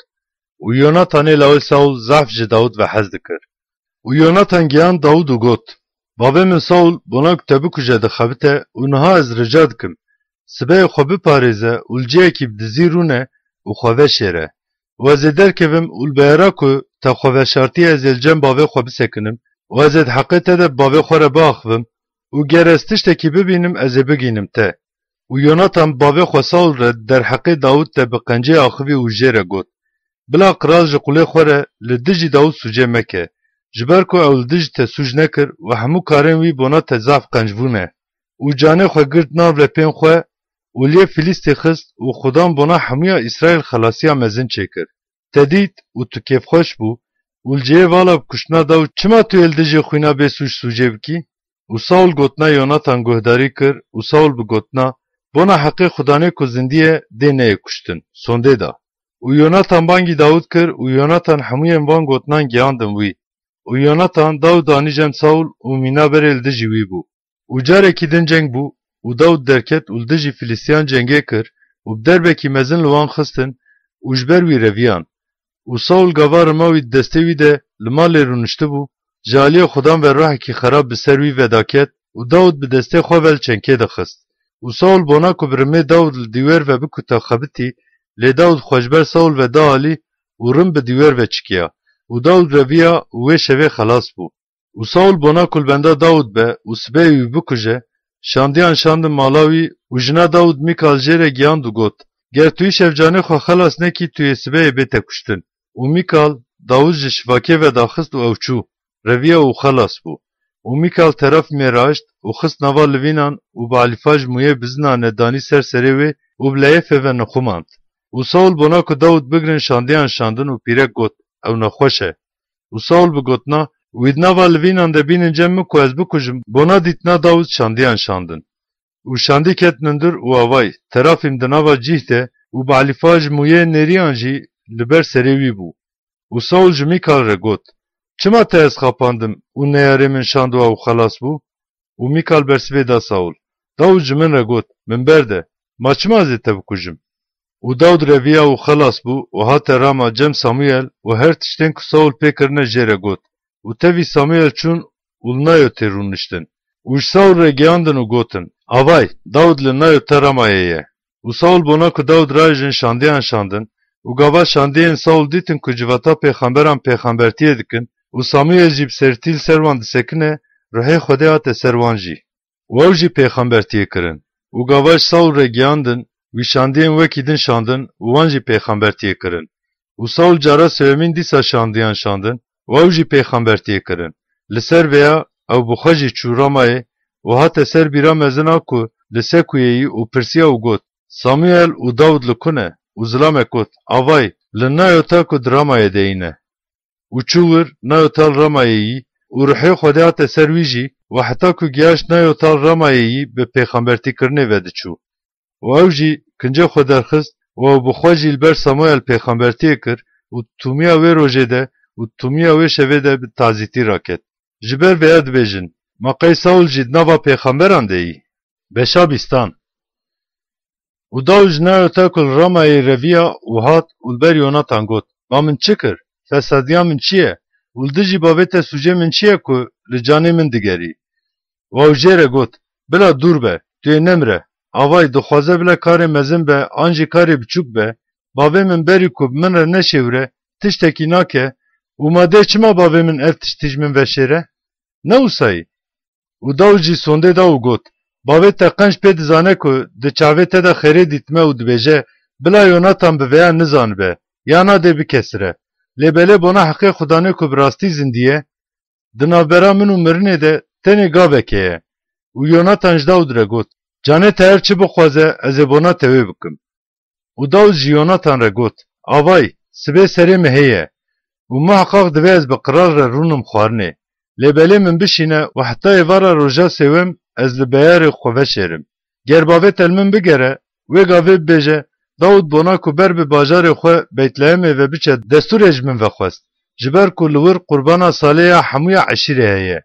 Û Yonatanê lawê Saul zehf ji Dawid ve hez dikir. Û Yonatan gihand Dawid û got, Bavê min Saul bona ku te bikuje dixebite û niha ez rica dikim, sibeyê xwe biparêze û li cihekî bi dizî rûne û xwe veşêre. Û ez ê derkevim û li beyara ku te xwe veşartiye ez ê li cem bavê xwe bisekinim û ez ê di heqê te de bi bavê xwe re biaxivim û ger ez tiştekî bibînim ez ê bigînim te. Û Yonatan bi bavê xwe Saul re derheqê Dawid de bi qencê axivî û jê re got, Bila qral ji qulê xwe re li dijî Dawid sûcê meke, ji ber ku ew li dijî te sûc nekir û hemû karên wî bona te zaf qencbû ne. Û canê xwe girt nav lepên xwe û lê Filîstî xist û Xudan bona hemûya Îsraîl xelasiya mezin çêkir. Te dît û tu kêfxweş bû û li cihê vala bi kuştina Dawid çima tu yê li dijî xwîna bêsûc sûcê bikî? Û Saul gotina Yonatan guhdarî kir û Saul bi gotina, Bona heqê Xudanê ku zindî ye dê neyê kuştin, sondê da. Û Yonatan bangî Dawid kir û Yonatan hemûyên van gotinan gihandin wî. Û Yonatan Dawid anî cem Saul û mîna berê li dijî wî bû. Û carekî din ceng bû û Dawid derket û li dijî Filîstiyan cengê kir û bi derbekî mezin li wan xistin û ji ber wî reviyan. Û Saul gava rima wî di destê wî de li malê rûniştibû, ji aliyê Xudan ve ruhekî xerab bi ser wî vedaket û Dawid bi destê xwe ve li çenkê de xist. Û Saul bona ku bi rimê Dawid li dîwer ve bikute xebitî, lê Dawid xwe ji ber Saul ve da alî û rim bi dîwer ve çikiya. Û Dawid reviya û wê şevê xelas bû. Û Saul bona ku li benda Dawid be û sibeyê wî bikuje, şandiyan şandin mala wî û jina Dawid Mîkal jê re gihand û got, Ger tu îşev canê xwe xelas nekî, tu yê sibeyê bête kuştin. Û Mîkal Dawid ji şivakê ve daxist û ew çû, reviya û xelas bû. Û Mîkal terafîmê raşt û xist nava livînan û bi alîfa ji mûyê bizinane danî ser serê wê û bi leyefê ve nixumand. Û Saul bona ku Dawid bigrin şandiyan şandin û pîrek got, Ew nexweş e. Û Saul bi gotina, Wî di nava livînan de bînin cem min ku ez bikujim, bona dîtina Dawid şandiyan şandin. Û şandî ket nindir û avay, terafîm di nava cîh de û bi alîfa ji mûyê nêriyan jî li ber serê wî bû. Û Saul ji Mîkal re got, Çima te ez xapandim û neyarê min şand wa û xelas bû? Û Mîkal bersivê da Saûl. Daûd ji min re got, Min berde, ma çima ez ê te bikujim? Û Daûd reviya û xelas bû û hate Rama cem Samûyel û her tiştên ku Saûl pê kirine jê re got. Û tevî Samûyel çûn û li Nayotê rûniştin. Û ji Saûl re geyandin û gotin, Avay, Daûd li Nayota Ramayê ye. Û Saûl bona ku Daûd rajin şandiyan şandin, û gava şandiyên Saûl dîtin ku civata pêxemberan pêxembertiyê dikin, û Samûyel jî bi sertî li ser wan disekine, ruhê Xwedê hate ser wan jî. Û ew jî pêxembertiyê kirin. Û gava ji Saûl re giyandin, wî şandiyên wekî din şandin û wan jî pêxembertiyê kirin. Û Saûl cara sêwemîn dîsa şandiyan şandin û ew jî pêxembertiyê kirin. Li ser vêya ew bi xwe jî çû Ramayê û hate ser bîra mezina ku li Sekuyê yî û pirsiya û got, Samûyel û Dawid li ku ne? Û zilamek got, Avay, li Nayota ku di Ramayê de yî ne. Û çû wir Nayota li Ramayê yî û ruhê Xwedê hate ser wî jî û heta ku giyaşt Nayota li Ramayê yî bi pêxembertîkirinê ve diçû. Û ew jî kincê xwe derxist û ew bi xwe jî li ber Samuel pêxembertiyê kir û tûmiya wê rojê de û tûmiya wê şevê de bi tazîtî raket. Ji ber vêya dibêjin, Ma qey Saul jî di nava pêxemberan de yî? Beşa bîstan. Û Daw ji Nayota ku li Ramayê reviya û hat û li ber Yonatan got, Ma min çi kir? Fesadiya min çi ye? Û li dijî bavê te sûcê min çi ye ku li canê min digerî? Û ew jê re got, Bila dûr be, tu yê nemire. Avay dixwaze bila karê mezin be an jî karê biçûk be, bavê min berî ku bi min re neşêwire, tiştekî nake û ma dê çima bavê min ev tiştî ji min veşêre? Ne wisa yî? Û Dawid jî sondê da û got, Bavê te qenc pê dizane ku di çavê te de xêrê dîtime û dibêje, Bila Yonatan bi vêya nizanibe, ya na dê bikesire. Lê belê bona heqê Xudanê ku bi rastî zindî ye, di navbera min û mirinê de tenê gavekê ye. Û Yonatan ji Dawid re got, Canê te her çi bixwaze, ez ê bona te wê bikim. Û Dawid ji Yonatan re got, Avay, sibê serê mehê ye û muheqaq divê ez bi qral re rûnim xwarinê. Lê belê min bişîne û heta êvara roja sêwem ez li beyarê xwe veşêrim. Ger bavê te li min bigere, wê gavê bibêje, Dawid bona ku ber bi bajarê xwe Beytlehemê ve biçe destûrê ji min vexwest. Ji ber ku li wir qurbana salê ya hemûya eşîrê heye.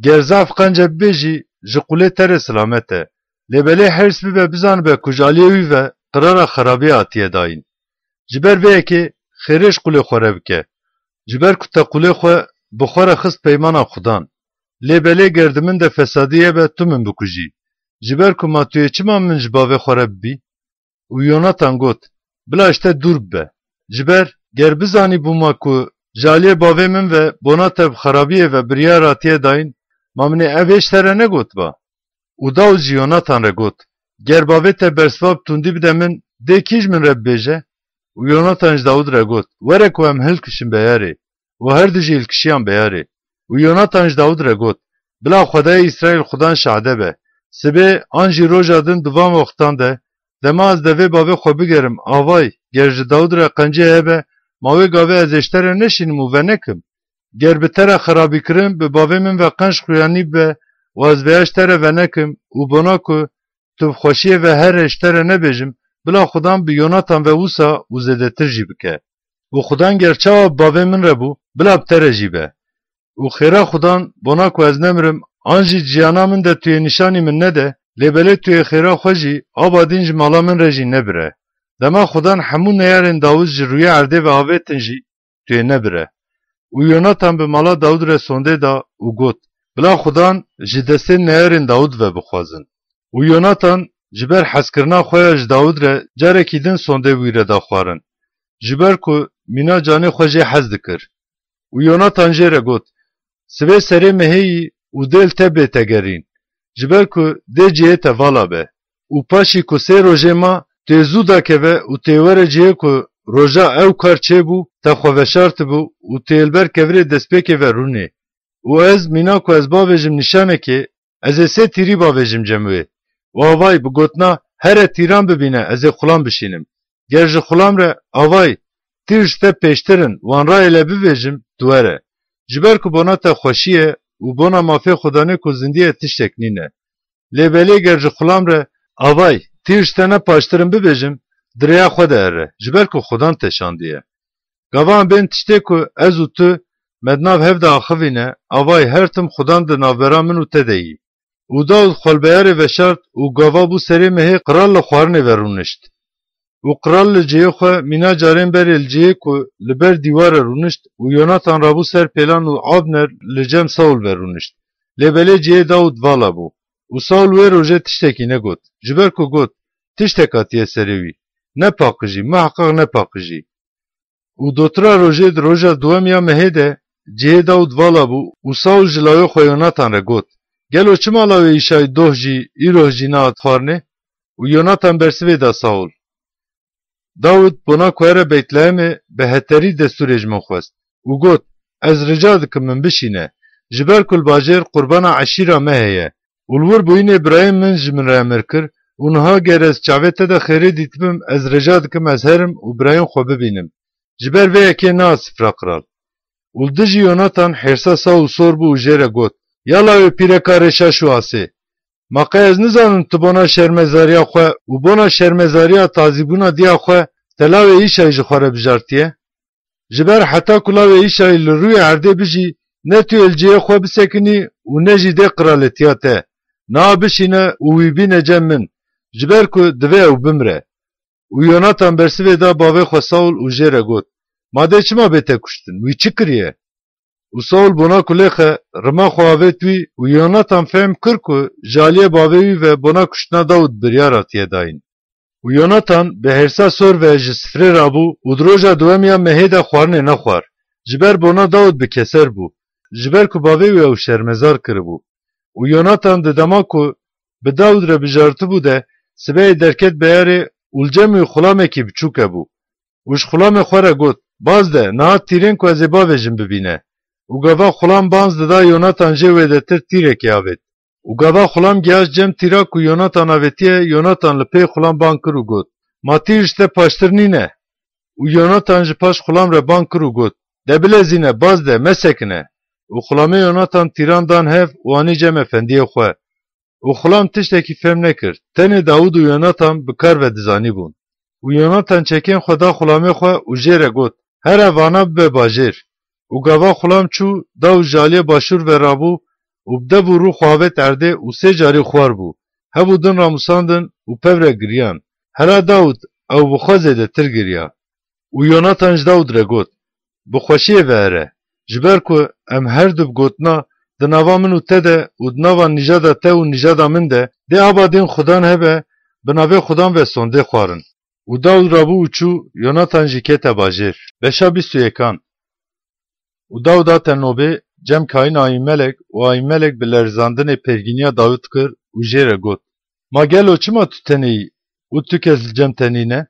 Ger zaf qenc e bibêjî, ji qulê te re silamet e. Lê belê hêrs bibe bizanibe ku ji aliyê wî ve qirara xerabiyê hatiye dayîn. Ji ber vê yekê xêrê ji qulê xwe re bike. Ji ber ku te qulê xwe bi xwe re xist peymana Xudan. Lê belê ger di min de fesadî hebe tu min bikujî. Ji ber ku ma tu yê çima min ji bavê xwe re bibî? Û Yonatan got, Bila ji te dûr bibe. Ji ber, ger bizanîbûma ku ji aliyê bavê min ve bona te bi xerabiyê ve biryar hatiye dayîn, ma min ê ev ê ji te re negotiba? Û Dawid ji Yonatan re got, Ger bavê te bersiva bi tundî bide min, dê kî ji min re bibêje? Û Yonatan ji Dawid re got, Were ku em hilkişin beyarê. Û her du jî hilkişiyan beyarê. Û Yonatan ji Dawid re got, Bila Xwedayê Îsraîl Xudan şahide be, sibê an jî roja din di van wextan de, dema ez devê bavê xwe bigerim, avay, ger ji Dawid re qencê hebe, ma wê gavê ez ê ji te re neşînim û venekim? Ger bi te re xerabîkirin bi bavê min ve qenc xuyanî bibe û ez vêya ji te re venekim û bona ku tu bi xweşiyê ve here ji te re nebêjim, bila Xudan bi Yonatan ve wisa û zêdetir jî bike. Û Xudan ger çawa bi bavê min re bû, bila bi te re jî be. Û xêra Xudan, bona ku ez nemirim, an jî di jiyana min de tu yê nîşanî min nede, lê belê tu yê xêra xwe jî aba din ji mala min re jî nebire. Dema Xudan hemû neyarên Dawid ji rûyê erdê ve avêtin jî, tu yê nebire. Û Yonatan bi mala Dawid re sondê da û got, Bila Xudan ji destê neyarên Dawid ve bixwazin. Û Yonatan ji ber hezkirina xwe ya ji Dawid re carekî din sondê wî re da xwarin. Ji ber ku mîna canê xwe jê hez dikir. Û Yonatan jê re got, Sibê serê mehê yî û dê li te bê tegerîn. Ji ber ku dê cihê te vala be. Û paşî ku sê rojê ma, tu yê zû dakeve û tu yê were cihê ku roja ew kar çêbû, te xwe veşartibû û tu yê li ber kevirê destpêkê ve rûnê. Û ez, mîna ku ez bavêjim nîşanekê, ez ê sê tîrî bavêjim cem wê. Û avayî bi gotina, Here tîran bibîne, ez ê xulam bişînim. Ger ji xulam re, Avayî, tîr ji te pêştir in, wan rayê le bivêjim, tu were. Ji ber ku bona te xweşî ye û bona mafê Xudanê ku zindî ye tiştek nîne. Lê belê ger ji xulam re, Avay, tîr ji te ne paştir in bibêjim, di rêya xwe de here, ji ber ku Xudan te şandiye. Gava em bên tiştê ku ez û tu me di nav hev de axivîne, avayî her tim Xudan di navbera min û te de yî. Û Dawid xwelbeyarê veşart û gava bû serê mehê, qral li xwarinê ve rûnişt. Û qral li cihê xwe mîna carên berê li cihê ku li ber dîwar e rûnişt û Yonatan rabû ser pêlan û Abner li cem Saul ve rûnişt. Lê belê cihê Dawid vala bû. Û Saul wê rojê tiştekî negot, ji ber ku got, tiştek hatiye serê wî. Ne paqijî, miheqeq ne paqijî. Û dotira rojê di roja duwemiya mehê de cihê Dawid vala bû û Saul ji lawê xwe Yonatan re got, gelo çima lawê Îşay doh jî îro jî nehat xwarinê? Û Yonatan bersivê da Saul. Dawid bona ku here Beytlehemê bi heterî destûrê ji min xwest û got, ez rica dikim min bişîne, ji ber ku li bajêr qurbana eşîra me heye û li wir bûyînê birayên min ji min re emir kir û niha ger ez çavê te de xêrê dîtibim, ez rica dikim ez herim û birayên xwe bibînim. Ji ber vê yekê nehat sifra qral. Û li dijî Yonatan hêrsa Saul sor bû û jê re got, ya lawê pîreka rêşaş û asê! Ma qey ez nizanim tu bona şermezariya xwe û bona şermezariya tazîbûna diya xwe te lawê Îşayî ji xwe re bijartiye? Ji ber heta ku lawê Îşayî li rûyê erdê bijî, ne tu yê li cihê xwe bisekinî û ne jî dê qiraletiya te. Niha bişîne û wî bîne cem min, ji ber ku divê ew bimire. Û Yonatan bersivê da bavê xwe Saul û jê re got, ma dê çima bête kuştin? Wî çi kiriye? Û Saul bona kulêxe, rima xwe avêt wî û Yonatan fehm kir ku ji aliyê bavê wî ve bona kuştina Dawid biryar hatiye dayîn. Û Yonatan bi hêrsa sor ve ji sifrê rabû û di roja duwemiya mehê de xwarinê nexwar, ji ber bona Dawid bi keser bû, ji ber ku bavê wî ew şermezar kiribû. Û Yonatan di dema ku bi Dawid re bijartibû de sibehê derket beyarê û li cem wî xulamekî biçûk hebû. Û ji xulamê xwe re got, baz de, niha tîrên ku ez ê bavêjim bibîne. Û gava xulam banz dida Yonatan jê wêdetir tîrekê avêt. Û gava xulam gihişt cem tîra ku Yonatan avêtiye, Yonatan li pey xulam ban kir û got, ma tîr ji te paştir nîne? Û Yonatan ji paş xulam re ban kir û got, de bilezîne, baz de, mesekine. Û xulamê Yonatan tîran dan hev û anî cem efendiyê xwe. Û xulam tiştekî fêm nekir, tenê Dawid û Yonatan bi kar ve dizanîbûn. Û Yonatan çekên xwe da xulamê xwe û jê re got, here vana bibe bajêr. Û gava xulam çû, Dawid ji aliyê başûr ve rabû û bi dev û rû xwe avêt erdê û sê carî xwar bû. Hev û din ramûsandin û pev re giriyan. Hela Dawid ew bi xwe zêdetir giriya. Û Yonatan ji Dawid re got, bi xweşiyê ve here, ji ber ku em her du bi gotina di nava min û te de û di nava nîjada te û nîjada min de, dê aba din Xudan hebe, bi navê Xudan ve sondê xwarin. Û Dawid rabû û çû, Yonatan jî kete bajêr. Beşa bîst û yekan. Û Dawid hate Nobê, cem kayîn Ahîmelek, û Ahîmelek bi lerizandinê pêrgîniya Dawid kir û jê re got, ma gelo çima tu tenê yî û tu kes li cem te nîne?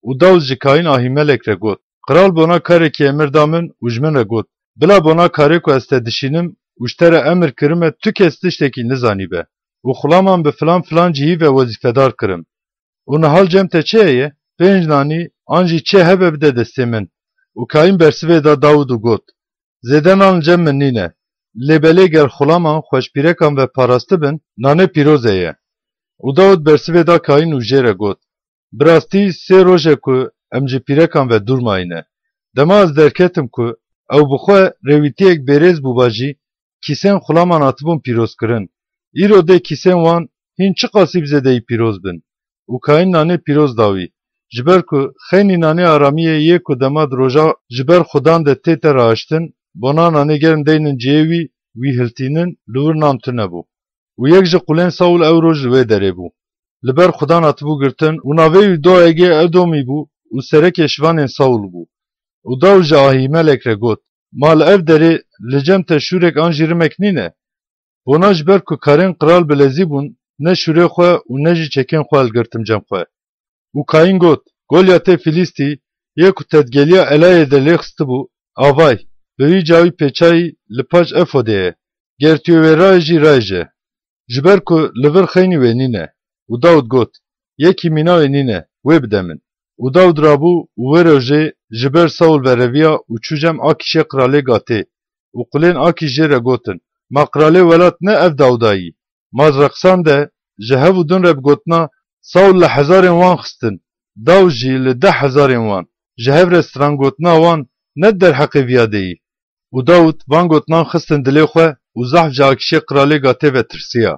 Û Dawid ji kayîn Ahîmelek re got, qral bona karekî emir da min û ji min re got, bila bona karê ku ez te dişînim û ji te re emir kirime tu kes tiştekî nizanîbe û xulaman bi filan filan cihî ve wezîfedar kirim. Û niha li cem te çi heye? Pênc nanî an jî çi hebe bide destê min. Û kayîn bersivê da Dawid û got, zêde nan li cem min nîne. Lê belê ger xulaman xwe ji pîrekan ve parastibin, nanê pîroz heye. Û Dawid bersivê da kayîn û jê re got, bi rastî sê roj e ku em ji pîrekan ve dûr mayîne. Dema ez derketim ku ew bi xwe rêwîtiyek bêrêz bûba jî, kîsên xulaman hatibûn pîrozkirin. Îro dê kîsên wan hîn çiqasî bi zêdeyî pîroz bin. Û kayîn nanê pîroz da wî. Ji ber ku xeynî nanê aramiyê yê ku dema di roja ji ber Xudan de tête rahaştin, bona nanê germ deynin cihê wî, wî hiltînin, li wir nan tune bû. Û yek ji qulên Saul ew roj li wê derê bû. Li ber Xudan hatibû girtin û navê wî Doegê Edomî bû û serekê şivanên Saul bû. Û Dawid ji Ahîmelek re got, ma li ev derê li cem te şûrek an jî rimek nîne? Bona ji ber ku karên qral bilezî bûn, ne şûrê xwe û ne jî çekên xwe hilgirtim cem xwe. Û Kayîn got, Golyatê Filîstî, yê ku tedgeliya Elayê de lê xistibû, avay, bi wî cawî pêçayî li paş efodê ye. Ger tu yê wê rayê jî rayê ji. Ji ber ku li vir xeynî wê nîne. Û Dawid got, yekî mîna wê nîne, wê bide min. Û Dawid rabû û wê rojê ji ber Saul ve reviya û çû cem Akîşê qralê Gatê. Û qulên Akîş jê re gotin, ma qralê welat ne ev Dawida yî? Ma reqsan de ji hev û din re bi gotina, Saul li hezarên wan xistin, Dawid jî li deh hezarên wan, ji hev re strangotina wan ne di derheqê viya de yî. Û Dawid van gotinan xistin dilê xwe û zehf ji akişê qiralê Gatê ve tirsiya.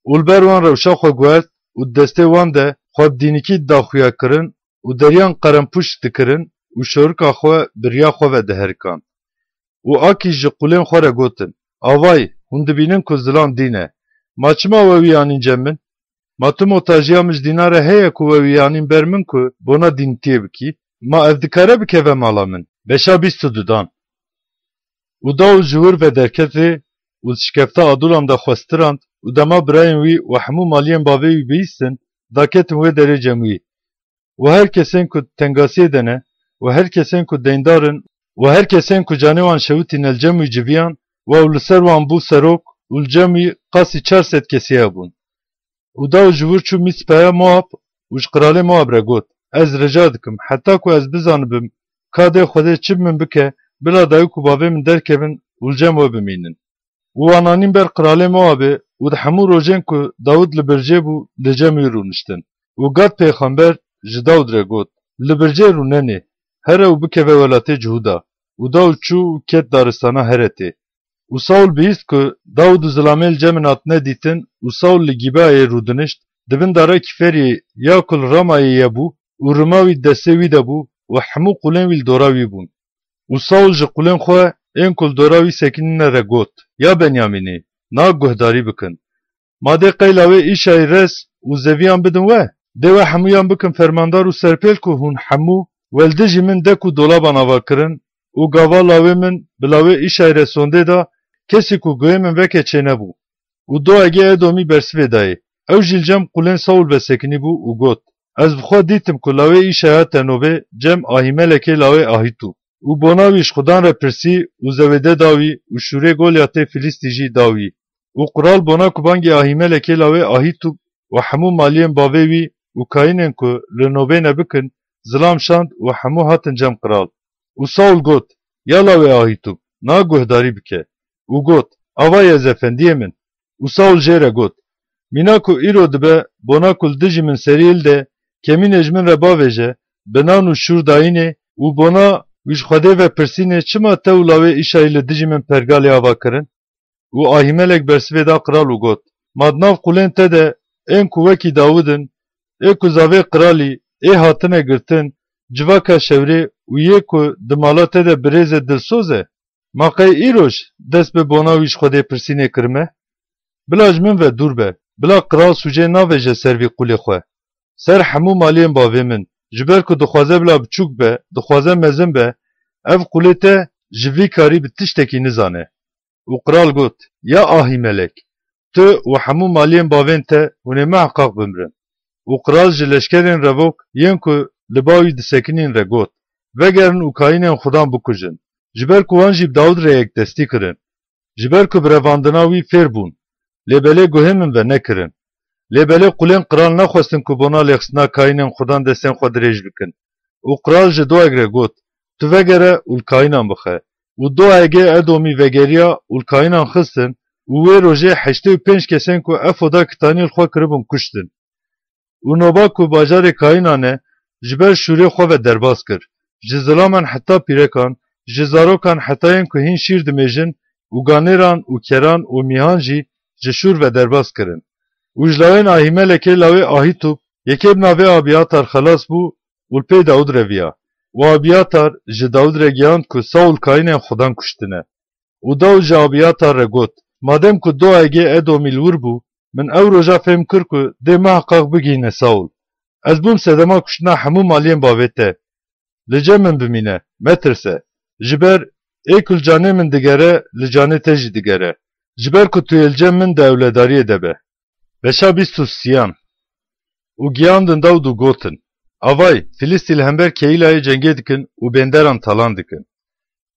Û li ber wan rewşa xwe guhert û di destê wan de xwe bi dînikî didaxuya kirin û deriyan qerempûş dikirin û şorika xwe bi riya xwe ve diherikand. Û Akîş ji qulên xwe re gotin, Avay, hûn dibînin ku zilam dîn e. Ma çima we wî anîn cem min? Ma tu motajiya min ji dîna re heye ku we wî anîn ber min ku bona dînitiyê bikî? Ma ev dikare bikeve mala min? Beşa bîst û dudan. Û Dawid ji wir ve derket rê û di şikefta Adulam de xwe stirand û dema birayên wî û hemû maliyên bavê wî bihîstin, daketin wê derê cem wî. Û her kesên ku di tengasiyê de ne û her kesên ku deyndar in û her kesên ku canê wan şewitîne li cem wî civiyan, wa û li ser wan bû serok û li cem wî qasî çar sed kesî hebûn. Û Dawid ji wir çû Mîspeya Moab û ji qiralê Moab re got, Ez rica dikim, heta ku ez bizanibim ka dê Xwedê çi bi min bike, bila dayik û bavê min derkevin û li cem we bimînin. Û wan anîn ber qiralê Moabê û di hemû rojên ku Dawid li bircê bû, li cem wî rûniştin. Û Gad pêxember ji Dawid re got, Li bircê rûnenê, here û bikeve welatê Cihûda. Û Dawid çû û ket daristana Heretê. Û Saûl bihîst ku Dawid û zilamê li cem min hatine dîtin û Saûl li Gîbeayê rûdinişt, di bin dara kîferiyê ya ku li Ramayê ye bû û rima wî di destê wî de bû û hemû qulên wî li dora wî bûn. Û Saûl ji qulên xwe ên ku li dora wî sekinîne re got, Ya Benyamînî, na guhdarî bikin. Ma dê qey lawê Îşayî res û zeviyan bidin we? Dê we hemûyan bikin fermandar û serpêl ku hûn hemû we li dijî min dek û dolaban ava kirin û gava lawê min bi lawê Îşayî re sondê da, kesî ku guhê min veke çênebû. Û Doegê Edomî bersivê dayê. Ew jî li cem qulên Saûl vesekinî bû û got, Ez bi xwe dîtim ku lawê Îşayî hate nobê cem Ahîmelekê lawê Ahîtûb. Û bona wî ji Xudan re pirsî û zewêde da wî û şûrê Golyatê Filîstî jî da wî. Û qral bona ku bangê Ahîmelekê lawê Ahîtûb û hemû maliyên bavê wî û kayînên ku li nobê ne bikin, zilam şand û hemû hatin cem qral. Û Saûl got, Ya lawê Ahîtûb, na guhdarî bike. Û got, Ava ye ez efendiyê min. Û Saûl jê re got, Mîna ku îro dibe, bona ku li dijî min serî hilde, kemînê ji min re bavêje, bi nan û şûr dayînê û bona wî ji Xwedê ve pirsînê, çima te û lawê Îşayî li dijî min pergalê ava kirin? Û Ahîmelek bersivê da qral û got, Ma di nav qulên te de ên ku wekî Dawid in, ê ku zavê qralî, ê hatine girtin, civaka şewrê û yê ku di mala te de birêz e dilsoz e? Ma qey îroj dest bi bona wî ji Xwedê pirsînê kirime? Bila ji min ve dûr be, bila qral sûcê navêje ser vî qulê xwe. Ser hemû maliyên bavê min, ji ber ku dixwaze bila biçûk be, dixwaze mezin be, ev qulê te ji vî karî bi tiştekî nizane. Û qral got, Ya Ahîmelek, tu û hemû maliyên bavên te hûn ê miheqaq bimirin. Û qral ji leşkerên revok yên ku li ba wî disekinîn re got, Vegerin û kayînên Xudan bikujin, ji ber ku wan jî bi Dawid re yekdestî kirin. Ji ber ku bi revandina wî fêr bûn, lê belê guhê min ve nekirin. Lê belê qulên qral nexwestin ku bona lêxistina kayînên Xudan destên xwe dirêj bikin. Û qral ji Doeg re got, Tu vegere û li kayînan bixe. Û Doegê Edomî vegeriya û li kayînan xistin û wê rojê heştê û pênc kesên ku efoda kitanî li xwe kiribûn kuştin. Û noba ku bajarê kayînan e, ji ber şûrê xwe ve derbas kir. Ji zilaman heta pîrekan, ji zarokan heta yên ku hîn şîr dimêjin û ganêran û keran û mîhan jî ji şûr ve derbas kirin. Û ji lawên Ahîmelekê lawê Ahîtûb, yekê bi navê Abîatar xelas bû û li pê Dawid re viya. Û Abîatar ji Dawid re gihand ku Saûl kayînên Xudan kuştine. Û Dawid ji Abîatar re got, Madem ku Doegê Edomî li wir bû, min ew roja fêm kir ku dê miheqaq bigihîne Saûl. Ez bûm sedema kuştina hemû maliyên bavê te. Li cem min bimîne, metirse. Ji ber ê ku li canê min digere, li canê te jî digere. Ji ber ku tu yê li cem min di ewledariyê de be. Beşa bîst û sêyan. Û giyandin Dawid û gotin, Avay, Filistî li hember Keyîlayê cengê dikin û bênderan talan dikin.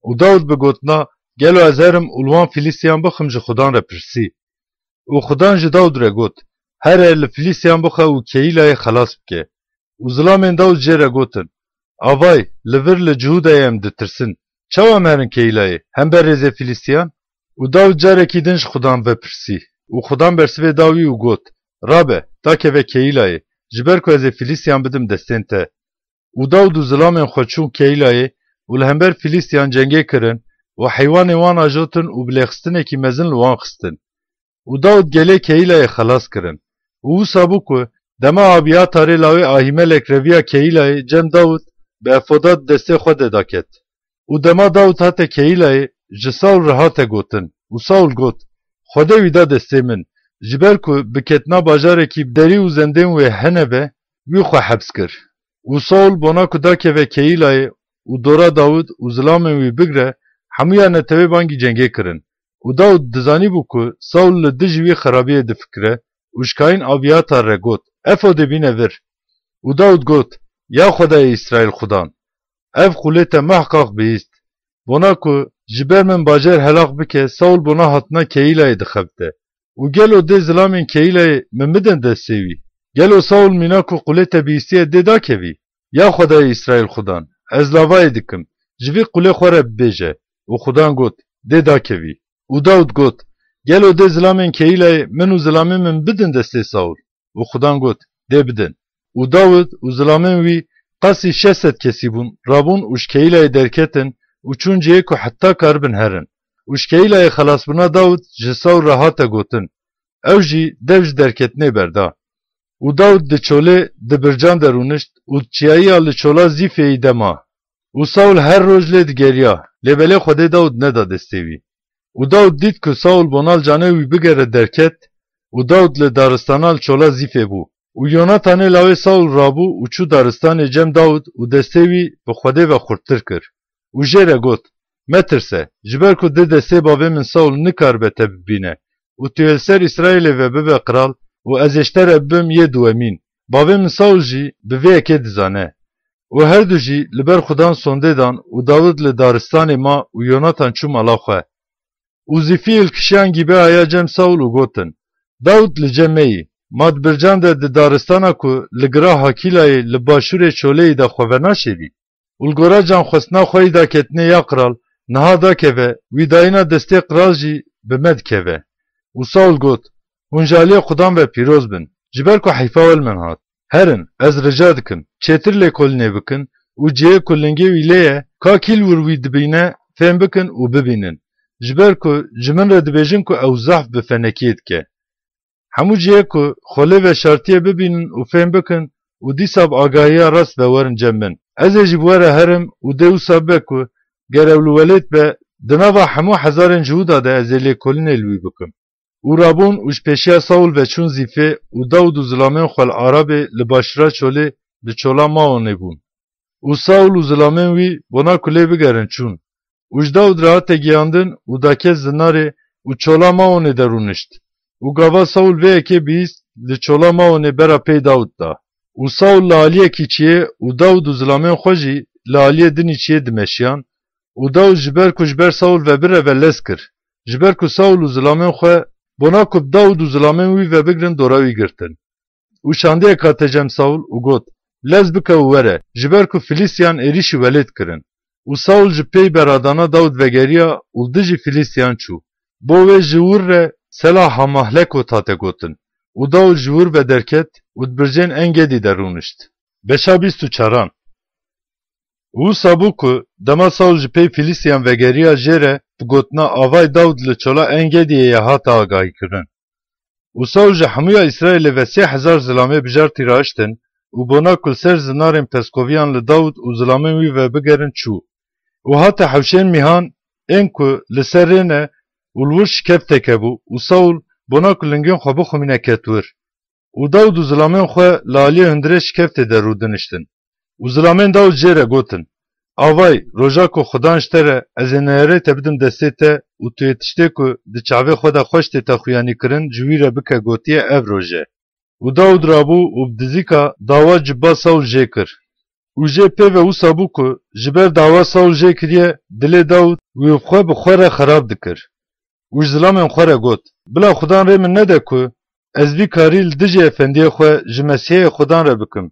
Û Dawid bi gotina, Gelo ez herim û li wan Filîstiyan bixim ji Xudan re pirsî. Û Xudan ji Dawid re got, Here li Filîstiyan bixe û Keyîlayê xelas bike. Û zilamên Dawid jê re gotin, Avay, li vir li Cihûdayê em ditirsin. Çawa em herin Keyîlayê, hember rêzê Filîstiyan? Û Dawid carekî din ji Xudan vepirsî. Û Xudan bersivê da wî û got, Rabe, dakeve Keyîlayê, ji ber ku ez ê Filîstiyan bidim destên te. Û Dawid û zilamên xwe çûn Keyîlayê û li hember Filîstiyan cengê kirin û heywanên wan ajotin û bi lêxistinekî mezin li wan xistin. Û Dawid gelê Keyîlayê xelas kirin. Û wisa bû ku dema Abiyatarê lawê Ahîmelek reviya Keyîlayê cem Dawid bi efoda di destê xwe de daket. Û dema Dawid hate Keyîlayê, ji Saul re hate gotin. Û Saul got, Xwedê wî da destê min, ji ber ku bi ketina bajarekî bi derî û zendên wê hene be, wî xwe heps kir. Û Saul bona ku dakeve Keyîlayê û dora Dawid û zilamên wî bigre, hemûya netewê bangî cengê kirin. Û Dawid dizanîbû ku Saul li dijî wî xerabiyê difikire û ji kayîn Abiyatar re got, Efodê bîne vir. Û Dawid got, Ya Xwedayê Îsraîl Xudan, ev qûlê te mehqaq bihîst, bona ku ji ber min bajêr helax bike, Saul bona hatina Keyîlayê dixebite. Û gelo dê zilamên Keyîlayê min bidin destê wî? Gelo Saul mîna ku qûlê te bihîstiye dê dakevî? Ya Xwedayê Îsraîl Xudan, ez lavayê dikim, ji vî qûlê xwe re bibêje. Û Xudan got, Dê dakevî. Û Dawid got, Gelo dê zilamên Keyîlayê min û zilamên min bidin destê Saul? Û Xudan got, Dê bidin. Û Dawid û zilamên wî qasî şeş sed kesî bûn, rabûn û ji Keyîlayê derketin û çûn cihê ku heta karibin herin. Û ji Keyîlayê xelasbûna Dawid ji Saul re hate gotin, ew jî dev ji derketinê berda. Û Dawid di çolê di bircan de rûnişt û çiyayiya li çola Zîfeyî de ma. Û Saul her roj lê digeriya, lê belê Xwedê Dawid neda destê wî. Û Dawid dît ku Saul bona li canê wî bigere derket, û Dawid li daristana li çola Zîfê bû. Û Yonatanê lawê Saul rabû û çû daristanê cem Dawid û destê wî bi Xwedê ve xurttir kir. Û jê re got, Metirse, ji ber ku di destê bavê min Saul nikaribe te bibîne û tu yê li ser Îsraîlê ve bibe qral û ez ê ji te re bibim yê duwemîn. Bavê min Saul jî bi vê yekê dizane. Û her du jî li ber Xudan sondê dan û Dawid li daristanê ma û Yonatan çû mala xwe. Û Zîfî hilkişiyan Gîbeaya cem Saul û gotin, Dawid li cem me yî, ma di bircan de di daristana ku li gira Hakîlayê li başûrê çoleyî de xwe venaşêrî? Û li gora canxwestina xwe yî daketinê ya qral, niha dakeve, wî dayîna destê qral jî bi me dikeve. Û Saul got, Hûn ji aliyê Xudan ve pîroz bin, ji ber ku heyfa we li min hat. Herin, ez rica dikim, çêtir lêkolînê bikin û cihê ku lingê wî lê ye, ka kî li wir wî dibîne, fêm bikin û bibînin. Ji ber ku ji min re dibêjin ku ew zehf bi fenekiyê dike. Hemû cihê ku xwe lê veşartiye bibînin û fêm bikin û dîsa bi agahiya rast ve werin cem min. Ez ê ji bi we re herim û dê wisa be ku ger ew li welêt be, di nava hemû hezarên Cihûda de ez ê lêkolînê li wî bikim. Û rabûn û ji pêşiya Saul ve çûn Zîfê û Dawid û zilamên xwe li Arabê li başûra çolê di çola Maonê bûn. Û Saul û zilamên wî bona ku lê bigerin çûn. Û ji Dawid re hate giyandin û daket zinarê û çola Maonê de rûnişt. Û gava Saul vê yekê bihîst li çola Maonê bera pey Dawid da. Û Saul li aliyekî çiyê û Dawid û zilamên xwe jî li aliyê dinî çiyê dimeşiyan. Û Dawid ji ber ku ji ber Saul ve bireve lez kir. Ji ber ku Saul û zilamên xwe bona ku bi Dawid û zilamên wî ve bigrin dora wî girtin. Û şandiye kate cem Saul û got, Lez bike û were, ji ber ku Filîstiyan êrîşî welêt kirin. Û Saul ji pey beradana Dawid vegeriya û li dijî Filîstiyan çû. Bo wê ji wir re sela Hamahlekot hate gotin. Û Dawid ji wir ve derket û di bircên Engedî de rûnişt. Beşa bîst û çaran. Û wisa bû ku dema Saul ji pey Filîstiyan vegeriya jê re, bi gotina, Avay Dawid li çola Engediyê ye, hate agahîkirin. Û Saul ji hemûya Îsraîlê ve sê hezar zilamê bijartî raiştin û bona ku li ser zinarên peskoviyan li Dawid û zilamên wî ve bigerin çû. Û hate hewşên mîhan ên ku li ser rê ne û li wir şikefteke bû û Saul bona ku lingên xwe bixumîne ket wir. Û Dawid û zilamên xwe li aliyê hundirê şikeftê de rûdiniştin. Û zilamên Dawid jê re gotin, Avay, roja ku Xudan ji te re, ez ê neyarê te bidim destê te û tu yê tiştê ku di çavê xwe de xweş tête xuyanîkirin ji wî re bike gotiye ev roj e. Û Dawid rabû û bi dizîka dawa cibba Saul jê kir. Û jê pê ve wisa bû ku ji ber dawa Saul jê kiriye, dilê Dawid wî xwe bi xwe re xerab dikir. Û ji zilamên xwe re got, Bila Xudan rê min nede ku ez vî karî li dijî efendiyê xwe ji Mesîhê Xudan re bikim,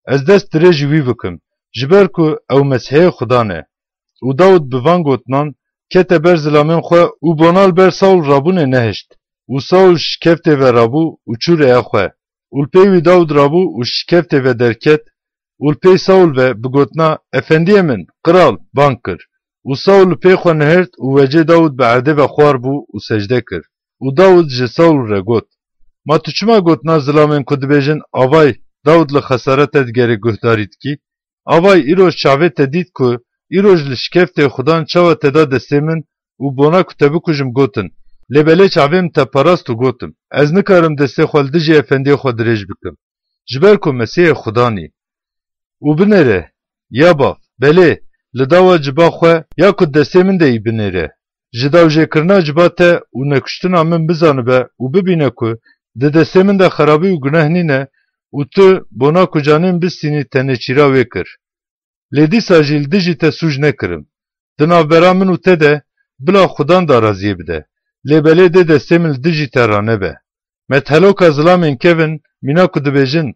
ez dest dirêj ji wî bikim, ji ber ku ew Mesîhê Xudan e. Û Dawid bi van gotinan kete ber zilamên xwe û bona li ber Saul rabûnê nehişt. Û Saul ji şikeftê ve rabû û çû rêya xwe. Û li pey wî Dawid rabû û ji şikeftê ve derket û li pey Saul ve bi gotina, Efendiyê min, qral, bang kir. Û Û Saul li pê xwe nihirt û wecê Dawid bi erdê ve xwar bû û secde kir. Û Dawid ji Saul re got, Ma tu çima gotina zilamên ku dibêjin, Avay, Dawid li xesarete digerê guhdarî dikî? Avay, îroj çavê te dît ku îroj li şikeftê Xudan çawa te da destê min û bona ku te bikujim gotin. Lê belê çavê min te parast û gotim, Ez nikarim destê xwe li dijî efendiyê xwe dirêj bikim, ji ber ku Mesîhê Xudan î. Û binêre, ya bav, belê, li dawa ciba xwe ya ku destê min de î binêre. Ji dawjêkirina ciba te û nekuştina min bizanibe û bibîne ku di destê min de xerabî û guneh nîne û tu bona ku canê min bistînî te nêçîra wê kir. Lê dîsa jî li dijî te sûc nekirim. Di navbera min û te de bila Xudan daraziyê bide. Lê belê dê destê min li dijî te ranebe. Me teloka zilamên kevin mîna ku dibêjin,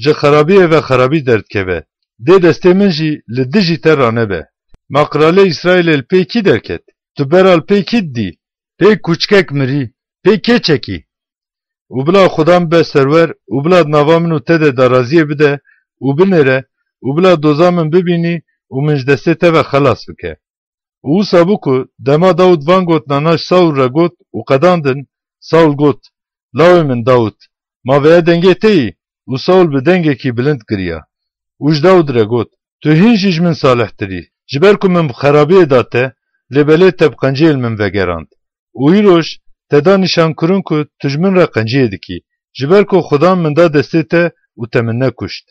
Ji xerabiyê ve xerabî derdikeve. Dê destê min jî li dijî te ranebe. Ma qiralê Îsraîlê li pê kî derket? Tu bera li pê kî didî? Pê kûçkek mirî, pê kê çekî? Û bila Xudan bibe serwer û bila di nava min û te de daraziyê bide û binêre û bila doza min bibînî û min ji destê te ve xelas bike. Û wisa bû ku dema Dawid van gotinana ji Saul re got û qedandin, Saul got, Lawê min Dawid, ma veya dengê te yî? Û Saul bi dengekî bilind giriya. Û ji Dawid re got, Tu hîn jî ji min salihtir î, ji ber ku min bi xerabiyê da te, lê belê te bi qenciyê li min vegerand. Û îroj te da nîşankirin ku tu ji min re qenciyê dikî, ji ber ku Xudan min da destê te û te min nekuşt.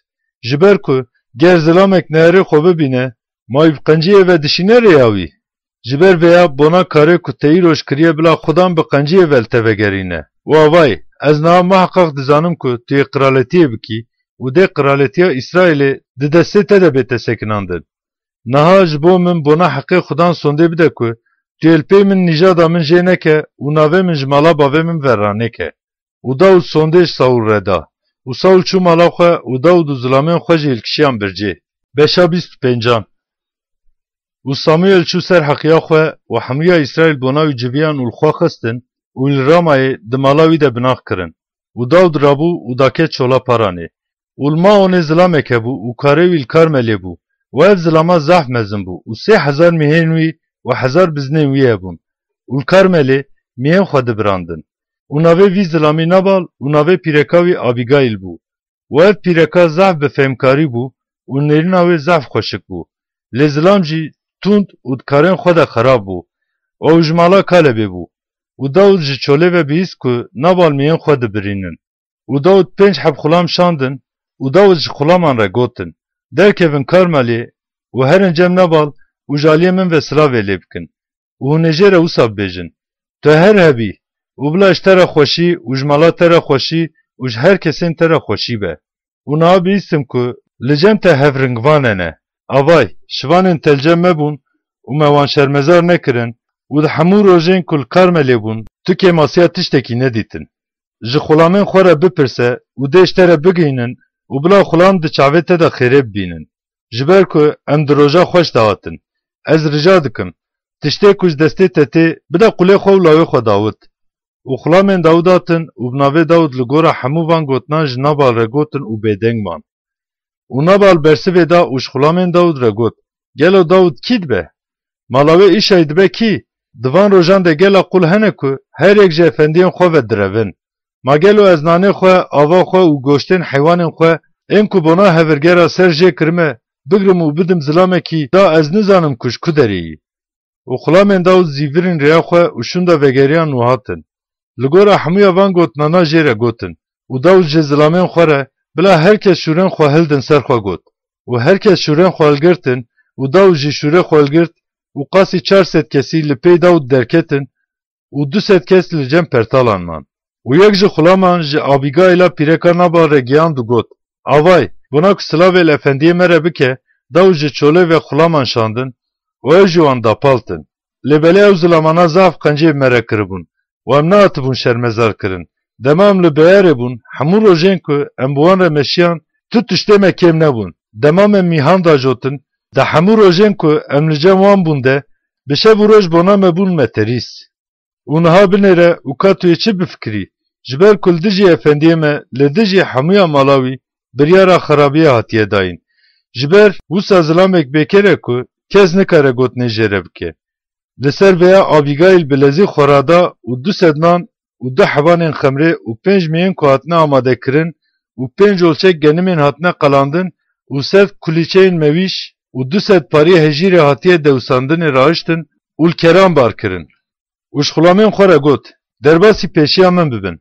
Ji ber ku ger zilamek neyarê xwe bibîne, ma wî bi qenciyê ve dişîne rêya wî? Ji ber vêya bona karê ku te îroj kiriye bila Xudan bi qenciyê ve li te vegerîne. Û avayî, ez niha muheqeq dizanim ku tu yê qiraletiyê bikî û dê qiraletiya Îsraîlê di destê te de bête sekinandin. Niha ji bo min bona heqê Xudan sondê bide ku tu yê li pê min nîjada min jê neke û navê min ji mala bavê min ve ranêke. Û Dawid sondê ji Saul re da. Û Saul çû mala xwe û Dawid û zilamên xwe jî hilkişiyan bircê. Beşa bîst û pêncan. Û Samuel çû ser heqiya xwe û hemûya Îsraîl bona wî civiyan û li xwe xistin û li Ramayê di mala wî de binax kirin. Û Dawid rabû û daket çola Paranê. Û li Maonê zilamek hebû û karê wî li Karmelê bû. Û ev zilama zehf mezin bû û sê hezar mîhên wî û hezar biznên wî hebûn. Û li Karmelê mîhên xwe dibirandin. Û navê vî zilamî Nabal û navê pîreka wî Abîgayîl bû. Û ev pîreka zehf bi fêmkarî bû û nêrîna wê zehf xweşik bû. Lê zilam jî tund û di karên xwe de xerab bû. Û ew ji mala Kalebê bû. Û Dawid ji çolê ve bihîst ku Nabal mîhên xwe dibirînin. Û Dawid pênc heb xulam şandin û Dawid ji xulaman re gotin, Derkevin Karmelê û herin cem Nabal û ji aliyê min ve silavê lê bikin. Û hûn ê jê re wisa bibêjin, Tu her hebî û bila ji te re xweşî û ji mala te re xweşî û ji her kesên te re xweşî be. Û niha bihîstim ku li cem te hevringvane ne. Avay, şivanên te li cem me bûn û me wan şermezar nekirin û di hemû rojên ku li Karmelê bûn, tu kêmasiya tiştekî nedîtin. Ji xulamên xwe re bipirse û dê ji te re bigihînin û bila xulam di çavê te de xêrê bibînin. Ji ber ku em di roja xweş de hatin. Ez rica dikim, tiştê ku ji destê te tê, bide qulê xwe û lawê xwe Dawid. Û xulamên Dawid hatin û bi navê Dawid li gora hemû van gotinan ji Nabal re gotin û bêdeng man. Û Nabal bersivê da û ji xulamên Dawid re got, Gelo Dawid kî dibe? Mala wê îşayî dibe kî? Di van rojan de gela qul hene ku her yek ji efendiyên xwe ve direvin? Ma gelo ez nanê xwe, ava xwe û goştên heywanên xwe, ên ku bona hevirgera ser jê kirime, bigrim û bidim zilamekî da ez nizanim ku ji ku derê yî? Û xulamên Dawid zîvirîn rêya xwe û şûnda vegeriyan û hatin. Li gora hemûya van gotinana jê re gotin û Dawid ji zilamên xwe re, Bila her kes şûrên xwe hildin ser xwe got. Û her kes şûrên xwe hilgirtin û Dawid jî şûrê xwe hilgirt û qasî çar sed kesî li pey Dawid derketin û du sed kes li cem pertalan man. Û yek ji xulaman ji Abîgayla pîreka Nabal re giyand û got, Avay, bona ku silavê li efendiyê me re bike, Dawid ji çolê ve xulaman şandin û ew jî wan dapaltin. Lê belê ew zilamana zaf qencê bi me re kiribûn û em nehatibûn şermezar kirin. Dema em li beyarê bûn, hemû rojên ku em bi wan re meşiyan, tu tiştê me kêm nebûn. Dema me mîhan dajotin, di hemû rojên ku em li cem wan bûn de, bi şev û roj bona me bûn meterîs. Û niha binêre û ka tu yê çi bifikirî, ji ber ku li dijî efendiyê me, li dijî hemûya mala wî biryara xerabiyê hatiye dayîn. Ji ber wisa zilamek bêkêr e ku kes nikare gotinê jê re bike. Li ser vêya Abîgayîl bilezî xwe rada û du sed nan û du hebanên xemrê û pênc meyên ku hatine amadekirin û pênc olçek genimên hatine qelandin û sed kulîçeyên mewîş û du sed pariyê hejîrê hatiye dewsandinê rahiştin û li keran bar kirin. Û ji xulamên xwe re got, Derbasî pêşiya min bibin.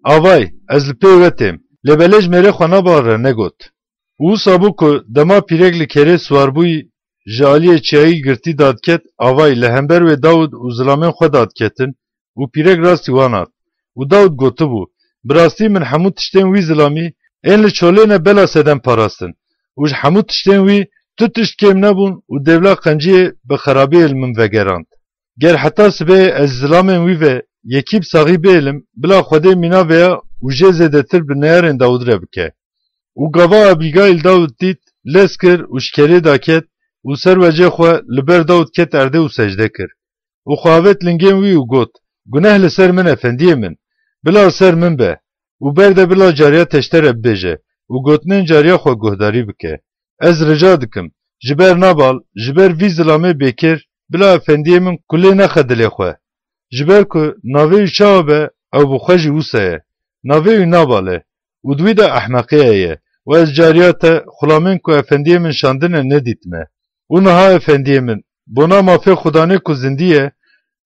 Avay, ez li pê we têm. Lê belê ji mêrê xwe Nabal re negot. Û wisa bû ku dema pîrek li kerê siwarbûyî ji aliyê çiyayî girtî dadiket, avay li hember wê Dawid û zilamên xwe dadiketin û pîrek rastî wan hat. Û Dawid gotibû, Bi rastî min hemû tiştên wî zilamî ên li çolê ne bela sedem parastin û ji hemû tiştên wî tu tişt kêm nebûn û dêvla qenciyê bi xerabiyê li min vegerand. Ger heta sibê ez zilamên wî ve yekî bi saxî bêlim, bila Xwedê mîna vêya û jê zêdetir bi neyarên Dawid re bike. Û gava Abîgayîl Dawid dît, lez kir û ji kerê daket û ser wecê xwe li ber Dawid ket erdê û secde kir. Û xwe avêt lingên wî û got, Guneh li ser min, efendiyê min! Bila li ser min be! Û berde bila cariya te ji te re bibêje û gotinên cariya xwe guhdarî bike. Ez rica dikim, ji ber Nabal, ji ber vî zilamê bêkêr, bila efendiyê min kulê nexe dilê xwe. Ji ber ku navê wî çawa be, ew bi xwe jî wisa ye. Navê wî Nabal e û di wî de ehmeqiya ye û ez cariya te xulamên ku efendiyê min şandine nedîtime. Û niha efendiyê min, bona mafê Xudanê ku zindî ye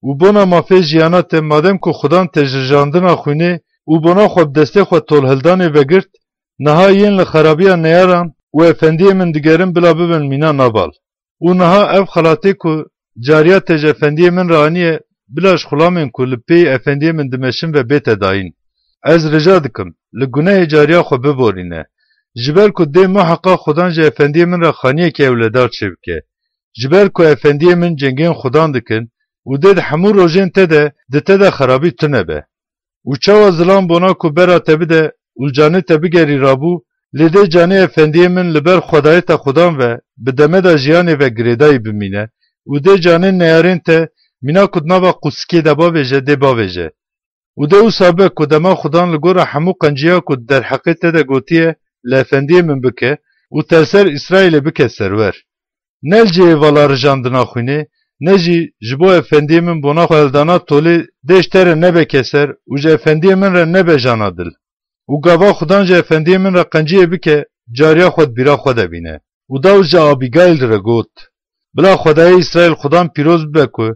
û bona mafê jiyana te, madem ku Xudan te ji rijandina xwînê û bona xwe bi destê xwe tolhildanê vegirt, niha yên li xerabiya neyaran û efendiyê min digerin bila bibin mîna Nabal. Û niha ev xelatê ku cariya te ji efendiyê min re aniye, bila ji xulamên ku li pêyî efendiyê min dimeşin ve bête dayîn. Ez rica dikim, li gunehê cariya xwe biborîne. Ji ber ku dê muheqaq Xudan ji efendiyê min re xaniyekî ewledar çêbike. Ji ber ku efendiyê min cengên Xudan dikin û dê di hemû rojên te de di te de xerabî tune be. Û çawa zilam bona ku bera te bide û li canê te bigerî rabû, lê dê canê efendiyê min li ber Xwedayê te Xudan ve bi demeda jiyanê ve girêdayî bimîne û dê canê neyarên te mîna ku di nava qûsikê de bavêje, dê bavêje. Û dê wisa be ku dema Xudan li gora hemû qenciya ku di derheqê te de gotiye, li efendiyê min bike û te li ser Îsraîlê bike serwer. Ne li cihê vala rijandina xwînê, ne jî ji bo efendiyê min bona xwe hildana tolê dê ji te re nebe keser û ji efendiyê min re nebe jana dil. Û gava Xudan ji efendiyê min re qenciyê bike, cariya xwe di bîra xwe de bîne. Û Dawid ji Abîgayîl re got, Bila Xwedayê Îsraîl Xudan pîroz bibe ku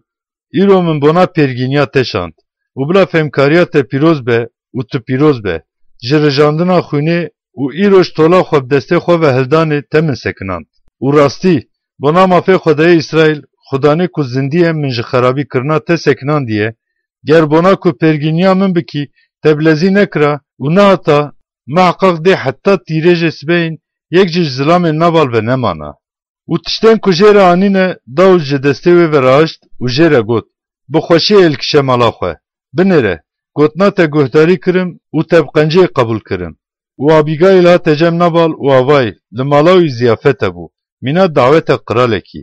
îro min bona pêrgîniya te şand û bila fêmkariya te pîroz be û tu pîroz be, ji rijandina xwînê û îro ji tola xwe bi destê xwe ve hildanê te min sekinand. Û rastî, bona mafê Xwedayê Îsraîl, Xudanê ku zindî ye min ji xerabî kirina te sekinandiye, ger bona ku pêrgîniya min bikî te bilezî nekira û nehata, miheqaq dê heta tîrêjê sibehîn yek jî ji zilamên Nabal ve nemana. Û tiştên ku jê re anîne, Dawid ji destê wê ve rahişt û jê re got, Bi xweşiyê êlkişe mala xwe, binêre, gotina te guhdarî kirim û te bi qenciyê qebûl kirim. Û Abîgayîl hate cem Nabal û avayî, li mala wî ziyafet hebû, mîna dawetek qiralekî.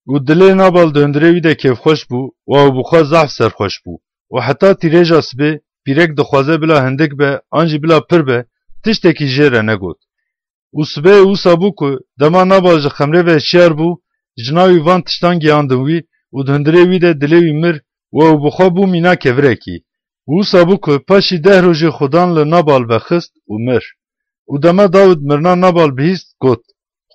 Û dilê Nabal di hundirê wî de kêfxweş bû û ew bi xwe zehf serxweş bû. Û heta tîrêja sibê, pîrek dixwaze bila hindik be, an jî bila pir be, tiştekî jê re negot. Û sibê wisa bû ku dema Nabal ji xemrê ve şiyar bû, jina wî van tiştan giyandin wî û di hundirê wî de dilê wî mir û ew bi xwe bû mîna kevirekî. Û wisa bû ku paşî deh rojî Xudan li Nabal vexist û mir. Û dema Dawid mirina Nabal bihîst, got,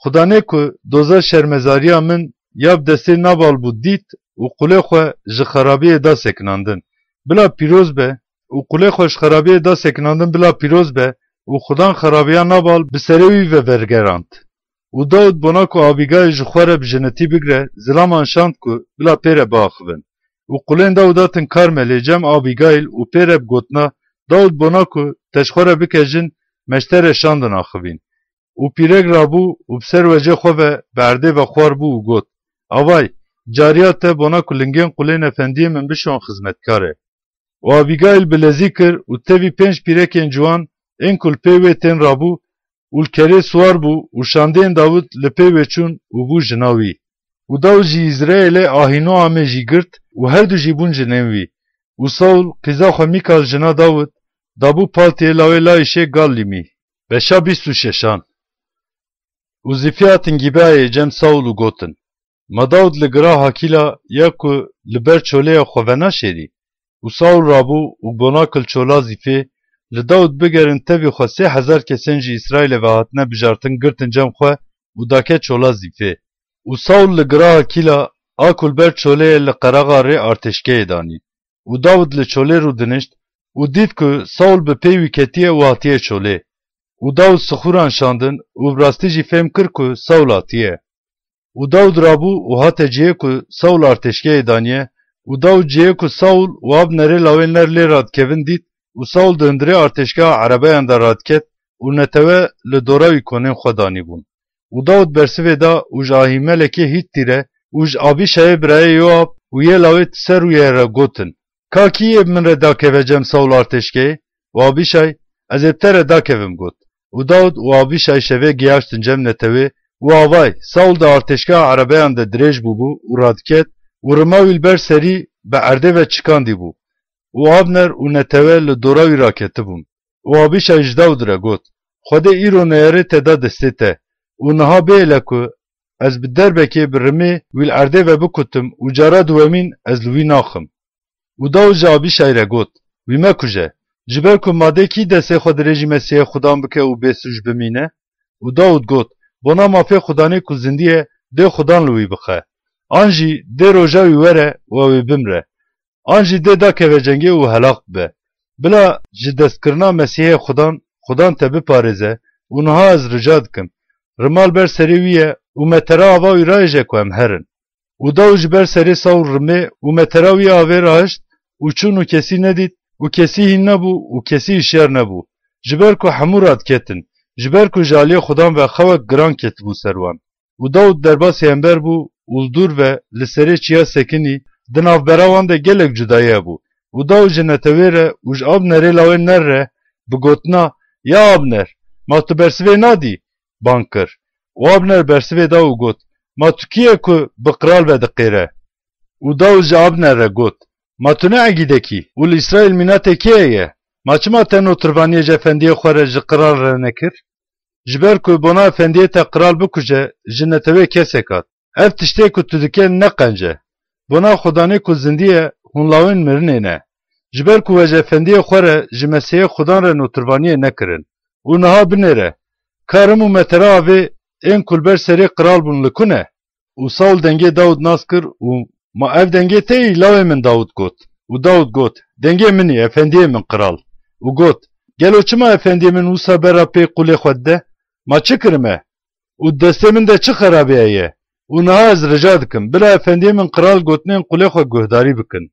Xudanê ku doza şermezariya min ya bi destê Nabal bû dît û qulê xwe ji xerabiyê da sekinandin, bila pîroz be, û qulê xwe ji xerabiyê da sekinandin bila pîroz be, û Xudan xerabiya Nabal bi serê wî ve vergerand. Û Dawid bona ku Abîgayîl ji xwe re bi jinitî bigre, zilaman şand ku bila pê re biaxivin. Û qulên Dawid hatin Karmelê cem Abîgayîl û pê re bi gotina, Dawid bona ku te ji xwe re bike jin, me ji te re şandin axivîn. Û pîrek rabû û bi ser wecê xwe ve bi erdê ve xwar bû û got, Avay, cariya te bona ku lingên qulên efendiyê min bişon xizmetkar e. Û Abîgayîl bilezî kir û tevî pênc pîrekên ciwan ên ku li pê wê tên rabû û li kerê siwar bû û şandiyên Dawid li pê wê çûn û bû jina wî. Û Dawid ji Îzraîlê Ahînoamê jî girt û her du jî bûn jinên wî. Û Saul qîza xwe Mîkal jina Dawid dabû paltiyê lawê Layîşê Gallîmî. Beşa bîst û şeşan. Û Zîfî hatin Gîbeayê cem Saul û gotin, Ma Dawid li gira Hakîla ya ku li ber çolê ya xwe venaşêrî? Û Saul rabû û bona ku li çola Zîfê li Dawid bigerin tevî xwe sê hezar kesên ji Îsraîlê ve hatine bijartin girtin cem xwe û dake çola Zîfê. Û Saul li gira Hakîla a ku li ber çolê ye li qeraxa rê artêşgehê danî. Û Dawid li çolê rûdinişt û dît ku Saul bi pey wî ketiye û hatiye çolê. Û Dawid sixûran şandin û bi rastî jî fêm kir ku Saul hatiye. Û Dawid rabû û hate cihê ku Saul artêşgehê daniye, û Dawid cihê ku Saul û Abnerê lawê Ner lê radikevin dît, û Saul di hundirê artêşgeha erebeyan de radiket, û netewe li dora wî konên xwe danîbûn. Û Dawid bersivê da û ji Ahîmelekê Hîttî re û ji Abîşayê birayê Yoab û yê lawê Tiserûyê re gotin, Ka kî yê bi min re dakeve cem Saul artêşgehê? Û Abîşay, Ez ê bi te re dakevim, got. Û Dawid û Abîşay şevê giyaştin cem netewê û avay, Saul di artêşgeha erebeyan de dirêj bûbû û radiket û rima wî li ber serî bi erdê ve çikandî bû. Û Abner û netewe li dora wî raketibûn. Û Abîşay ji Dawid re got, Xwedê îro neyarê te da destê te û niha bêhile ku ez bi derbekê bi rimê wî li erdê ve bikutim û cara duwemîn ez li wî naxim. Û Dawid ji Abîşay re got, Wî mekuje, ji ber ku ma dê kî destê xwe dirêjî Mesîhê Xudan bike û bêsûc bimîne? Û Dawid got, Bona mafê Xudanê ku zindî ye, dê Xudan li wî bixe. An jî dê roja wî were û ew ê bimre. An jî dê dakeve cengê û helaq bibe. Bila ji destkirina Mesîhê Xudan, Xudan te biparêze û niha ez rica dikim, rima li ber serê wî ye û me tera ava wî rayêje ku em herin. Û Dawid ji ber serê Saul rimê û me tera wî avê rahişt û çûn û kesî nedît û kesî hîn nebû û kesî hişyar nebû, ji ber ku hemû radiketin, ji ber ku ji aliyê Xudan ve xewek giran ketibû ser wan. Û Dawid derbasî hember bû û li dûr ve li serê çiya sekinî, di navbera wan de gelek cudayî hebû. Û Dawid ji netewê re û ji Abnerê lawê Ner re bi gotina, Ya Abner, ma tu bersivê nadî? bang kir. Û Abner bersivê da û got, Ma tu kî ye ku bi qral ve diqêre? Û Dawid ji Abner re got, Ma tu ne egîdek î û li Îsraîl mîna te kê ye? Ma çima te notirvaniyê ji efendiyê xwe re ji qral re nekir? Ji ber ku bona efendiyê te qral bikuje, ji netewê kesek hat. Ev tiştê ku tu dike ne qenc e. Bona Xudanê ku zindî ye, hûn lawên mirinê ne. Ji ber ku we ji efendiyê xwe re, ji Mesîhê Xudan re notirvaniyê nekirin. Û niha binêre, Ka rim û me tera avê ên ku li ber serê qral bûn li ku ne? Û Saul dengê Dawid nas kir û, Ma ev dengê te yî, lawê min Dawid? got. Û Dawid got, Dengê min î, efendiyê min qral. Û got, Gelo çima efendiyê min wisa bera pê qûlê xwe dide? Ma çi kirime? Û destê min de çi xerabî heye? Û niha ez rica dikim, bila efendiyê min qral gotinên qûlê xwe guhdarî bikin.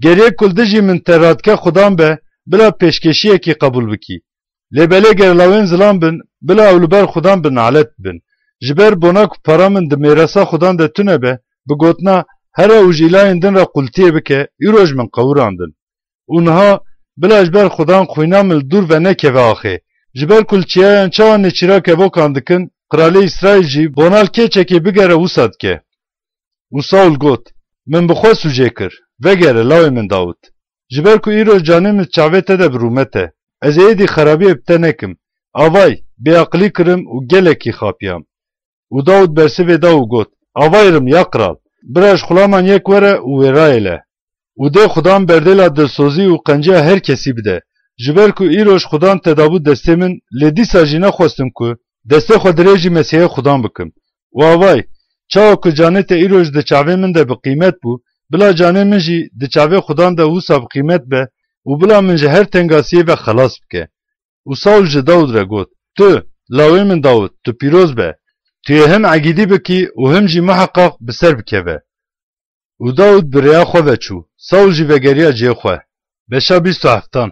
Ger yek ku li dijî min te radike Xudan be, bila pêşkêşiyekî qebûl bikî. Lê belê ger lawên zilam bin, bila ew li ber Xudan bi nalet bibin. Ji ber bona ku para min di mêrasa Xudan de tune be, bi gotina, Here û ji îlayên din re qultiyê bike, îroj min qewirandin. Û niha, bila ji ber Xudan xwîna min li dûr ve nekeve axê. Ji ber ku li çiyayan çawa nêçîra kevokan dikin, qralê Îsraîl jî bona li keçekê bigere wisa dike. Û Saul got, Min bi xwe sûcê kir, vegere, lawê min Dawid. Ji ber ku îro canê min çavê te de bi rûmet e, ez ê êdî xerabiyê bi te nekim. Avay, bêaqilî kirim û gelekî xapiyam. Û Dawid bersivê da û got, Avay rim, ya qral, bira ji xulaman yek were û wê rayêle. Û dê Xudan berdêla dilsozî û qenciya her kesî bide. Ji ber ku îroj Xudan te dabû destê min, lê dîsa jî nexwestim ku destê xwe dirêjî Mesîhê Xudan bikim. Û avay, çawa ku canê te îroj di çavê min de bi qîmet bû, bila canê min jî di çavê Xudan de wisa bi qîmet be û bila min ji her tengasiyê ve xelas bike. Û Saul ji Dawid re got, Tu, lawê min Dawid, tu pîroz be. Tu yê him egîdî bikî û him jî miheqaq bi ser bikeve. Û Dawid bi rêya xwe ve çû, Saul jî vegeriya cihê xwe. Beşa bîst û heftan.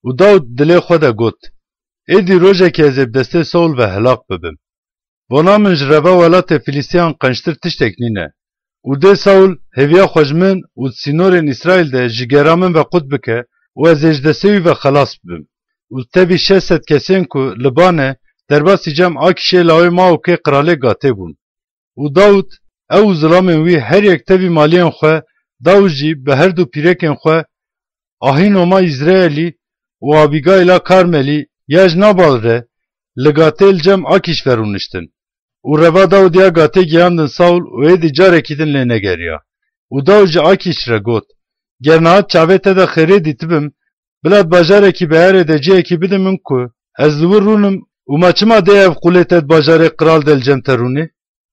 Û Dawid dilê xwe de got, Êdî rojekê ez ê bi destê Saul ve helaq bibim. Bona min ji reva welatê Filîstiyan qençtir tiştek nîne. Û dê Saul hêviya xwe ji min û di sînorên Îsraîl de ji gera min ve qut bike û ez ê ji destê wî ve xelas bibim. Û tevî şeş sed kesên ku li ba ne, derbasî cem Akîşê lawê Maokê qralê Gatê bûn. Û Dawid, ew û zilamên wî her yek tevî maliyên xwe, Dawid jî bi her du pîrekên xwe, Ahînoma Îzreelî û Abîgayla Karmelî ya ji Nabal re, li Gatê li cem Akîş ve rûniştin. û reva Dawid ya gatê giyandin Saul û êdî carekî din lê negeriya. Û Dawid ji Akîş re got, Ger niha çavê te de xêrê dîtibim, bila di bajarekî Beerê de cihekî bide min ku ez li wir rûnim û ma çima dê ev qulê te di bajarê qral de li cem te rûnê?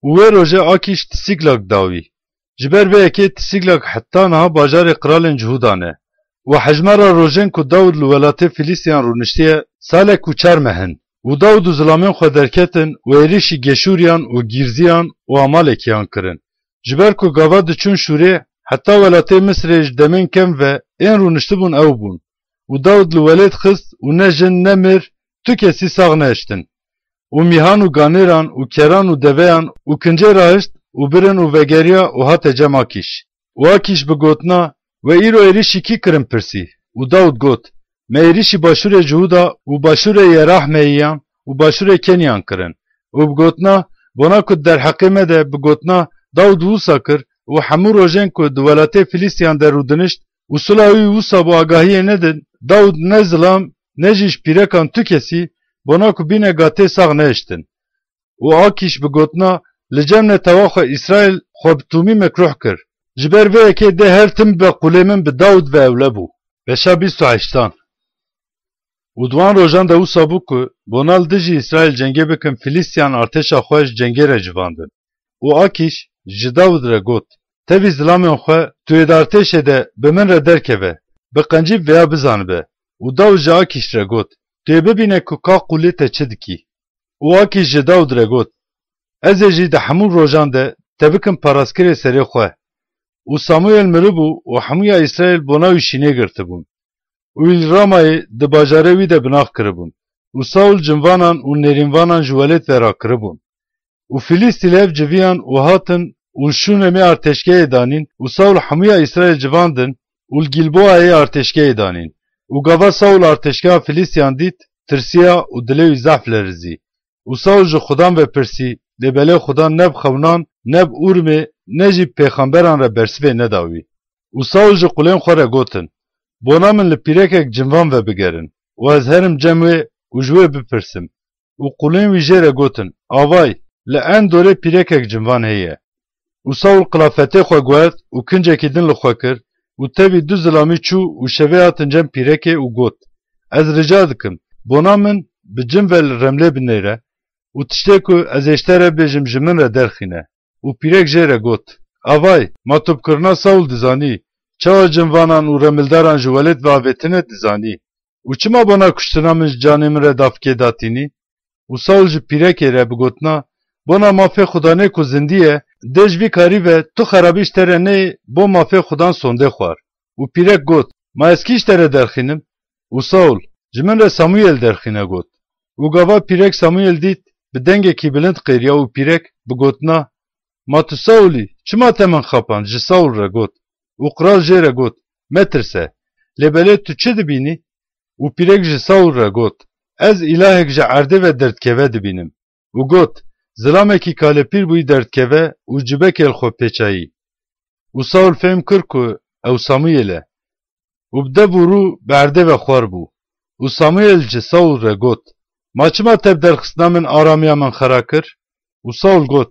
Û wê rojê Akîş di Sîklak da wî. Ji ber vê yekê di Sîklak heta niha bajarê qralên Cihûda ne. Û hejmara rojên ku Dawid li welatê Filîstiyan rûniştiye, salek û çar meh in. Û Dawid û zilamên xwe derketin û êrîşî Geşûriyan û Gîrziyan û Amalekiyan kirin. Ji ber ku gava diçûn Şûrê, heta welatê Misirê ji demên kem ve ên rûniştibûn ew bûn. Û Dawid li welêt xist û ne jin ne mêr tu kesî sax nehiştin. Û mîhan û ganêran û keran û deveyan û kincê rahişt û birin û vegeriya û hate cem Akîş. Û Akîş bi gotina, We îro êrîşî kî kirin pirsî? Û Dawid got, Me êrîşî başûrê Cihûda û başûrê Yerahmeyiyan û başûrê Keniyan kirin. Û bi gotina, Bona ku di derheqê me de bi gotina Dawid wisa kir û hemû rojên ku di welatê Filîstiyan de rûdinişt û sula wî wisa bû agahiyê nedin, Dawid ne zilam ne jî ji pîrekan tu kesî bona ku bîne gatê sax nehiştin. Û Akîş bi gotina, Li cem netewa xwe Îsraîl xwe bi tûmî mekruh kir. Ji ber vê yekê dê her tim bibe qulê min bi Dawid ve ewle bû. Beşa bîst û heştan. Û di wan rojan de wisa bû ku bona li dijî Îsraîl cengê bikin Filîstiyan artêşa xwe ji cengê re civandin. Û Akîş ji Dawid re got, Tevî zilamên xwe tu êdî artêşê de bi min re derkeve, bi qencî bi vêya bizanibe. Û Dawid ji Akîş re got, Tu yê bibîne ku ka qulê te çi dikî. Û Akîş ji Dawid re got, Ez ê jî di hemû rojan de te bikim parastkirê serê xwe. Û Samûyel miribû û hemûya Îsraîl bona wî şînê girtibûn. Û wî li Ramayê di bajarê wî de binax kiribûn. Û Saûl cinvanan û nêrînvanan ji welêt ve rakiribûn. Û Filîstî li hev civiyan û hatin û li Şûnemê artêşgehê danîn û Saûl hemûya Îsraîl civandin û li Gîlboayê artêşgehê danîn. Û gava Saûl artêşgeha Filîstiyan dît, tirsiya û dilê wî zehf lerizî. Û Saûl ji Xudan ve pirsî, lê belê Xudan ne bi xewnan, ne bi Ûrimê, ne jî bi pêxemberan re bersivê neda wî. Û Saûl ji qulên xwe re gotin, Bona min li pîrekek cinvan ve bigerin û ez herim cem wê û ji wê bipirsim. Û qulên wî jê re gotin, Avay, li Endorê pîrekek cinvan heye. Û Saûl qilafetê xwe guhert û kincekî din li xwe kir û tevî du zilamî çû û şevê hatin cem pîrekê û got, Ez rica dikim, bona min bi cin ve li remlê binêre û tiştê ku ez ê ji te re bêjim ji min re derxîne. Û pîrek jê re got, Avay, ma tu bi kirina Saûl dizanî, çawa cinvanan û remildaran ji welêt ve avêtine dizanî? Û çima bona kuştina min ji canê min re dafikê datînî? Û Saûl ji pîrekê re bi gotina, Bona mafê Xudanê ku zindî ye, dê ji vî karî ve tu xerabî ji te re neyê bo mafê Xudan sondê xwar. Û pîrek got, Ma ez kî ji te re derxînim? Û Saûl, Ji min re Samûyel derxîne got. Û gava pîrek Samûyel dît, bi dengekî bilind qêriya û pîrek bi gotina, Ma tu Saûl î, çima te min xapand? Ji Saûl re got. Û qral jê re got, Metirse, lê belê tu çi dibînî? Û pîrek ji Saûl re got, Ez îlahek ji erdê ve derdikeve dibînim. Û got, Zilamekî kalepîr bûyî derdikeve û cibekê li xwe pêçayî. Û Saûl fêm kir ku ew Samûyel e. Û bi dev û rû bi erdê ve xwar bû. Û Samûyel ji Saûl re got, Ma çima te bi derxistina min aramiya min xera kir? Û Saûl got,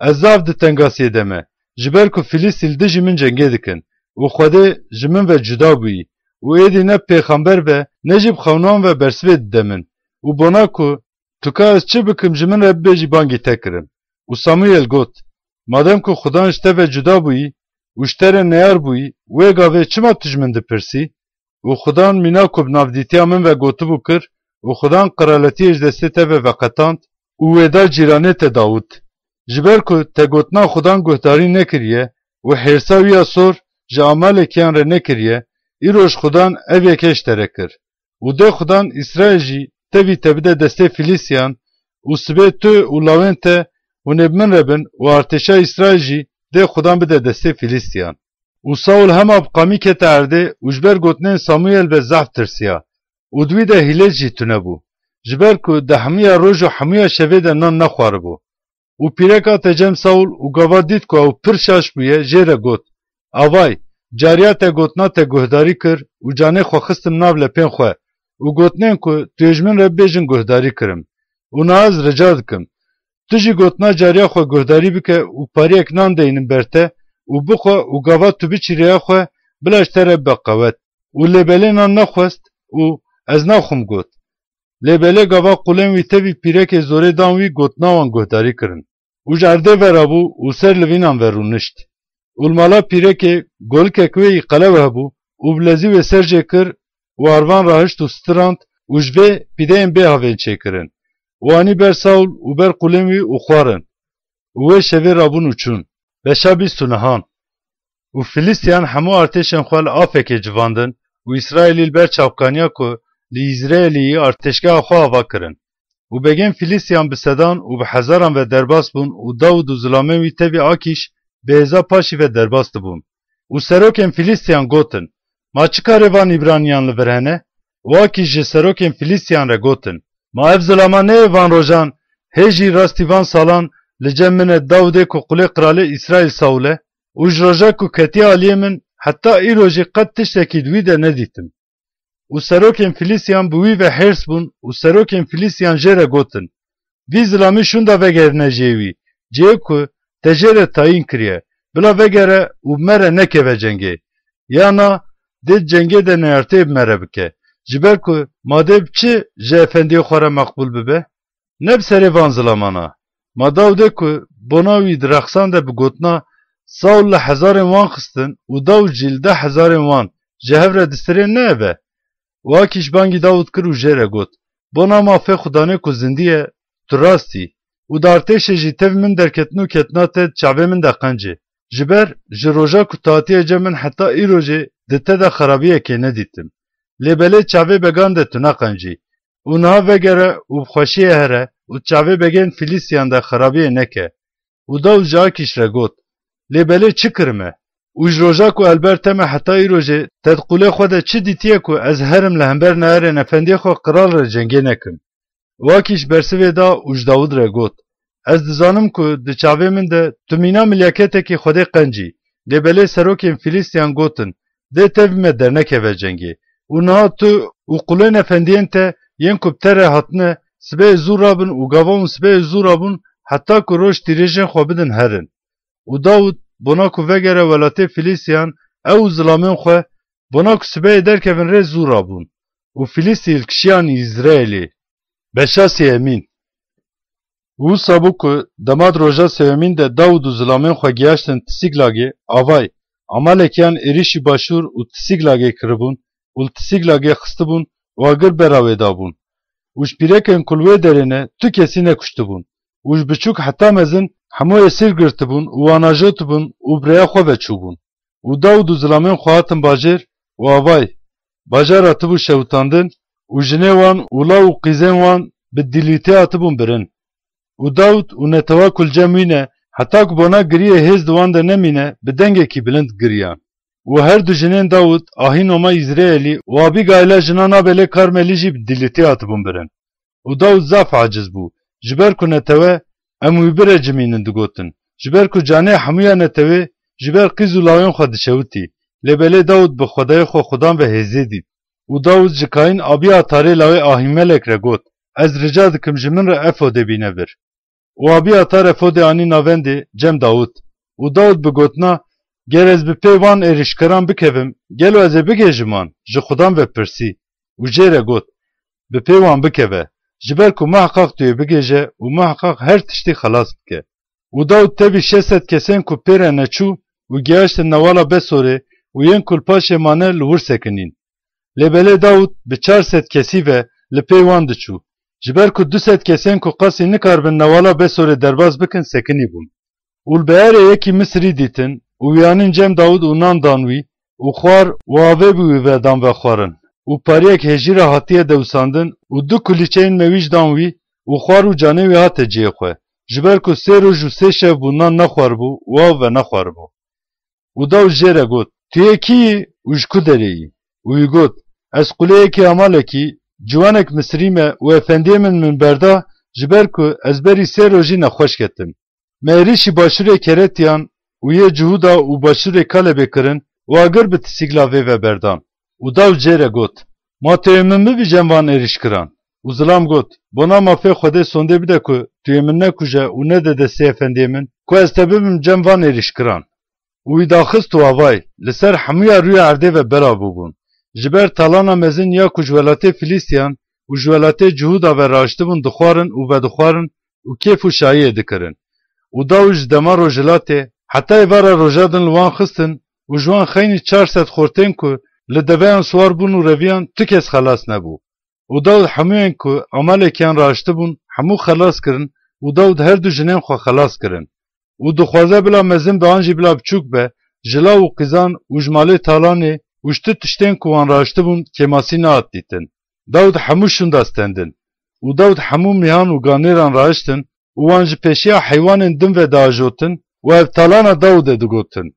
Ez zaf di tengasiyê de me, ji ber ku Filîstî li dijî min cengê dikin û Xwedê ji min ve cuda bûyî û êdî ne bi pêxember ve ne jî bi xewnan ve bersivê dide min û bona ku tu ka ez çi bikim ji min re bibêjî bangî te kirim. Û Samûyel got, Madem ku Xudan ji te ve cuda bûyî û ji te re neyar bûyî, wê gavê çima tu ji min dipirsî? Û Xudan mîna ku bi navdîtiya min ve gotibû kir û Xudan qiraletiyê ji destê te ve veqetand û wê da cîranê te Dawid. Ji ber ku te gotina Xudan guhdarî nekiriye û hêrsa wî ya sor ji Amalekiyan re nekiriye, îroj Xudan ev yekê ji te re kir. Û dê Xudan Îsraîl jî tevî te bide destê Filîstiyan û sibê tu û lawên te hûn ê bi min re bin û artêşa Îsraîl jî dê Xudan bide destê Filîstiyan. Û Saûl hema bi qamî kete erdê û ji ber gotinên Samûyel ve zehf tirsiya û di wî de hîlet jî tune bû, ji ber ku di hemûya roj û hemûya şevê de nan nexwaribû. Û pîrek hate cem Saûl û gava dît ku ew pir şaş bûye, jê re got, Avay, cariya te gotina te guhdarî kir û canê xwe xistim nav lepên xwe û gotinên ku tu yê ji min re bibêjin guhdarî kirim. Û niha ez rica dikim, Tu jî gotina cariya xwe guhdarî bike û pariyek nan deynin ber te û bixwe û gava tu biçî rêya xwe, bila ji te re bibe qewet. Û lê belê nan nexwest û ez naxwim got. Lê belê gava qulên wî tevî pîrekê zorê dan wî, gotina wan guhdarî kirin. Û ji erdê ve rabû û ser livînan ve rûnişt. Û li mala pîrekê golikek wê yî qelew hebû û bi lezî wê ser jê kir û arvan rahişt û stirand û ji vê pîdeyên bê havên çêkirin. Û anî ber Saul û ber qulên wî û xwarin. Û wê şevê rabûn û çûn. Beşa bîst û nehan. Û Filîstiyan hemû artêşên xwe li Afekê civandin û Îsraîlî li ber çavkaniya ku li Îzraîlî yî artêşgeha xwe ava kirin. Û begên Filîstiyan bi sedan û bi hezaran ve derbas bûn û Dawid û zilamên wî tevî Akîş bi hêza paşî ve derbas dibûn. Û serokên Filîstiyan gotin, Ma çi karê van Îbraniyan li vir hene? Û Akîş ji serokên Filîstiyan re gotin, Ma ev zilama neyê van rojan hê jî rastî van salan li cem min e, Dawidê ku qulê qiralê Îsraîl Saul e? Û ji roja ku ketiye aliyê min heta îro jî qet tiştekî di wî de nedîtim. Û serokên Filîstiyan bi wî ve hêrs bûn û serokên Filîstiyan jê re gotin, Vî zilamî şûnda vegerine cihê wî, cihê ku te jê re tayîn kiriye, bila vegere û bi me re nekeve cengê. Ya na, dê di cengê de neyarteyê bi me re bike, ji ber ku ma dê bi çi ji efendiyê xwe re meqbûl bibe? Ne bi serê van zilamana. Ma Dawidê ku bona wî di rexsan de bi gotina, Saul li hezarên wan xistin û Dawid jî li deh hezarên wan ji hev re distirên, ne ev e? Û Akîş bangî Dawid kir û jê re got, Bona mafê Xudanê ku zindî ye, tu rast î. Û di artêşê jî tev min derketin û ketina te di çavê min de qencê. Ji ber ji roja ku tu hatiye cem min heta îro jî di te de xerabiyekê nedîtim. Lê belê çavê began de tu neqencî. Û niha vegere û bi xweşiyê here û di çavê begên Filîstiyan de xerabiyê neke. Û Dawid ji Akîş re got, Lê belê çi kirime? Û ji roja ku elber te me heta îro jî te di qûlê xwe de çi dîtiye ku ez herim li hember neyarên efendiyê xwe qral re cengê nekim? Û Akîş bersivê da û ji Dawid re got, Ez dizanim ku di çavê min de tu mîna milyaketekî Xwedê qencî, lê belê serokên Filîstiyan gotin, Dê tevî me dernekeve cengê. Û niha tu û qulên efendiyên te yên ku bi te re hatine, sibehê zû rabin û gava hûn sibehê zû rabûn, heta ku roj tîrêjên xwe bidin herin. Û Dawid, bona ku vegere welatê Filîstiyan, ew û zilamên xwe, bona ku sibehê derkevin rê, zû rabûn. Û Filîstî hilkişiyan Îzraîlê. Beşa sêyemîn. Û wisa bû ku dema di roja sêyemîn de Dawid û zilamên xwe giyaştin Tisîklagê, avay, Amalekiyan êrîşî başûr û Tisîklagê kiribûn û li Tisîklagê xistibûn û agir bera wê dabûn. Û ji pîrekên ku li wê derê ne tu kesî nekuştibûn. Û ji biçûk heta mezin hemû êsîr girtibûn û wan ajotibûn û bi rêya xwe ve çûbûn. Û Dawid û zilamên xwe hatin bajêr û avay, bajar hatibû şewitandin û jinê wan û law û qîzên wan bi dîlîtê hatibûn birin. Û Dawid û netewa ku li cem wî ne, heta ku bona giriyê hêz di wan de nemîne, bi dengekî bilind giriyan. Û her du jinên Dawid, Ahînoma Îzreelî û Abîgayla jina Nabelê Karmelî jî bi dîlîtê hatibûn birin. Û Dawid zaf aciz bû, ji ber ku netewe, Em wî birecimînin, digotin, ji ber ku canê hemûya netewê ji ber qîz û lawên xwe diçewitî. Lê belê Dawid bi Xwedayê xwe Xudan ve hêzê dît. Û Dawid ji Kayîn, Abîatarê lawê Ahîmelek re got, Ez rica dikim, ji min re efodê bîne vir. Û Abîatar efodê anî navendê cem Dawid. Û Dawid bi gotina, Ger ez bi pê van êrîşkeran bikevim, gelo ez ê bigihêjim wan? Ji Xudan ve pirsî. Û jê re got, Bi pê wan bikeve, ji ber ku muheqaq tu yê bigihêje û muheqaq her tiştî xelas bike. Û Dawid tevî şeş sed kesên ku pê re neçû û gihaştin newala Besorê û yên ku li paşê mane li wir sekinîn. Lê belê Dawid bi çar sed kesî ve li pê wan diçû, ji ber ku du sed kesên ku qasî nikaribin newala Besorê derbas bikin sekinî bûn. Û li beerê yekî Misirî dîtin û wî anîn cem Dawid û nan dan wî û xwar û avê bi wî ve dan vexwarin. Û pariyek hêjî re hatiye dewisandin û du kulîçeyên mewîj dan wî û xwar û canê wî hate cihê xwe, ji ber ku sê roj û sê şev bû nan nexwaribû û av venexwaribû. Û Dawid jê re got, Tu yê kî yî û ji ku derê yî? Û wî got, Ez qulê yekî Amalekî, ciwanek Misirî me û efendiyê min min berda, ji ber ku ez berî sê rojî nexweş ketim. Me êrîşî başûrê Keretiyan û yê Cihûda û başûrê Kalebê kirin û agir bi Tisîglavê ve berdan. Û Dawid jê re got, Ma tu yê min bibî cem van êrîşkiran? Û zilam got, Bona mafê Xwedê sondê bide ku tu yê min nekuje û nede destê efendiyê min, ku ez te bibim cem van êrîşkiran. Û wî daxist û avay, li ser hemûya rûya erdê ve belav bûbûn. Ji ber talana mezin ya ku ji welatê Filîstiyan û ji welatê Cihûda ve raştibûn dixwarin û vedixwarin û kêf û şahiyê dikirin. Û Dawid ji dema rojhilatê heta êvara roja din li wan xistin û ji wan xeynî çar sed xortên ku li deveyan siwar bûn û reviyan tu kes xelas nebû. Û Dawid hemûyên ku Amalekîyan raştibûn, hemû xelas kirin û Dawid her du jinên xwe xelas kirin. Û dixwaze bila mezin be an jî bila biçûk be, ji law û qîzan û ji malê talanê û ji tu tiştên ku wan raştibûn kêmasî nehat dîtin. Dawid hemû şûnda stendin. Û Dawid hemû mîhan û ganêran raiştin û wan ji pêşiya heywanên din ve diajotin û ev talana Dawidê digotin.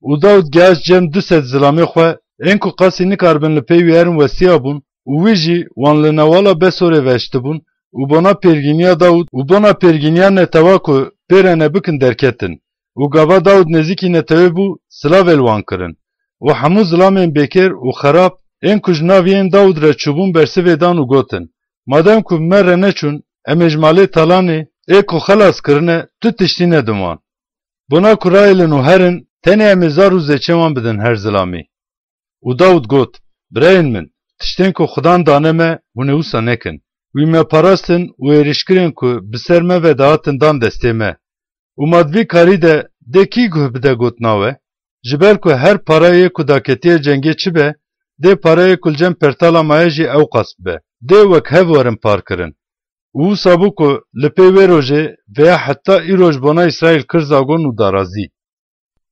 Û Dawid gihişt cem du sed zilamê xwe, ên ku qasî nikaribin li pey wî herin westiya bûn, û wî jî wan li newala Besorê ve hiştibûn, û bona pêrgîniya Dawid û bona pêrgîniya netewa ku pê re ne bikin derketin. Û gava Dawid nêzîkî netewê bû, silavê li wan kirin. Û hemû zilamên bêkêr û xerab, ên ku ji nav yên Dawid re çûbûn, bersivê dan û gotin, Madem ku me re neçûn, em ê ji malê talanê, ê ku xelas kirine, tu tiştî nedin wan. Bona ku rayêlin û herin, tenê em ê zar û zêçên wan bidin her zilamî. Û Dawid got, Birayên min, tiştên ku Xudan dane me, hûn ê wisa nekin. Wî me parastin û êrîşkirên ku bi ser me ve dihatin dan destê me. Û ma di vî karî de dê kî guh bide gotina we? Ji ber ku her parayê ku daketiye cengê çi be, dê parayê ku li cem pertala maye jî ewqas bibe. Dê wek hev werin par kirin. Û wisa bû ku li pê wê rojê veya heta îroj bona Îsraîl kir zagon û darazî.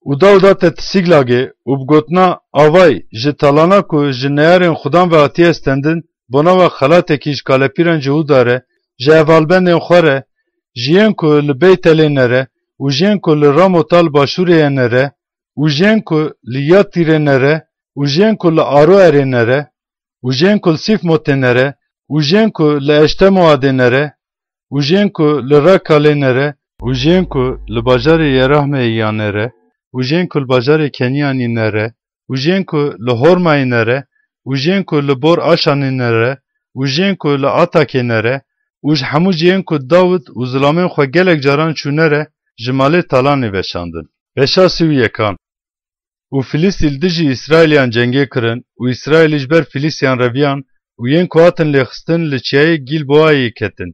Û Dawida te ti Sîklagê û bi gotina, Avay, ji talana ku ji neyarên Xudan ve hatiye stendin, bona we xelatekî ji kalepîrên Cihûda re, ji hevalbendên xwe re, ji yên ku li Beytelê ne re û ji yên ku li Ramota li başûrê ye ne re û ji yên ku li Yatîrê ne re û ji yên ku li Aroerê ne re û ji yên ku li Sîfmotê ne re û ji yên ku li Eştemoadê ne re û ji yên ku li Rakalê ne re û ji yên ku li bajarê Yerahmeyê ya ne re û ji yên ku li bajarê Keniyanî ne re û ji yên ku li Hormayê ne re û ji yên ku li Bor Aşanê ne re û ji yên ku li Atakê ne re û ji hemû cihên ku Dawid û zilamên xwe gelek caran çûne re ji malê talanê veşandin. Beşa sî û yekan. Û Filîstî li dijî Îsraîliyan cengê kirin û Îsraîlî ji ber Filîstiyan reviyan û yên ku hatin lêxistin li çiyayê Gîlboayê ketin.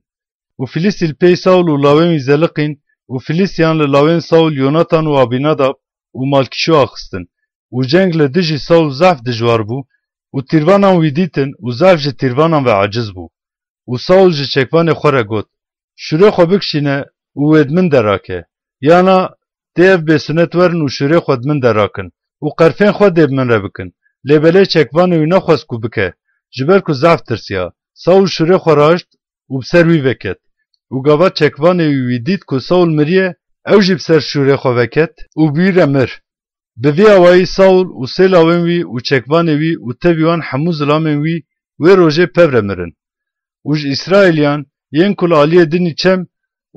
Û Filîstî li pey Sawl û lawên wî zeliqîn û Filîstiyan li lawên Sawl Yonatan û Abînadab û Malkîşû axistin. Û ceng li dijî Sawl zehf dijwar bû û tîrvanan wî dîtin û zehf ji tîrvanan ve aciz bû. Û Sawl ji çekvanê xwe re got, Şûrê xwe bikişîne û wê di min de rake. Yana dê ev bêsunet werin û şûrê xwe di min de rakin û qerfên xwe dê bi min re bikin. Lê belê çekvanê wî nexwest ku bike, ji ber ku zehf tirsiya. Sawl şûrê xwe raşt û bi ser wî ve ket. Û gava çekvanê wî wî dît ku Sawl miriye, ew jî bi ser şûrê xwe ve ket û bi wî re mir. Bi vî awayî Sawl û sê lawên wî û çekvanê wî û tevî wan hemû zilamên wî wê rojê pev re mirin. Û ji Îsraîliyan yên ku li aliyê dinî çem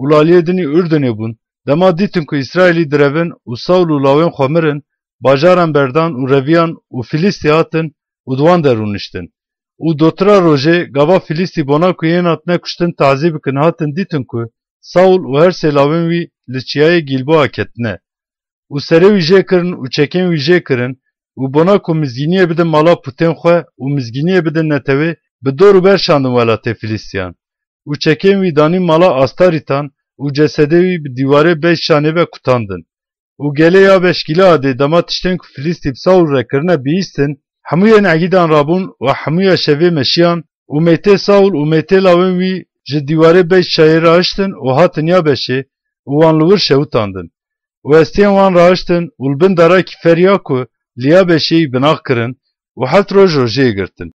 û li aliyê dinî Urdunê bûn, dema dîtin ku Îsraîlî direvin û Sawl û lawên xwe mirin, bajaran berdan û reviyan û Filîstî hatin û di wan de rûniştin. Û dotira rojê gava Filîstî bona ku yên hatine kuştin tazî bikin hatin dîtin ku Sawl û her sê lawên wî li çiyayê Gîlboa ketine. Û serê wî jê kirin û çekên wî jê kirin û bona ku mizgîniyê bidin mala pûtên xwe û mizgîniyê bidin netewê, bi dor û ber şandin welatê Filîstiyan. Û çekên wî danîn mala Astarîtan û cesedê wî bi dîwarê Beyt Şanê ve kutandin. Û gelê Yabeş Gîleadê dema tiştên ku Filîstî bi Sawl re kirine bihîstin, hemûyên egîdan rabûn û hemûya şevê meşiyan û mêtê Sawl û mêtê lawên wî ji dîwarê Beyt Şayê rahiştin û hatin Yabeşê û wan li wir şewitandin. Û hestiyên wan rahiştin û li bin dara kîferiya ku li Yabeşê yî binax kirin û heft roj rojiyê girtin.